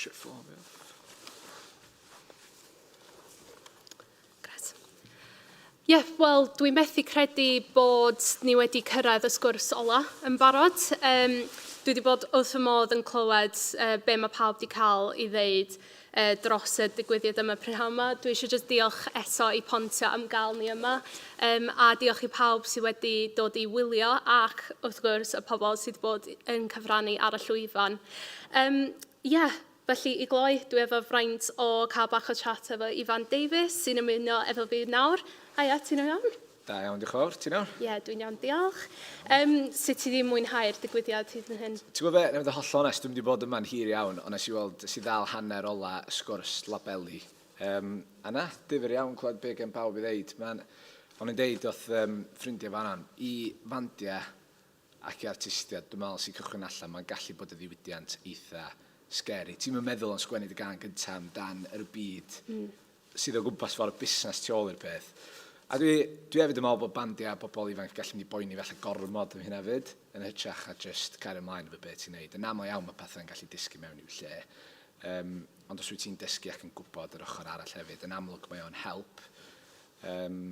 Eisiau ffôn fi off. Gret. Ie, yeah, wel, dwi'n methu credu bod ni wedi cyrraedd y sgwrs ola yn barod. Um, dwi wedi bod wrth fy modd yn clywed uh, be mae pawb wedi cael i ddeud uh, dros y digwyddiad yma prynhawn yma. Dwi eisiau just diolch eto i Pontio am gael ni yma, um, a diolch i pawb sydd wedi dod i wylio ac, wrth gwrs, y pobl sydd wedi bod yn cyfrannu ar y llwyfan. Um, yeah, Felly, i gloi, dwi efo fraint o cael bach o chat efo Ifan Davies sy'n ymuno efo fi nawr. Haia, ti'n iawn? Da iawn, diolch yn fawr. Ti'n iawn? Ie, yeah, dwi'n iawn, diolch. Um, sut ti ddim mwynhau'r digwyddiad hyd yn hyn? Ti'n gwybod be, na fod yn hollol onest, dwi'n wedi bod yma'n hir iawn, ond nes i weld, nes i ddal hanner ola y sgwrs labeli. Um, a na, difyr iawn clywed be gen pawb i ddeud. Ma'n, o'n i'n deud wrth um, ffrindiau fan'na, i fandiau ac i artistiaid, dwi'n meddwl, sy'n cychwyn allan, mae'n gallu bod yn ddiwydiant eitha scary. Ti'm yn meddwl am sgwennu dy gân gynta amdan yr byd mm. sydd o gwmpas fo'r busnes tu ôl i'r peth. A dwi, dwi hefyd yn meddwl bod bandiau a bobl ifanc gallu mynd i boeni falle gormod am hynna hefyd, yn hytrach a just cario ymlaen efo beth ti'n neud. Yn aml iawn mae pethau'n gallu disgyn mewn i'w lle. Um, ond os wyt ti'n dysgu ac yn gwybod yr ochr arall hefyd, yn amlwg mae o'n help. Um,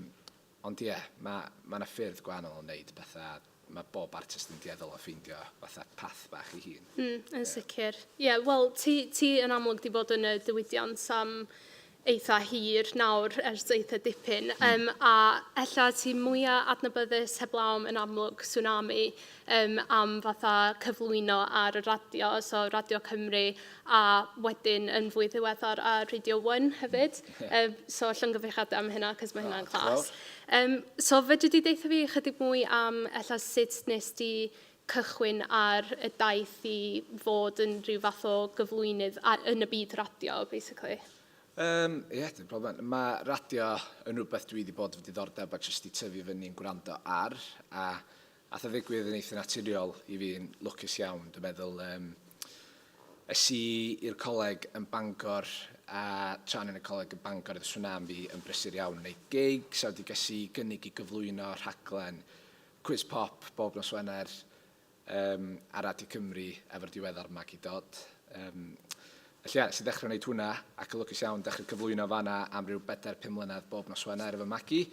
Ond ie, ma' ma' 'na ffyrdd gwahanol o wneud petha, ma' bob artist yn dueddol o ffeindio fatha path bach ei hun. Mm, yn sicr. Ie, wel, ti, ti yn amlwg 'di bod yn y diwydiant am eitha hir nawr, ers eitha dipyn. Mm. Um, a ella ti mwya adnabyddus heblaw am yn amlwg Sŵnami um, am fatha cyflwyno ar y radio, so Radio Cymru, a wedyn yn fwy ddiweddar ar Radio 1 hefyd. Yeah. Um, so llongyfarchiadau am hynna, cos mae hynna'n oh, class. Um, so fedri di deitha fi chydig mwy am ella sut nes di cychwyn ar y daith i fod yn rhyw fath o gyflwynydd yn y byd radio, basically? Um, ie, yeah, dim problem. Mae radio yn rhywbeth dwi wedi bod fy diddordeb a jyst i tyfu fyny'n gwrando ar, a Ath o ddigwydd yn eitha naturiol i fi'n lwcus iawn, dwi'n meddwl. Um, es i i'r coleg yn Bangor a tra'n yn y coleg yn Bangor oedd y swnam fi yn brysur iawn yn gwneud gigs a wedi ges i gynnig i gyflwyno rhaglen Cwis Pop bob nos Wener um, ar Radio Cymru efo'r diweddar Maggie Dodd. Um, felly ie, nes i ddechrau wneud hwnna ac yn lwcus iawn dechrau cyflwyno fanna am ryw 4-5 mlynedd bob nos Wener efo Maggie.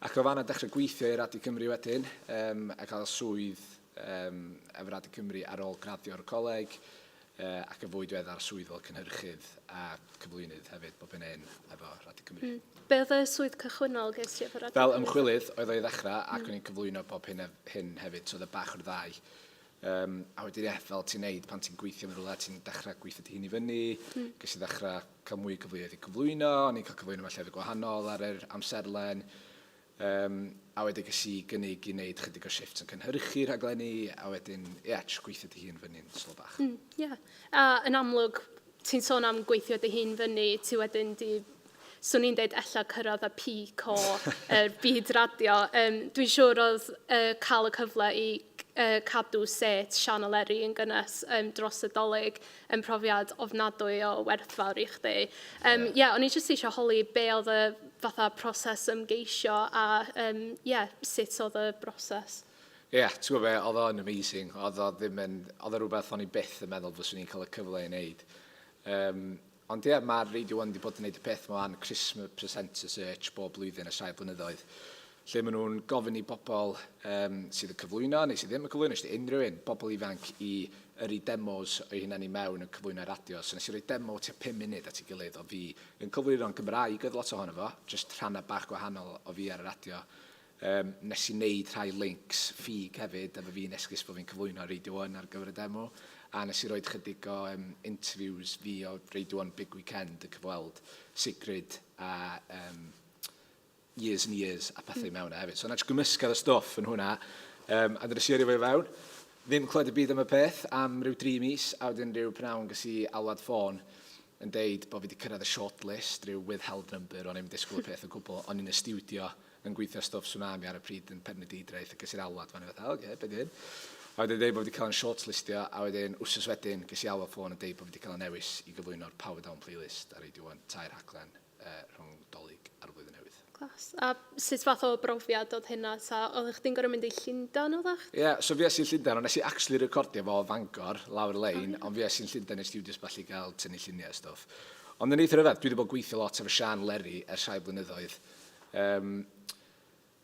Ac o fanna dechrau gweithio i Radio Cymru wedyn, um, a cael swydd um, efo Radio Cymru ar ôl graddio o'r coleg, uh, ac yn fwy diweddar swydd fel cynhyrchydd a cyflwynydd hefyd bob hyn hyn efo Radio Cymru. Mm. Be oedd y swydd cychwynnol ges ti efo Radio Fel ymchwilydd oedd o i ddechrau, ac mm. o'n i'n cyflwyno bob hyn, hyn hefyd, so oedd y bach o'r ddau. Um, a wedyn ie, fel ti'n neud pan ti'n gweithio mewn rhywle, ti'n dechrau gweithio dy hun i fyny, mm. ges i ddechrau cael mwy o gyfleoedd i gyflwyno, o'n i'n cael cyflwyno mewn llefydd gwahanol ar yr amserlen, um, a wedyn ges i gynnig i wneud chydig o shifts yn cynhyrchu rhaglenni, a wedyn, ie, yeah, jyst gweithio dy hun fyny'n slo bach. Mm, yeah. A yn amlwg, ti'n sôn am gweithio dy hun fyny, ti wedyn di swn i'n deud ella cyrraedd y peak o yr byd radio. Um, dwi'n siŵr oedd uh, cael y cyfle i uh, cadw set Sian Oleri yn gynnes um, dros y dolyg yn profiad ofnadwy o werthfawr i chdi. Um, yeah. yeah, o'n i jyst eisiau holi be oedd y fatha proses ymgeisio a um, yeah, sut oedd y broses. Ie, yeah, ti'n gwybod be, oedd o'n amazing. Oedd o ddim yn, oedd o rhywbeth o'n i byth yn meddwl fyswn i'n cael y cyfle i wneud. Um, Ond ie, mae Radio One 'di bod yn neud y peth 'ma 'wan, Christmas Presenter Search, bob blwyddyn ers rhai blynyddoedd, lle maen nhw'n gofyn i bobl um, sydd yn cyflwyno neu sydd ddim yn cyflwyno, jyst unrhyw un, bobl ifanc i yrru demos o'i hunain i mewn yn cyflwyno radio. So nes i roi demo tua 5 munud at ei gilydd o fi yn cyflwyno'n Gymraeg, oedd lot ohono fo, jyst rhannau bach gwahanol o fi ar y radio. Um, nes i wneud rhai links ffug hefyd, efo fi'n esgus bod fi'n cyflwyno Radio 1 ar gyfer y demo. A nes i roed chydig o um, interviews fi o Radio 1 Big Weekend yn cyfweld Sigrid a um, Years and Years a pethau mm. mewn hefyd. So na gymysgedd o stwff yn hwnna. Um, a nes i yrru fo i fewn. Ddim clywed y byd am y peth am ryw dri mis, a wedyn rhyw pnawn ges i alwad ffôn yn deud bod fi wedi cyrraedd y shortlist, rhyw withheld number, o'n i'n disgwyl y peth o gwbl, o'n i'n y studio yn gweithio stwff Sŵnami ar y pryd yn Penrhyndeudraeth a ges i'r alwad fan fatha, oce, okay, be di hyn? A wedyn deud bod fi wedi cael yn shortlistio, a wedyn wsos wedyn ges i alwad ffôn yn deud bod fi wedi cael y newis i gyflwyno'r Power Down playlist ar Radio 1, tair rhaglen uh, rhwng Dolig a'r Flwyddyn Newydd. Clas. A sut fath o brofiad oedd hynna? Ta oeddech chdi'n gorfod mynd i Llundain oeddech? Ie, yeah, so fues i'n Llundain, ond nes i actually recordio fo o Fangor, lawr y lein, oh, yeah. ond fues i'n Llundain i'r studios ballu gael tynnu lluniau a stwff. Ond yn eitha rhyfedd, dwi wedi bod gweithio lot efo Sian Leri ers rhai blynyddoedd. Um,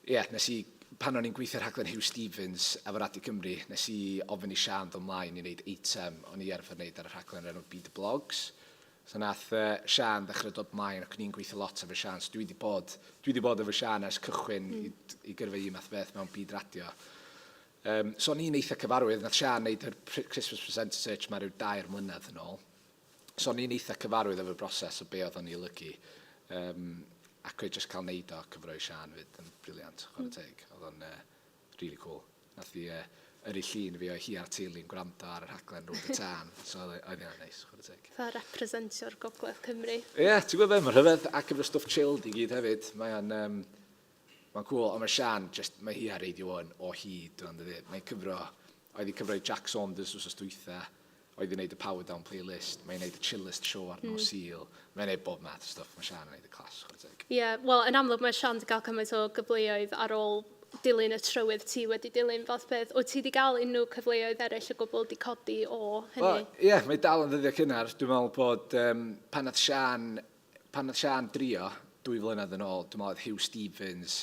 Ie, yeah, nes i, pan o'n i'n gweithio ar rhaglen Huw Stephens efo Radio Cymru, nes i ofyn i Sian ddod mlaen i wneud eitem o'n i arfer wneud ar y rhaglen o'r enw Byd y Blogs. So nath uh, Sian ddechrau dod mlaen ac o'n i'n gweithio lot efo Sian. So dwi wedi bod, dwi wedi bod efo Sian ers cychwyn mm. i, i gyrfa i math beth mewn byd radio. Um, so o'n i'n eitha cyfarwydd, nath Sian wneud yr Christmas Presenter Search mae rhyw dair mlynedd yn ôl. So o'n i'n eitha cyfarwydd efo'r broses o be oedd o'n ei olygu. Um, ac oedd just cael neud o cyfro i Sian fyd yn briliant, chwarae mm. teg. Oedd o'n uh, really cool. Nath i uh, yrru llun fi o hi a'r teulu'n gwrando ar y rhaglen rownd y tân. So oedd oedd hynna'n neis, chwarae teg. Fatha representio'r Gogledd Cymru. Ie, yeah, ti'n gwybod be, mae'n rhyfedd. Ac efo'r stwff chilled i gyd hefyd. Mae'n um, mae'n cool, ond mae Sian, just, mae hi ar Radio 1 o hyd, ond dydi. Mae'n cyfro, oedd hi cyfro i Jack Saunders wsos dwytha, oedd hi'n neud y Power Down playlist, mae'n neud y Chillest show ar nos mm. Sul, mae'n neud bob math o stwff, mae Sian yn neud y clas, chwarae teg. Ie, yeah, wel, yn amlwg mae Sian wedi cael cymaint o gyfleoedd ar ôl dilyn y trywydd ti wedi dilyn fath beth. Wyt ti wedi cael unrhyw cyfleoedd eraill o gwbl di codi o hynny? Wel, ie, yeah, mae dal yn ddyddiau cynnar. Dwi'n meddwl bod um, pan nath Sian, pan nath Sian drio dwy flynedd yn ôl, dwi'n meddwl oedd Huw Stephens,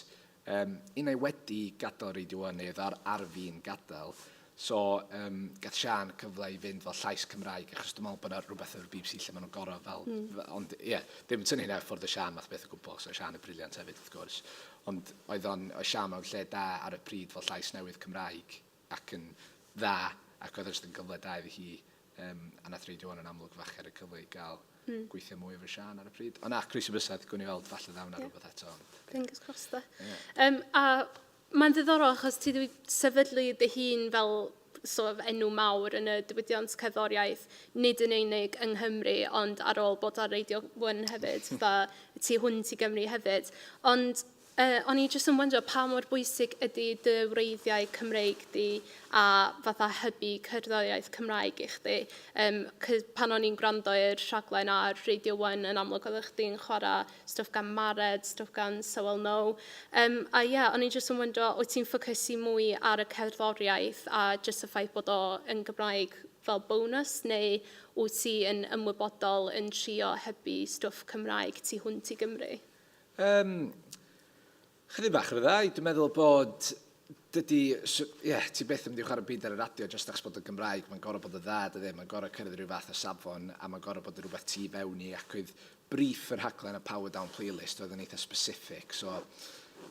um, unai wedi gadael Radio 1 neu oedd ar, ar fin gadael. So, um, gath Sian cyfle i fynd fel llais Cymraeg, achos dwi'n meddwl bod yna rhywbeth o'r BBC lle maen nhw'n gorau fel... Mm. Ond, ie, yeah, ddim tynnu hynna ffordd o Sian math beth o gwbl, so Sian yn briliant hefyd, wrth gwrs. Ond oedd o'n, oedd Sian mewn lle da ar y pryd fel llais newydd Cymraeg ac yn dda, ac oedd o jyst yn gyfle da iddi hi, um, a nath Radio 1 yn amlwg fachu ar y cyfle i gael mm. gweithio mwy efo Sian ar y pryd. Ond na, croesi bysedd, gwn i weld, falle ddaw na yeah. rhywbeth eto. Ond, Fingers crossed, da. Yeah. Um, a Mae'n ddiddorol achos ti 'di sefydlu dy hun fel sort of enw mawr yn y diwydiant cerddoriaeth, nid yn unig yng Nghymru, ond ar ôl bod ar Radio 1 hefyd, fatha tu hwnt i Gymru hefyd. Ond uh, o'n i jyst yn wondro pa mor bwysig ydy dy wreiddiau Cymreig di a fatha hybu cerddoriaeth Cymraeg i chdi. Um, pan o'n i'n gwrando i'r rhaglen ar Radio 1 yn amlwg oeddech chdi'n chwarae stwff gan Mared, stwff gan So Well No. Um, a ie, yeah, o'n i jyst yn wyndro, wyt ti'n ffocysu mwy ar y cerddoriaeth a jyst y ffaith bod o yn Gymraeg fel bonus, neu wyt ti yn ymwybodol yn trio hybu stwff Cymraeg tu hwnt i Gymru? Um, Chydig bach ar y ddau. Dwi'n meddwl bod dydy, ie, yeah, ti byth yn mynd i chwarae byd ar y radio jyst achos bod yn Gymraeg, mae'n gorau bod yn dda, dydy, mae'n gorau cyrraedd rhyw fath o safon, a mae'n gorau bod yn rhywbeth tu fewn i, ac oedd brief yr rhaglen y Power Down playlist oedd yn eitha specific, so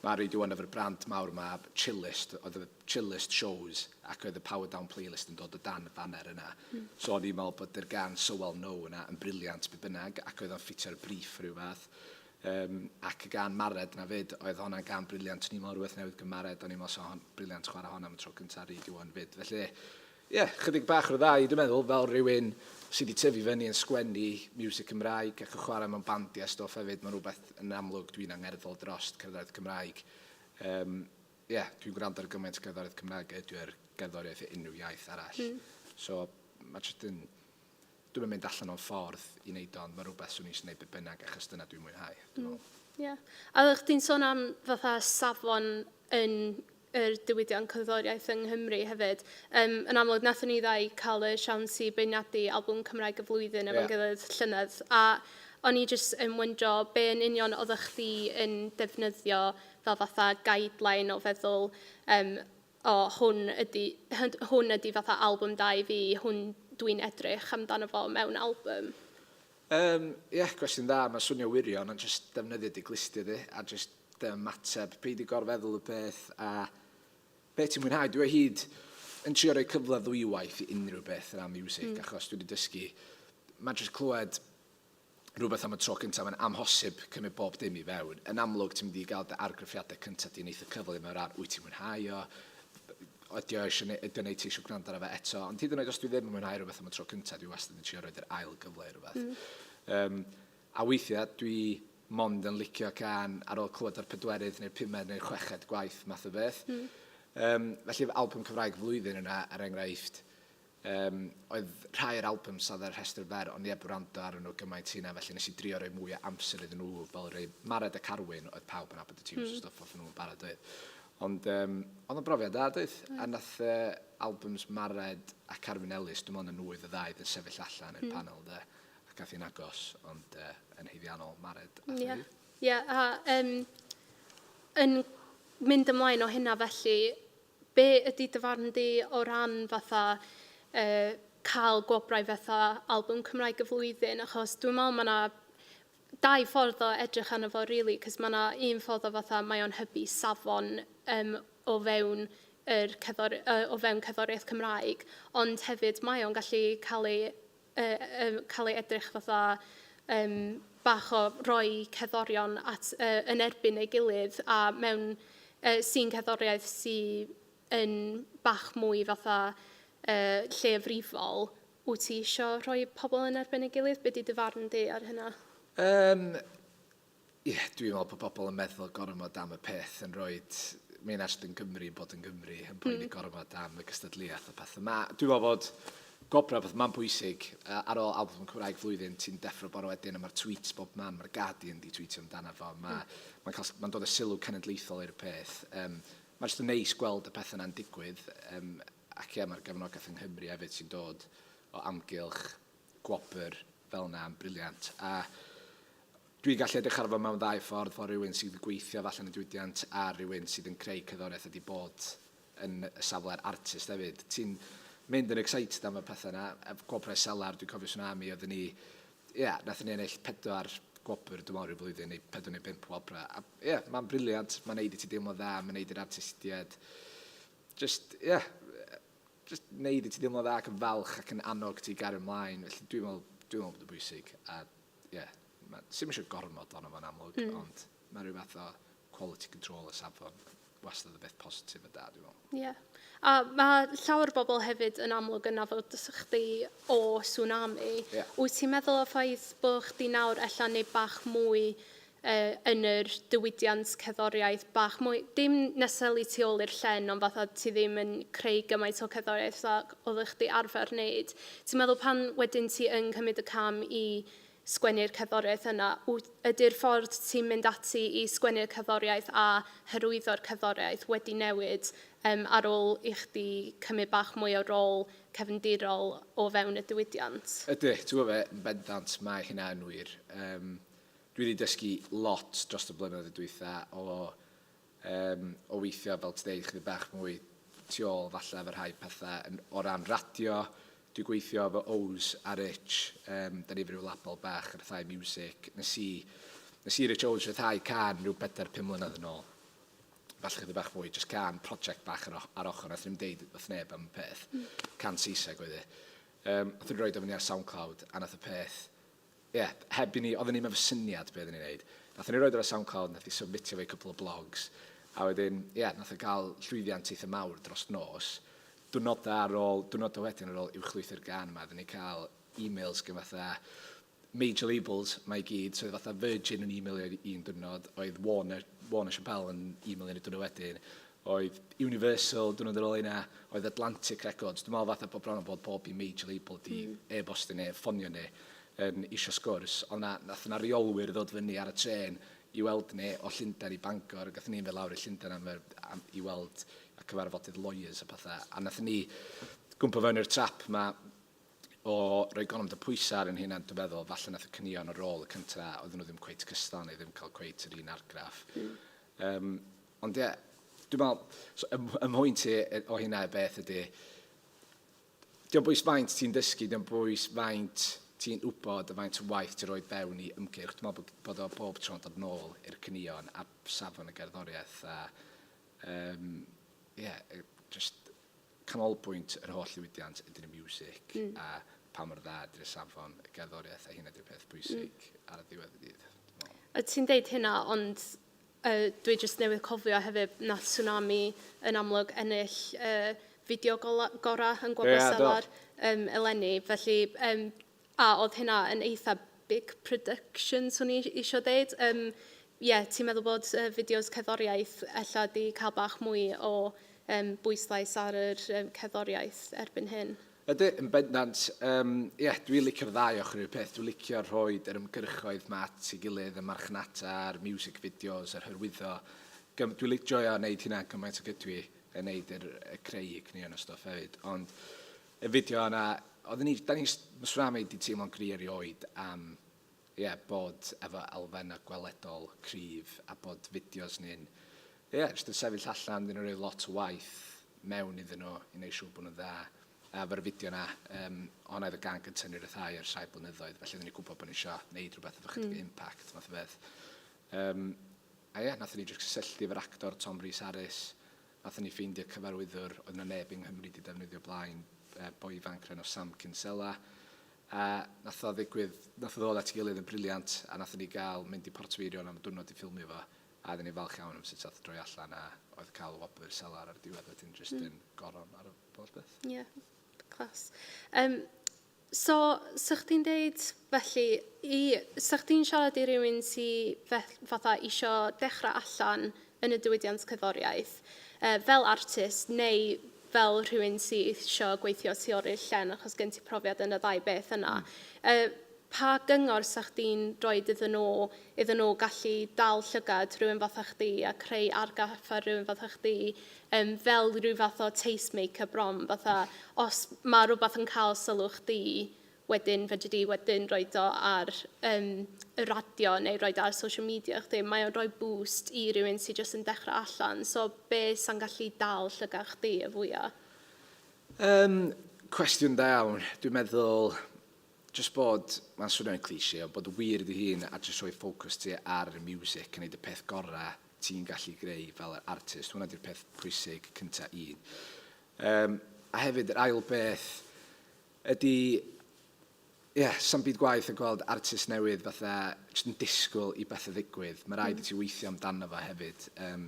mae Radio 1 efo'r brand mawr yma, Chillest, oedd y Chillest shows, ac oedd y Power Down playlist yn dod o dan y faner yna. Mm. So o'n i'n meddwl bod yr gan So Well Know yna yn briliant be bynnag, ac oedd o'n ffitio'r brief rhyw fath. Um, ac y gan Mared na fyd, oedd hwnna'n gan briliant. O'n i'n meddwl rhywbeth newydd gan Mared, o'n i'n meddwl so hon, briliant chwarae honna am y tro cyntaf ar Radio 1 fyd. Felly, ie, yeah, chydig bach o'r ddau, dwi'n meddwl, fel rhywun sydd wedi tyfu fyny yn sgwennu music Cymraeg ac yn chwarae mewn bandiau a stwff hefyd, mae'n rhywbeth yn amlwg dwi'n angerddol dros cerddoriaeth Cymraeg. Um, yeah, dwi'n gwrando ar gymaint o gerddoriaeth Cymraeg ydw ar gerddoriaeth unrhyw iaith arall. Mm. So, mae jyst yn Dwi'm yn mynd allan o'n ffordd i wneud o, ond mae'n rhywbeth swn i eisiau gwneud be bynnag, achos dyna dwi'n mwynhau, dwi'n meddwl. Mm, yeah. A oeddech chdi'n sôn am fatha safon yn yr diwydiant cerddoriaeth yng Nghymru hefyd. Um, yn amlwg, nathon ni ddau cael y siawns i beirniadu albwm Cymraeg y flwyddyn efo'n yeah. gilydd llynedd. A o'n i jyst yn wyndro be yn union oeddech chdi yn defnyddio fel fatha guideline o feddwl um, o, hwn ydy, hwn ydy fatha albwm da i fi, hwn dwi'n edrych amdano fo mewn album? Um, ie, yeah, cwestiwn dda, mae'n swnio wirion, ond jyst defnyddio dy glustia di, a jyst dy ymateb, paid i gorfeddwl y peth, a be ti'n mwynhau. Dwi o hyd yn trio rhoi cyfle ddwywaith i unrhyw beth ran music, mm. achos dwi wedi dysgu, mae jyst clywed rhywbeth am y tro cyntaf, mae'n amhosib cymryd bob dim i fewn. Yn amlwg, ti'n mynd i gael dy argraffiadau cyntaf di'n eitha cyflym o ran wyt ti'n mwynhau o, ydy o eisiau, ydy o'n neud ti eisiau gwrando arno fe eto. Ond hyd yn oed os dwi ddim yn mwynhau rhywbeth am y tro cyntaf, dwi wastad yn trio roed yr ail gyfle i rhywbeth. Mm. Um, a weithiau, dwi mond yn licio can ar ôl clywed o'r pedwerydd neu'r pumed neu'r chweched gwaith math o beth. Mm. Um, felly, album Cymraeg flwyddyn yna, er enghraifft, Um, oedd rhai o'r albums oedd ar rhestr fer, ond i heb wrando arnyn nhw gymaint hynna, felly nes i drio rhoi mwy o amser iddyn nhw, fel rhoi Mared a Carwyn, oedd pawb yn nabod y tunes mm. stuff off nhw'n barod oedd. Ond um, oedd o'n brofiad da, doedd? Mm. A nath uh, albums Mared a Carwyn Ellis, dwi'n meddwl na nhw oedd y ddau yn sefyll allan i'r mm. panel, de. A gath hi'n agos, ond uh, yn haeddiannol Mared. Ie, yeah. yeah, a um, yn mynd ymlaen o hynna felly, Be ydy dy farn di o ran fatha uh, cael gwobrau fatha albwm Cymraeg y flwyddyn? Achos dwi'n meddwl mae yna dau ffordd o edrych arno fo, really, cos mae yna un ffordd o fatha mae o'n hybu safon um, o fewn yr cerddor, uh, o fewn cerddoriaeth Cymraeg, ond hefyd mae o'n gallu cael ei, uh, um, cael ei edrych fatha um, bach o roi cerddorion at, uh, yn erbyn ei gilydd a mewn uh, sîn cerddoriaeth sydd yn bach mwy fatha uh, lleiafrifol, wyt ti isio rhoi pobl yn erbyn ei gilydd? Be di dy farn di ar hynna? Um, Ie, yeah, dwi'n meddwl bod bobl yn meddwl gormod am y peth yn rhoi mae'n ers yn Gymru bod yn Gymru yn poeni mm. gormod am y gystadleuaeth a pethau. Ma, dwi'n meddwl bod gwobrau beth mae'n bwysig. Uh, ar ôl album Cymraeg flwyddyn, ti'n deffro bore wedyn a mae'r tweets bob man, mae'r Guardian di tweetio amdano fo. Mae, mm. mae'n, cael, mae'n dod â sylw cenedlaethol i'r peth. Um, mae'n jyst yn neis gweld y pethau yna'n digwydd. Um, ac ie, mae'r gefnogaeth yng Nghymru hefyd sy'n dod o amgylch gwobr fel yna yn brilliant. A dwi'n gallu edrych ar fo mewn ddau ffordd, fel rhywun sydd yn gweithio falle yn y diwydiant a rhywun sydd yn creu cerddoriaeth a 'di bod yn y safle'r artist hefyd. Ti'n mynd yn excited am y pethau yna. Gwobrau Selar, dwi'n cofio Swnami, oedden ni, ie, yeah, nathon ni ennill pedwar gwobr, dwi'n meddwl, rhyw flwyddyn, neu pedwar neu bump wobrau. A ie, yeah, mae'n brilliant, mae'n neud i ti deimlo dda, mae'n neud i'r artistiaid, just, ie, yeah, just neud i ti deimlo dda ac yn falch ac yn annog ti gario ymlaen. Felly dwi'n meddwl, dwi'n meddwl bod yn bwysig. A ie, yeah, sy'm eisiau gormod ono fo'n amlwg, mm. ond mae rhyw fath o quality control a safon wastad y beth positif a da, dwi'n meddwl. Ie. Yeah. A mae llawer o bobl hefyd yn amlwg yn nabod chdi o Swnami. Yeah. Wyt ti'n meddwl o ffaith bod chdi nawr ella neu bach mwy uh, yn yr diwydiant cerddoriaeth bach mwy, dim necessarily tu ôl i'r llen, ond fatha ti ddim yn creu gymaint o cerddoriaeth ag oeddech chdi arfer wneud. Ti'n meddwl pan wedyn ti yn cymryd y cam i sgwennu'r cerddoriaeth yna, ydy'r ffordd ti'n mynd ati i sgwennu'r cerddoriaeth a hyrwyddo'r cerddoriaeth wedi newid um, ar ôl i chdi cymryd bach mwy o rôl cefndirol o fewn y diwydiant? Ydy, ti'n gwybod be, yn bendant mae hynna yn wir. Um, dwi wedi dysgu lot dros y blynyddoedd dwytha o, um, o weithio, fel ti'n deud, chydig bach mwy tu ôl falle efo rhai pethau yn, o ran radio. Dwi'n gweithio efo Ows a Rich, um, da ni efo rhyw label bach yn rhyddhau music. Nes i, nes i Rich Ows rhyddhau can rhyw 4-5 mlynedd yn ôl. Falle chydig bach mwy, just can project bach ar, ar ochr, nath ni'n deud wrth neb am y peth. Mm. Can Saesneg oedd e. Um, nath ni'n rhoi o fyny ar SoundCloud, a nath y peth ie, heb i ni, oedden ni'm efo syniad be oedden ni'n neud. Nathon ni roid o ar SoundCloud, nath hi submitio fo i cwpl o blogs, a wedyn, ie, nath o gael llwyddiant eitha mawr dros nos. Diwrnodau ar ôl, diwrnodau wedyn ar ôl uwchlwytho'r gân yma, oedden ni'n cael emails gen fatha major labels 'ma i gyd, so oedd fatha Virgin yn emailio i un diwrnod, oedd Warner, Warner Chappell yn emailio ni diwrnod wedyn, oedd Universal diwrnod ar ôl hynna, oedd Atlantic Records, dwi'n meddwl fatha bod bron o bod bob un major label di mm. e-bostio ni, ffonio ni, yn isio sgwrs, ond na, nath yna reolwyr ddod fyny ar y trên i weld ni o Llundain i Bangor, gath ni'n mynd lawr i Llundain am, yr, am, i weld a cyfarfodydd lawyers a pethau, a nath ni gwmpa fewn i'r trap ma o roi gormod o pwysau ar ein hunain, dwi'n meddwl, falle nath y caneuon ar ôl y cynta, oedden nhw ddim cweit cystal neu ddim cael cweit yr un argraff. Mm. Um, ond ie, yeah, dwi'n meddwl, so, ym, ym mhwynt i o hynna y beth ydy, dio'm bwys faint ti'n dysgu, dio'm bwys faint ti'n wybod a faint o waith ti'n rhoi fewn i ymgyrch. Dwi'n meddwl bod, bod o bob tro'n dod nôl i'r caneuon a safon y gerddoriaeth a um, yeah, just canolbwynt yr holl ddiwydiant ydy'r music mm. a pa mor dda ydy'r safon y gerddoriaeth a hynna ydy'r peth bwysig mm. ar y ddiwedd y dydd. A ti'n deud hynna, ond uh, dwi jyst newydd cofio hefyd nath Swnami yn amlwg ennill uh, fideo gorau yn Gwobrau yeah, Selar um, eleni. Felly, um, a oedd hynna yn eitha big production, swn i eisiau deud. Um, yeah, ti'n meddwl bod uh, fideos cerddoriaeth ella di cael bach mwy o um, bwyslais ar yr um, cerddoriaeth erbyn hyn? Ydy, yn bendant. Um, ie, yeah, dwi'n licio'r ddau ochr i'r peth. Dwi'n licio rhoi yr ymgyrchoedd ma at ei gilydd, y marchnata, a'r music videos, yr hyrwyddo. Dwi'n licio joio wneud hynna gymaint o gydwi yn neud yr, y creu y caneuon a stwff hefyd. Ond y fideo yna, oedden ni, da ni, mae Tsunami di teimlo'n gry erioed am ie, bod efo elfennau gweledol cryf a bod fideos ni'n, ie, jyst yn sefyll allan, dyn nhw'n rhoi lot o waith mewn iddyn nhw i wneud siŵr bod nhw'n dda. A efo'r fideo yna, um, honna oedd y gân gyntaf ni'n ryddhau ers rhai blynyddoedd, felly oedden ni'n gwybod bod ni eisiau gwneud rhywbeth efo chydig mm. impact, math o beth. Um, a ie, nathon ni jyst cysylltu efo'r actor Tom Rhys Harris, nathon ni ffeindio cyfarwyddwr oedd 'na neb yng Nghymru 'di defnyddio blaen, uh, boi ifanc o'r enw Sam Kinsella, A nath o ddigwydd, nath o ddod at ei gilydd yn brilliant, a nathon ni gael mynd i Portmeirion am y diwrnod i ffilmio fo, a oedden ni'n falch iawn am sut nath o droi allan, a oedd cael y wobr Selar ar y diwedd wedyn jyst mm. yn goron ar y holl beth. Ie, yeah, class. Um, so, sa chdi'n deud, felly, i, sa chdi'n siarad i rywun sy fatha isio dechrau allan yn y diwydiant cerddoriaeth, uh, fel artist neu fel rhywun sy isio gweithio tu ôl i'r llen achos gen ti profiad yn y ddau beth yna. Mm. Uh, pa gyngor sa chdi'n rhoi iddyn nhw, iddyn nhw gallu dal llygad rhywun fatha chdi a creu argraff ar rhywun fatha chdi um, fel rhyw fath o tastemaker bron, fatha os mae rhywbeth yn cael sylw chdi, wedyn fedri di wedyn roid o ar um, y radio neu roid o ar social media chdi, mae o'n rhoi boost i rywun sydd jyst yn dechrau allan. So be sa'n gallu dal llygad chdi y fwyaf? Um, cwestiwn da iawn. Dwi'n meddwl jyst bod, mae'n swnio'n cliché, ond bod wir dy hun a jyst rhoi ffocws ti ar y music yn neud y peth gorau ti'n gallu greu fel yr artist. Hwna di'r peth pwysig cynta un. Um, a hefyd, yr ail beth, ydy, ie, yeah, sa'm byd gwaeth yn gweld artist newydd fatha jyst yn disgwyl i bethau ddigwydd. Mae rhaid mm. i ti weithio amdano fo hefyd. Um,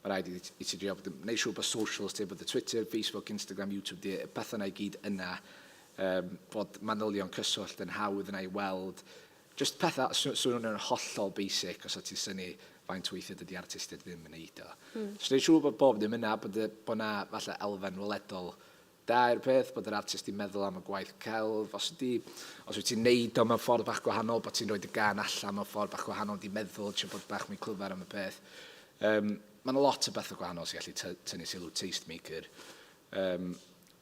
mae rhaid i, i ti drio bod yn, neud siŵr bod socials ti, bod y Twitter, Facebook, Instagram, YouTube di, y pethau yna i gyd yna. Um, bod manylion cyswllt yn hawdd yna i weld. Just pethau swnio'n hollol basic os o ti'n synnu faint weithiau dydy artistiaid ddim yn neud o. Mm. So, neud siŵr bod bob dim yna, bod, bod na falle elfen weledol Da i'r peth bod yr artist 'di meddwl am y gwaith celf, os ydi, os wyt ti'n neud o mewn ffordd bach gwahanol, bod ti'n rhoi dy gân allan mewn ffordd bach gwahanol, 'di meddwl, trio bod bach mwy clyfar am y peth. Um, mae yna lot o bethau gwahanol sy'n gallu tynnu sylw tastemaker, um,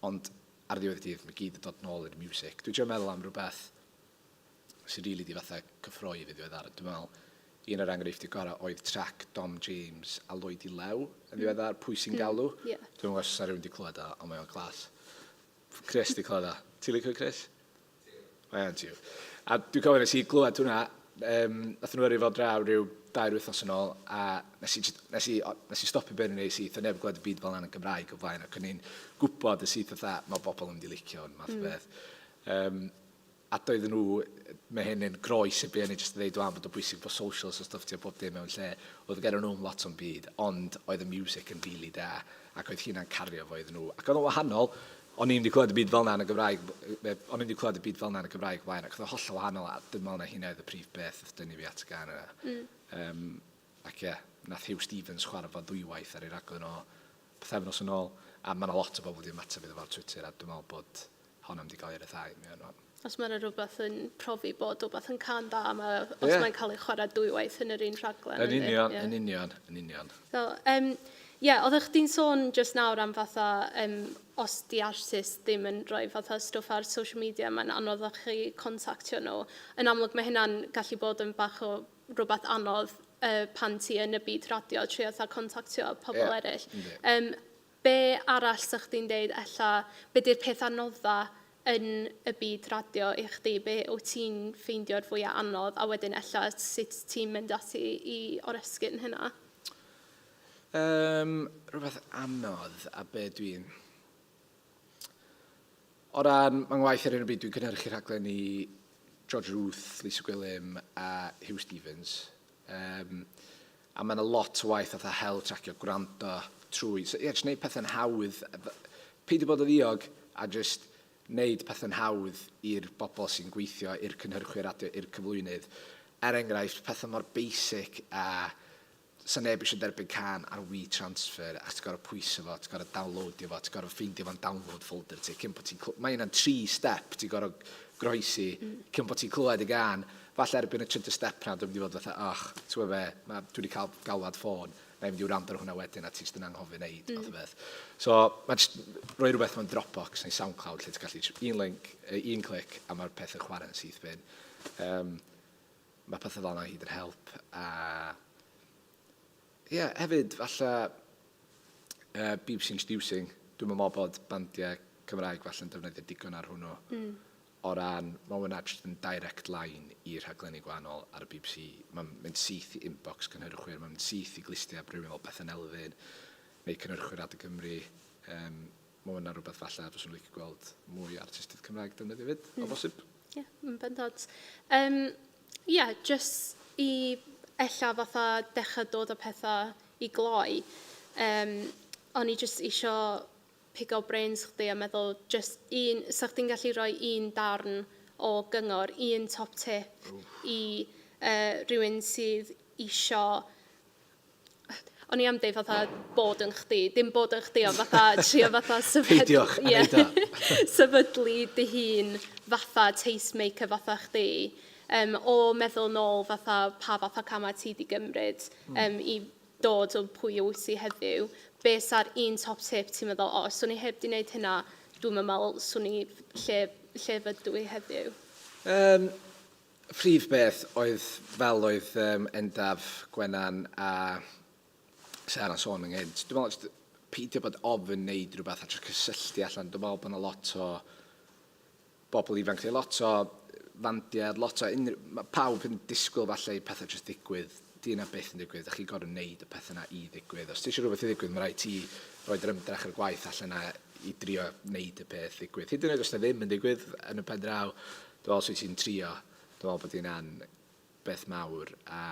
ond ar ddiwedd y dydd mae gyd yn dod nôl i'r music. Dwi'n trio meddwl am rhywbeth sy'n rili di fatha cyffroi fi ddiweddar. Dwi'n meddwl un o'r enghreifftiau gorau oedd trac Dom James a Lloyd i Lew yn ddiweddar, Pwy sy'n galw? Mm, yeah. Dwi'n gwybod os oes rhywun di clywed o, ond mae o'n class. Chris di clywed o. Ti'n licio Chris? Mae o'n tiw. A dwi'n cofio nes i glywed hwnna, um, nath nhw yrru fel draw rhyw dair wythnos yn ôl, a nes i, nes i, nes i stopio beth yn ei syth, a neb glywed y byd fel yna yn Gymraeg o flaen, ac o'n i'n gwybod y syth fatha, mae bobl yn mynd i licio hwn, math o mm. beth. Um, A doedden nhw, mae hyn yn groes i be o'n i jyst yn ddeud wan, bod o'n bwysig bod socials a stwff ti a bob dim mewn lle. Oedd gen nhw'm lot o'm byd, ond oedd y music yn rili da, ac oedd hynna'n cario fo iddyn nhw. Ac oedd o'n wahanol, o'n i'm 'di clywed y byd fel 'na yn y Gymraeg, o'n i'm 'di clywed y byd fel 'na yn y Gymraeg o blaen, ac oedd o'n hollol wahanol, a dwi'n meddwl na hynna oedd y prif beth wrth dynnu fi at y gân yna. Mm. Um, ac ie, nath Huw Stephens chwarae fo ddwywaith ar ei raglen o pythefnos yn ôl, a mae 'na lot o bobl wedi ymateb iddo fo ar Twitter, a dwi'n meddwl bod honno mynd i gael ei ryddhau. Mae o'n rwan. Os mae yna rhywbeth yn profi bod rhywbeth yn cân dda, mae, os yeah. mae'n cael ei chwarae dwywaith yn yr un rhaglen. Yn union, yeah. yn union, yn union. So, um, yeah, oeddech chdi'n sôn just nawr am fatha, um, os di artist ddim yn rhoi fatha stwff ar social media, mae'n anodd chi contactio nhw. Yn amlwg mae hynna'n gallu bod yn bach o rhywbeth anodd uh, pan ti yn y byd radio, trio fatha contactio pobl yeah. eraill. Um, be arall sa chdi'n deud ella, be di'r peth anodda yn y byd radio i chdi, be wyt ti'n ffeindio'r fwyaf anodd, a wedyn ella sut ti'n mynd ati i oresgyn hynna? Um, rhywbeth anodd a be dwi'n... O ran fy ngwaith ar hyn o bryd, dwi'n cynhyrchu rhaglen i George Ruth, Lisa Gwilym a Huw Stephens. Um, a mae yna lot o waith fatha hel tracio, gwrando trwy. So, ie, yeah, just gwneud pethau'n hawdd. Peidio bod yn ddiog a just wneud pethau'n hawdd i'r bobl sy'n gweithio, i'r cynhyrchwyr radio, i'r cyflwynydd. Er enghraifft, pethau mor basic a Sa neb eisiau derbyn cân ar WeTransfer achos ti'n gorfod pwyso fo, ti'n gorfod downloadio fo, ti'n gorfod ffeindio fo'n download folder ti cyn bod ti'n cl-... Mae hynna'n tri step ti'n gorfod groesi cyn bod ti'n clywed y gân. Falle erbyn y trydydd step 'na dwi'n mynd i fod fatha och, ti'n gwybod be, ma' dwi wedi cael galwad ffôn, na i mynd i wrando ar hwnna wedyn a ti jyst yn anghofio wneud mm. fath o beth. So mae jyst rhoi rhywbeth mewn Dropbox neu SoundCloud lle ti'n gallu un link, un clic a mae'r peth yn chwarae'n syth bin. Um, mae pethau fel yna hyd yn help. A ie, yeah, hefyd, falle BBC Introducing, dwi'n meddwl bod bandiau Cymraeg falle'n defnyddio digon ar hwnnw. O ran, mae hwnna jyst yn direct line i rhaglenni gwahanol ar y BBC. Mae'n mynd syth i inbox cynhyrchwyr, mae'n mynd syth i glustiau rhywun fel Bethan Elfyn neu cynhyrchwyr Radio Cymru. Um, mae hwnna rhywbeth falle fyswn i'n licio gweld mwy o artistiaid Cymraeg defnyddio fyd, o bosib. Ie, yeah, yn bendant. Um, yeah, just i ella fatha dechrau dod â pethau i gloi, um, o'n i just isio pigo brains chdi a meddwl just un, sa chdi'n gallu rhoi un darn o gyngor, un top tip i rhywun sydd isio O'n i am deud fatha bod yn chdi, dim bod yn chdi, ond fatha trio fatha sefydlu... Peidiwch a neud o. Sefydlu dy hun fatha tastemaker fatha chdi, um, o meddwl nôl fatha pa fath o camau ti di gymryd um, i dod o pwy wyt ti heddiw, be sa'r un top tip ti'n meddwl, o, swn i heb di wneud hynna, dwi'm yn meddwl swn i lle, lle fydw i heddiw? Um, Prif beth oedd, fel oedd um, Endaf, Gwenan a Sarah'n sôn yng nghynt, dwi'n meddwl jyst peidio bod ofn wneud rhywbeth a jyst cysylltu allan. Dwi'n meddwl bod yna lot o bobl ifanc, neu lot o fandiau, lot o unrhyw... Mae pawb yn disgwyl falle i pethau jyst ddigwydd. Di yna byth yn digwydd, a chi'n gorfod wneud y pethau yna i ddigwydd. Os ti eisiau rhywbeth i ddigwydd, mae rhaid ti roed yr ymdrech a'r gwaith allan yna i drio wneud y peth ddigwydd. Hyd yn oed os na ddim yn digwydd yn y pen draw, Dwi'n meddwl os wyt ti'n trio, dwi'n meddwl bod hynna'n beth mawr a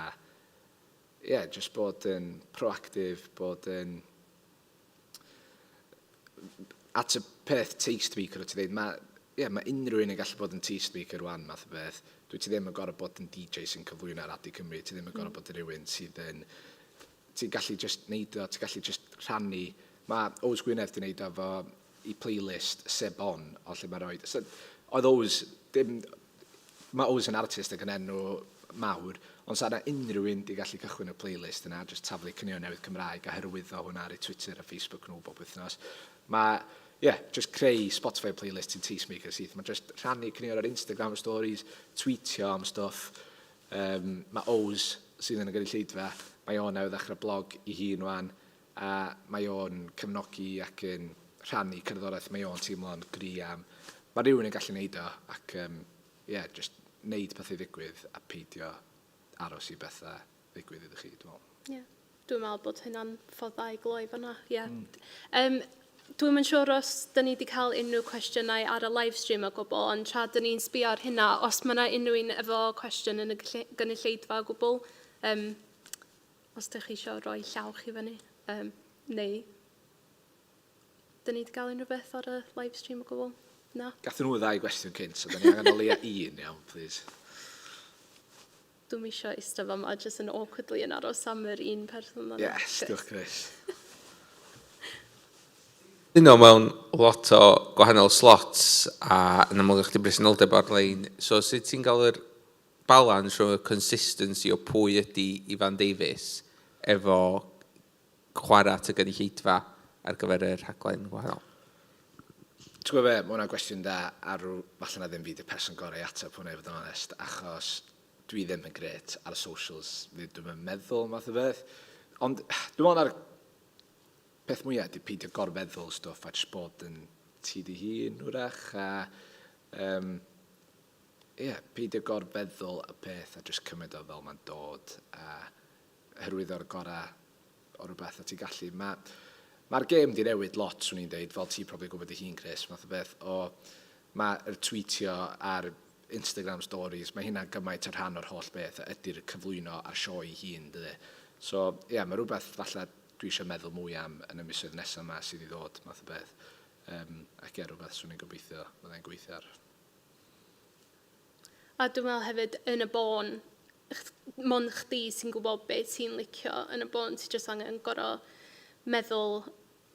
ie, yeah, just bod yn proactive, bod yn at y peth tastemaker o ti dweud, mae, yeah, mae unrhyw un yn gallu bod yn tastemaker rwan, math o beth. Dwi ti ddim yn gorfod bod yn DJ sy'n cyflwyno ar Radio Cymru, ti ddim yn gorfod bod yn rhywun sydd yn... Ti'n gallu just neud o, ti'n gallu just rhannu. Mae Ows Gwynedd di neud o efo i playlist Sebon, o lle mae roed... So, oedd Ows, dim... Mae Ows yn artist ac yn enw mawr, ond sa 'na unrhyw un 'di gallu cychwyn y playlist yna, jyst taflu caneuon newydd Cymraeg a hyrwyddo hwnna ar eu Twitter a Facebook nhw bob wythnos. Mae, ie, yeah, jyst creu Spotify playlist sy'n tastemaker syth. Mae jyst rhannu caneuon ar Instagram stories, tweetio am stwff. Um, mae Ows sydd yn y gynulleidfa, mae o'n newydd ddechrau blog i hun wan, a mae o'n cefnogi ac yn rhannu cerddoriaeth mae o'n teimlo'n gry am. Mae rhywun yn gallu neud o ac um, yeah, just neud pethau ddigwydd a peidio aros i bethau ddigwydd iddo chi, dwi'n meddwl. Ie, yeah. Dwi'n meddwl bod hynna'n ffordd dda i gloi fan'na, ie. Yeah. Mm. Um, Dwi'm yn siŵr os dyn ni wedi cael unrhyw cwestiynau ar y live stream o gwbl, ond tra dyn ni'n sbio ar hynna, os mae yna unrhyw un efo cwestiwn yn y gynulleidfa o gwbl, um, os ydych chi eisiau rhoi llaw chi fyny, um, neu dyn ni wedi cael unrhyw beth ar y live stream o gwbl? Na? Gathon nhw ddau gwestiwn cynt, so da ni angen o leia un, iawn, please. Dwi'm eisiau eistedd fama jyst yn awkwardly yn aros am yr un person yna. Yes, diolch Chris. Yno mewn lot o gwahanol slots a yn amlwg chdi bresenoldeb ar-lein. So sut ti'n gael yr balans rhwng y consistency o pwy ydy Ifan Davies efo chwarae at y gynulleidfa ar gyfer y rhaglen gwahanol? Ti'n gwybod be, mae hwnna'n gwestiwn da, a rw, falle na ddim fi 'di'r person gorau i ateb hwnna i fod yn onest, achos dwi ddim yn grêt ar y socials, dwi'm yn meddwl math o beth. Ond dwi'n meddwl na'r peth mwyaf ydy peidio gorfeddwl stwff a jyst bod yn ti dy hun wrach, a um, ie, yeah, peidio gorfeddwl y peth a jyst cymryd o fel mae'n dod a hyrwyddo'r gorau o rhywbeth a ti'n gallu. Mae'r ma gêm di newid lot, swn i'n deud, fel ti probably gwybod dy hun, Chris, math o beth, o mae'r tweetio a'r Instagram stories, mae hynna'n gymaint o rhan o'r holl beth ydy'r cyflwyno a'r sioe ei hun, dydy. So, ie, yeah, mae rhywbeth falle dwi eisiau meddwl mwy am yn y misoedd nesaf yma sydd i ddod, math o beth. Um, ac ie, rhywbeth swn i'n gobeithio fyddai'n gweithio ar. A dwi'n meddwl hefyd, yn y bôn, mond chdi sy'n gwybod be ti'n licio yn y bôn, ti jyst angen gorfod meddwl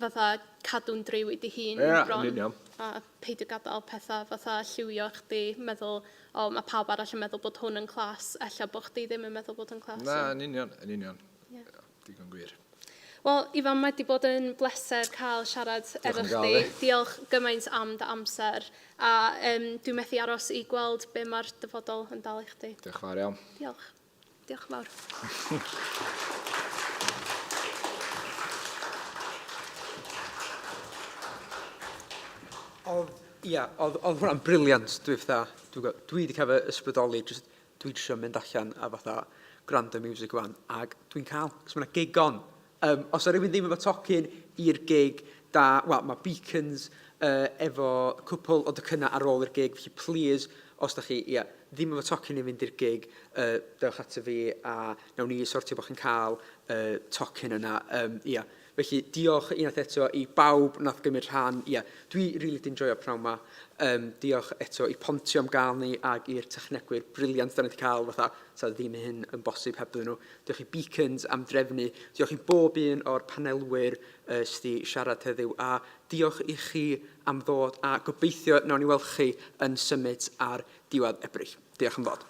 fatha cadw'n driw i dy hun yeah, bron. Yn union. A peidio gadael pethau fatha lliwio chdi, meddwl, o, mae pawb arall yn meddwl bod hwn yn class, ella bod chdi ddim yn meddwl bod yn class. Na, yn union, yn union. Yeah. Digon gwir. Wel, Ifan, mae wedi bod yn bleser cael siarad efo chdi. Diolch gymaint am dy amser. A um, dwi'n methu aros i gweld be mae'r dyfodol yn dal i chdi. Diolch yn fawr iawn. Diolch. Diolch yn fawr. Oedd, ia, oedd, oedd hwnna'n briliant. Dwi fatha, dwi, dwi wedi cael fy ysbrydoli, just, dwi eisiau mynd allan a fatha gwrando music wan, ac dwi'n cael, cos mae yna gig on. Um, os yna rhywun ddim efo tocyn i'r gig, da, wel, mae Beacons uh, efo cwpl o docynnau ar ôl i'r gig, felly please, os da chi, ia, ddim efo tocyn i fynd i'r gig, uh, dewch ato fi a nawn ni sortio bod chi'n cael uh, tocyn yna. Um, ia. Felly, diolch unwaith eto i bawb nath gymryd rhan. Ia, dwi rili really 'di enjoio pnawn 'ma. Um, diolch eto i Pontio am gael ni ac i'r technegwyr briliant da ni wedi cael, fatha, sa ddim hyn yn bosib hebddyn nhw. Diolch i Beacons am drefnu. Diolch i bob un o'r panelwyr uh, sydd wedi siarad heddiw a diolch i chi am ddod a gobeithio nawn ni weld chi yn symud ar diwedd Ebrill. Diolch am ddod.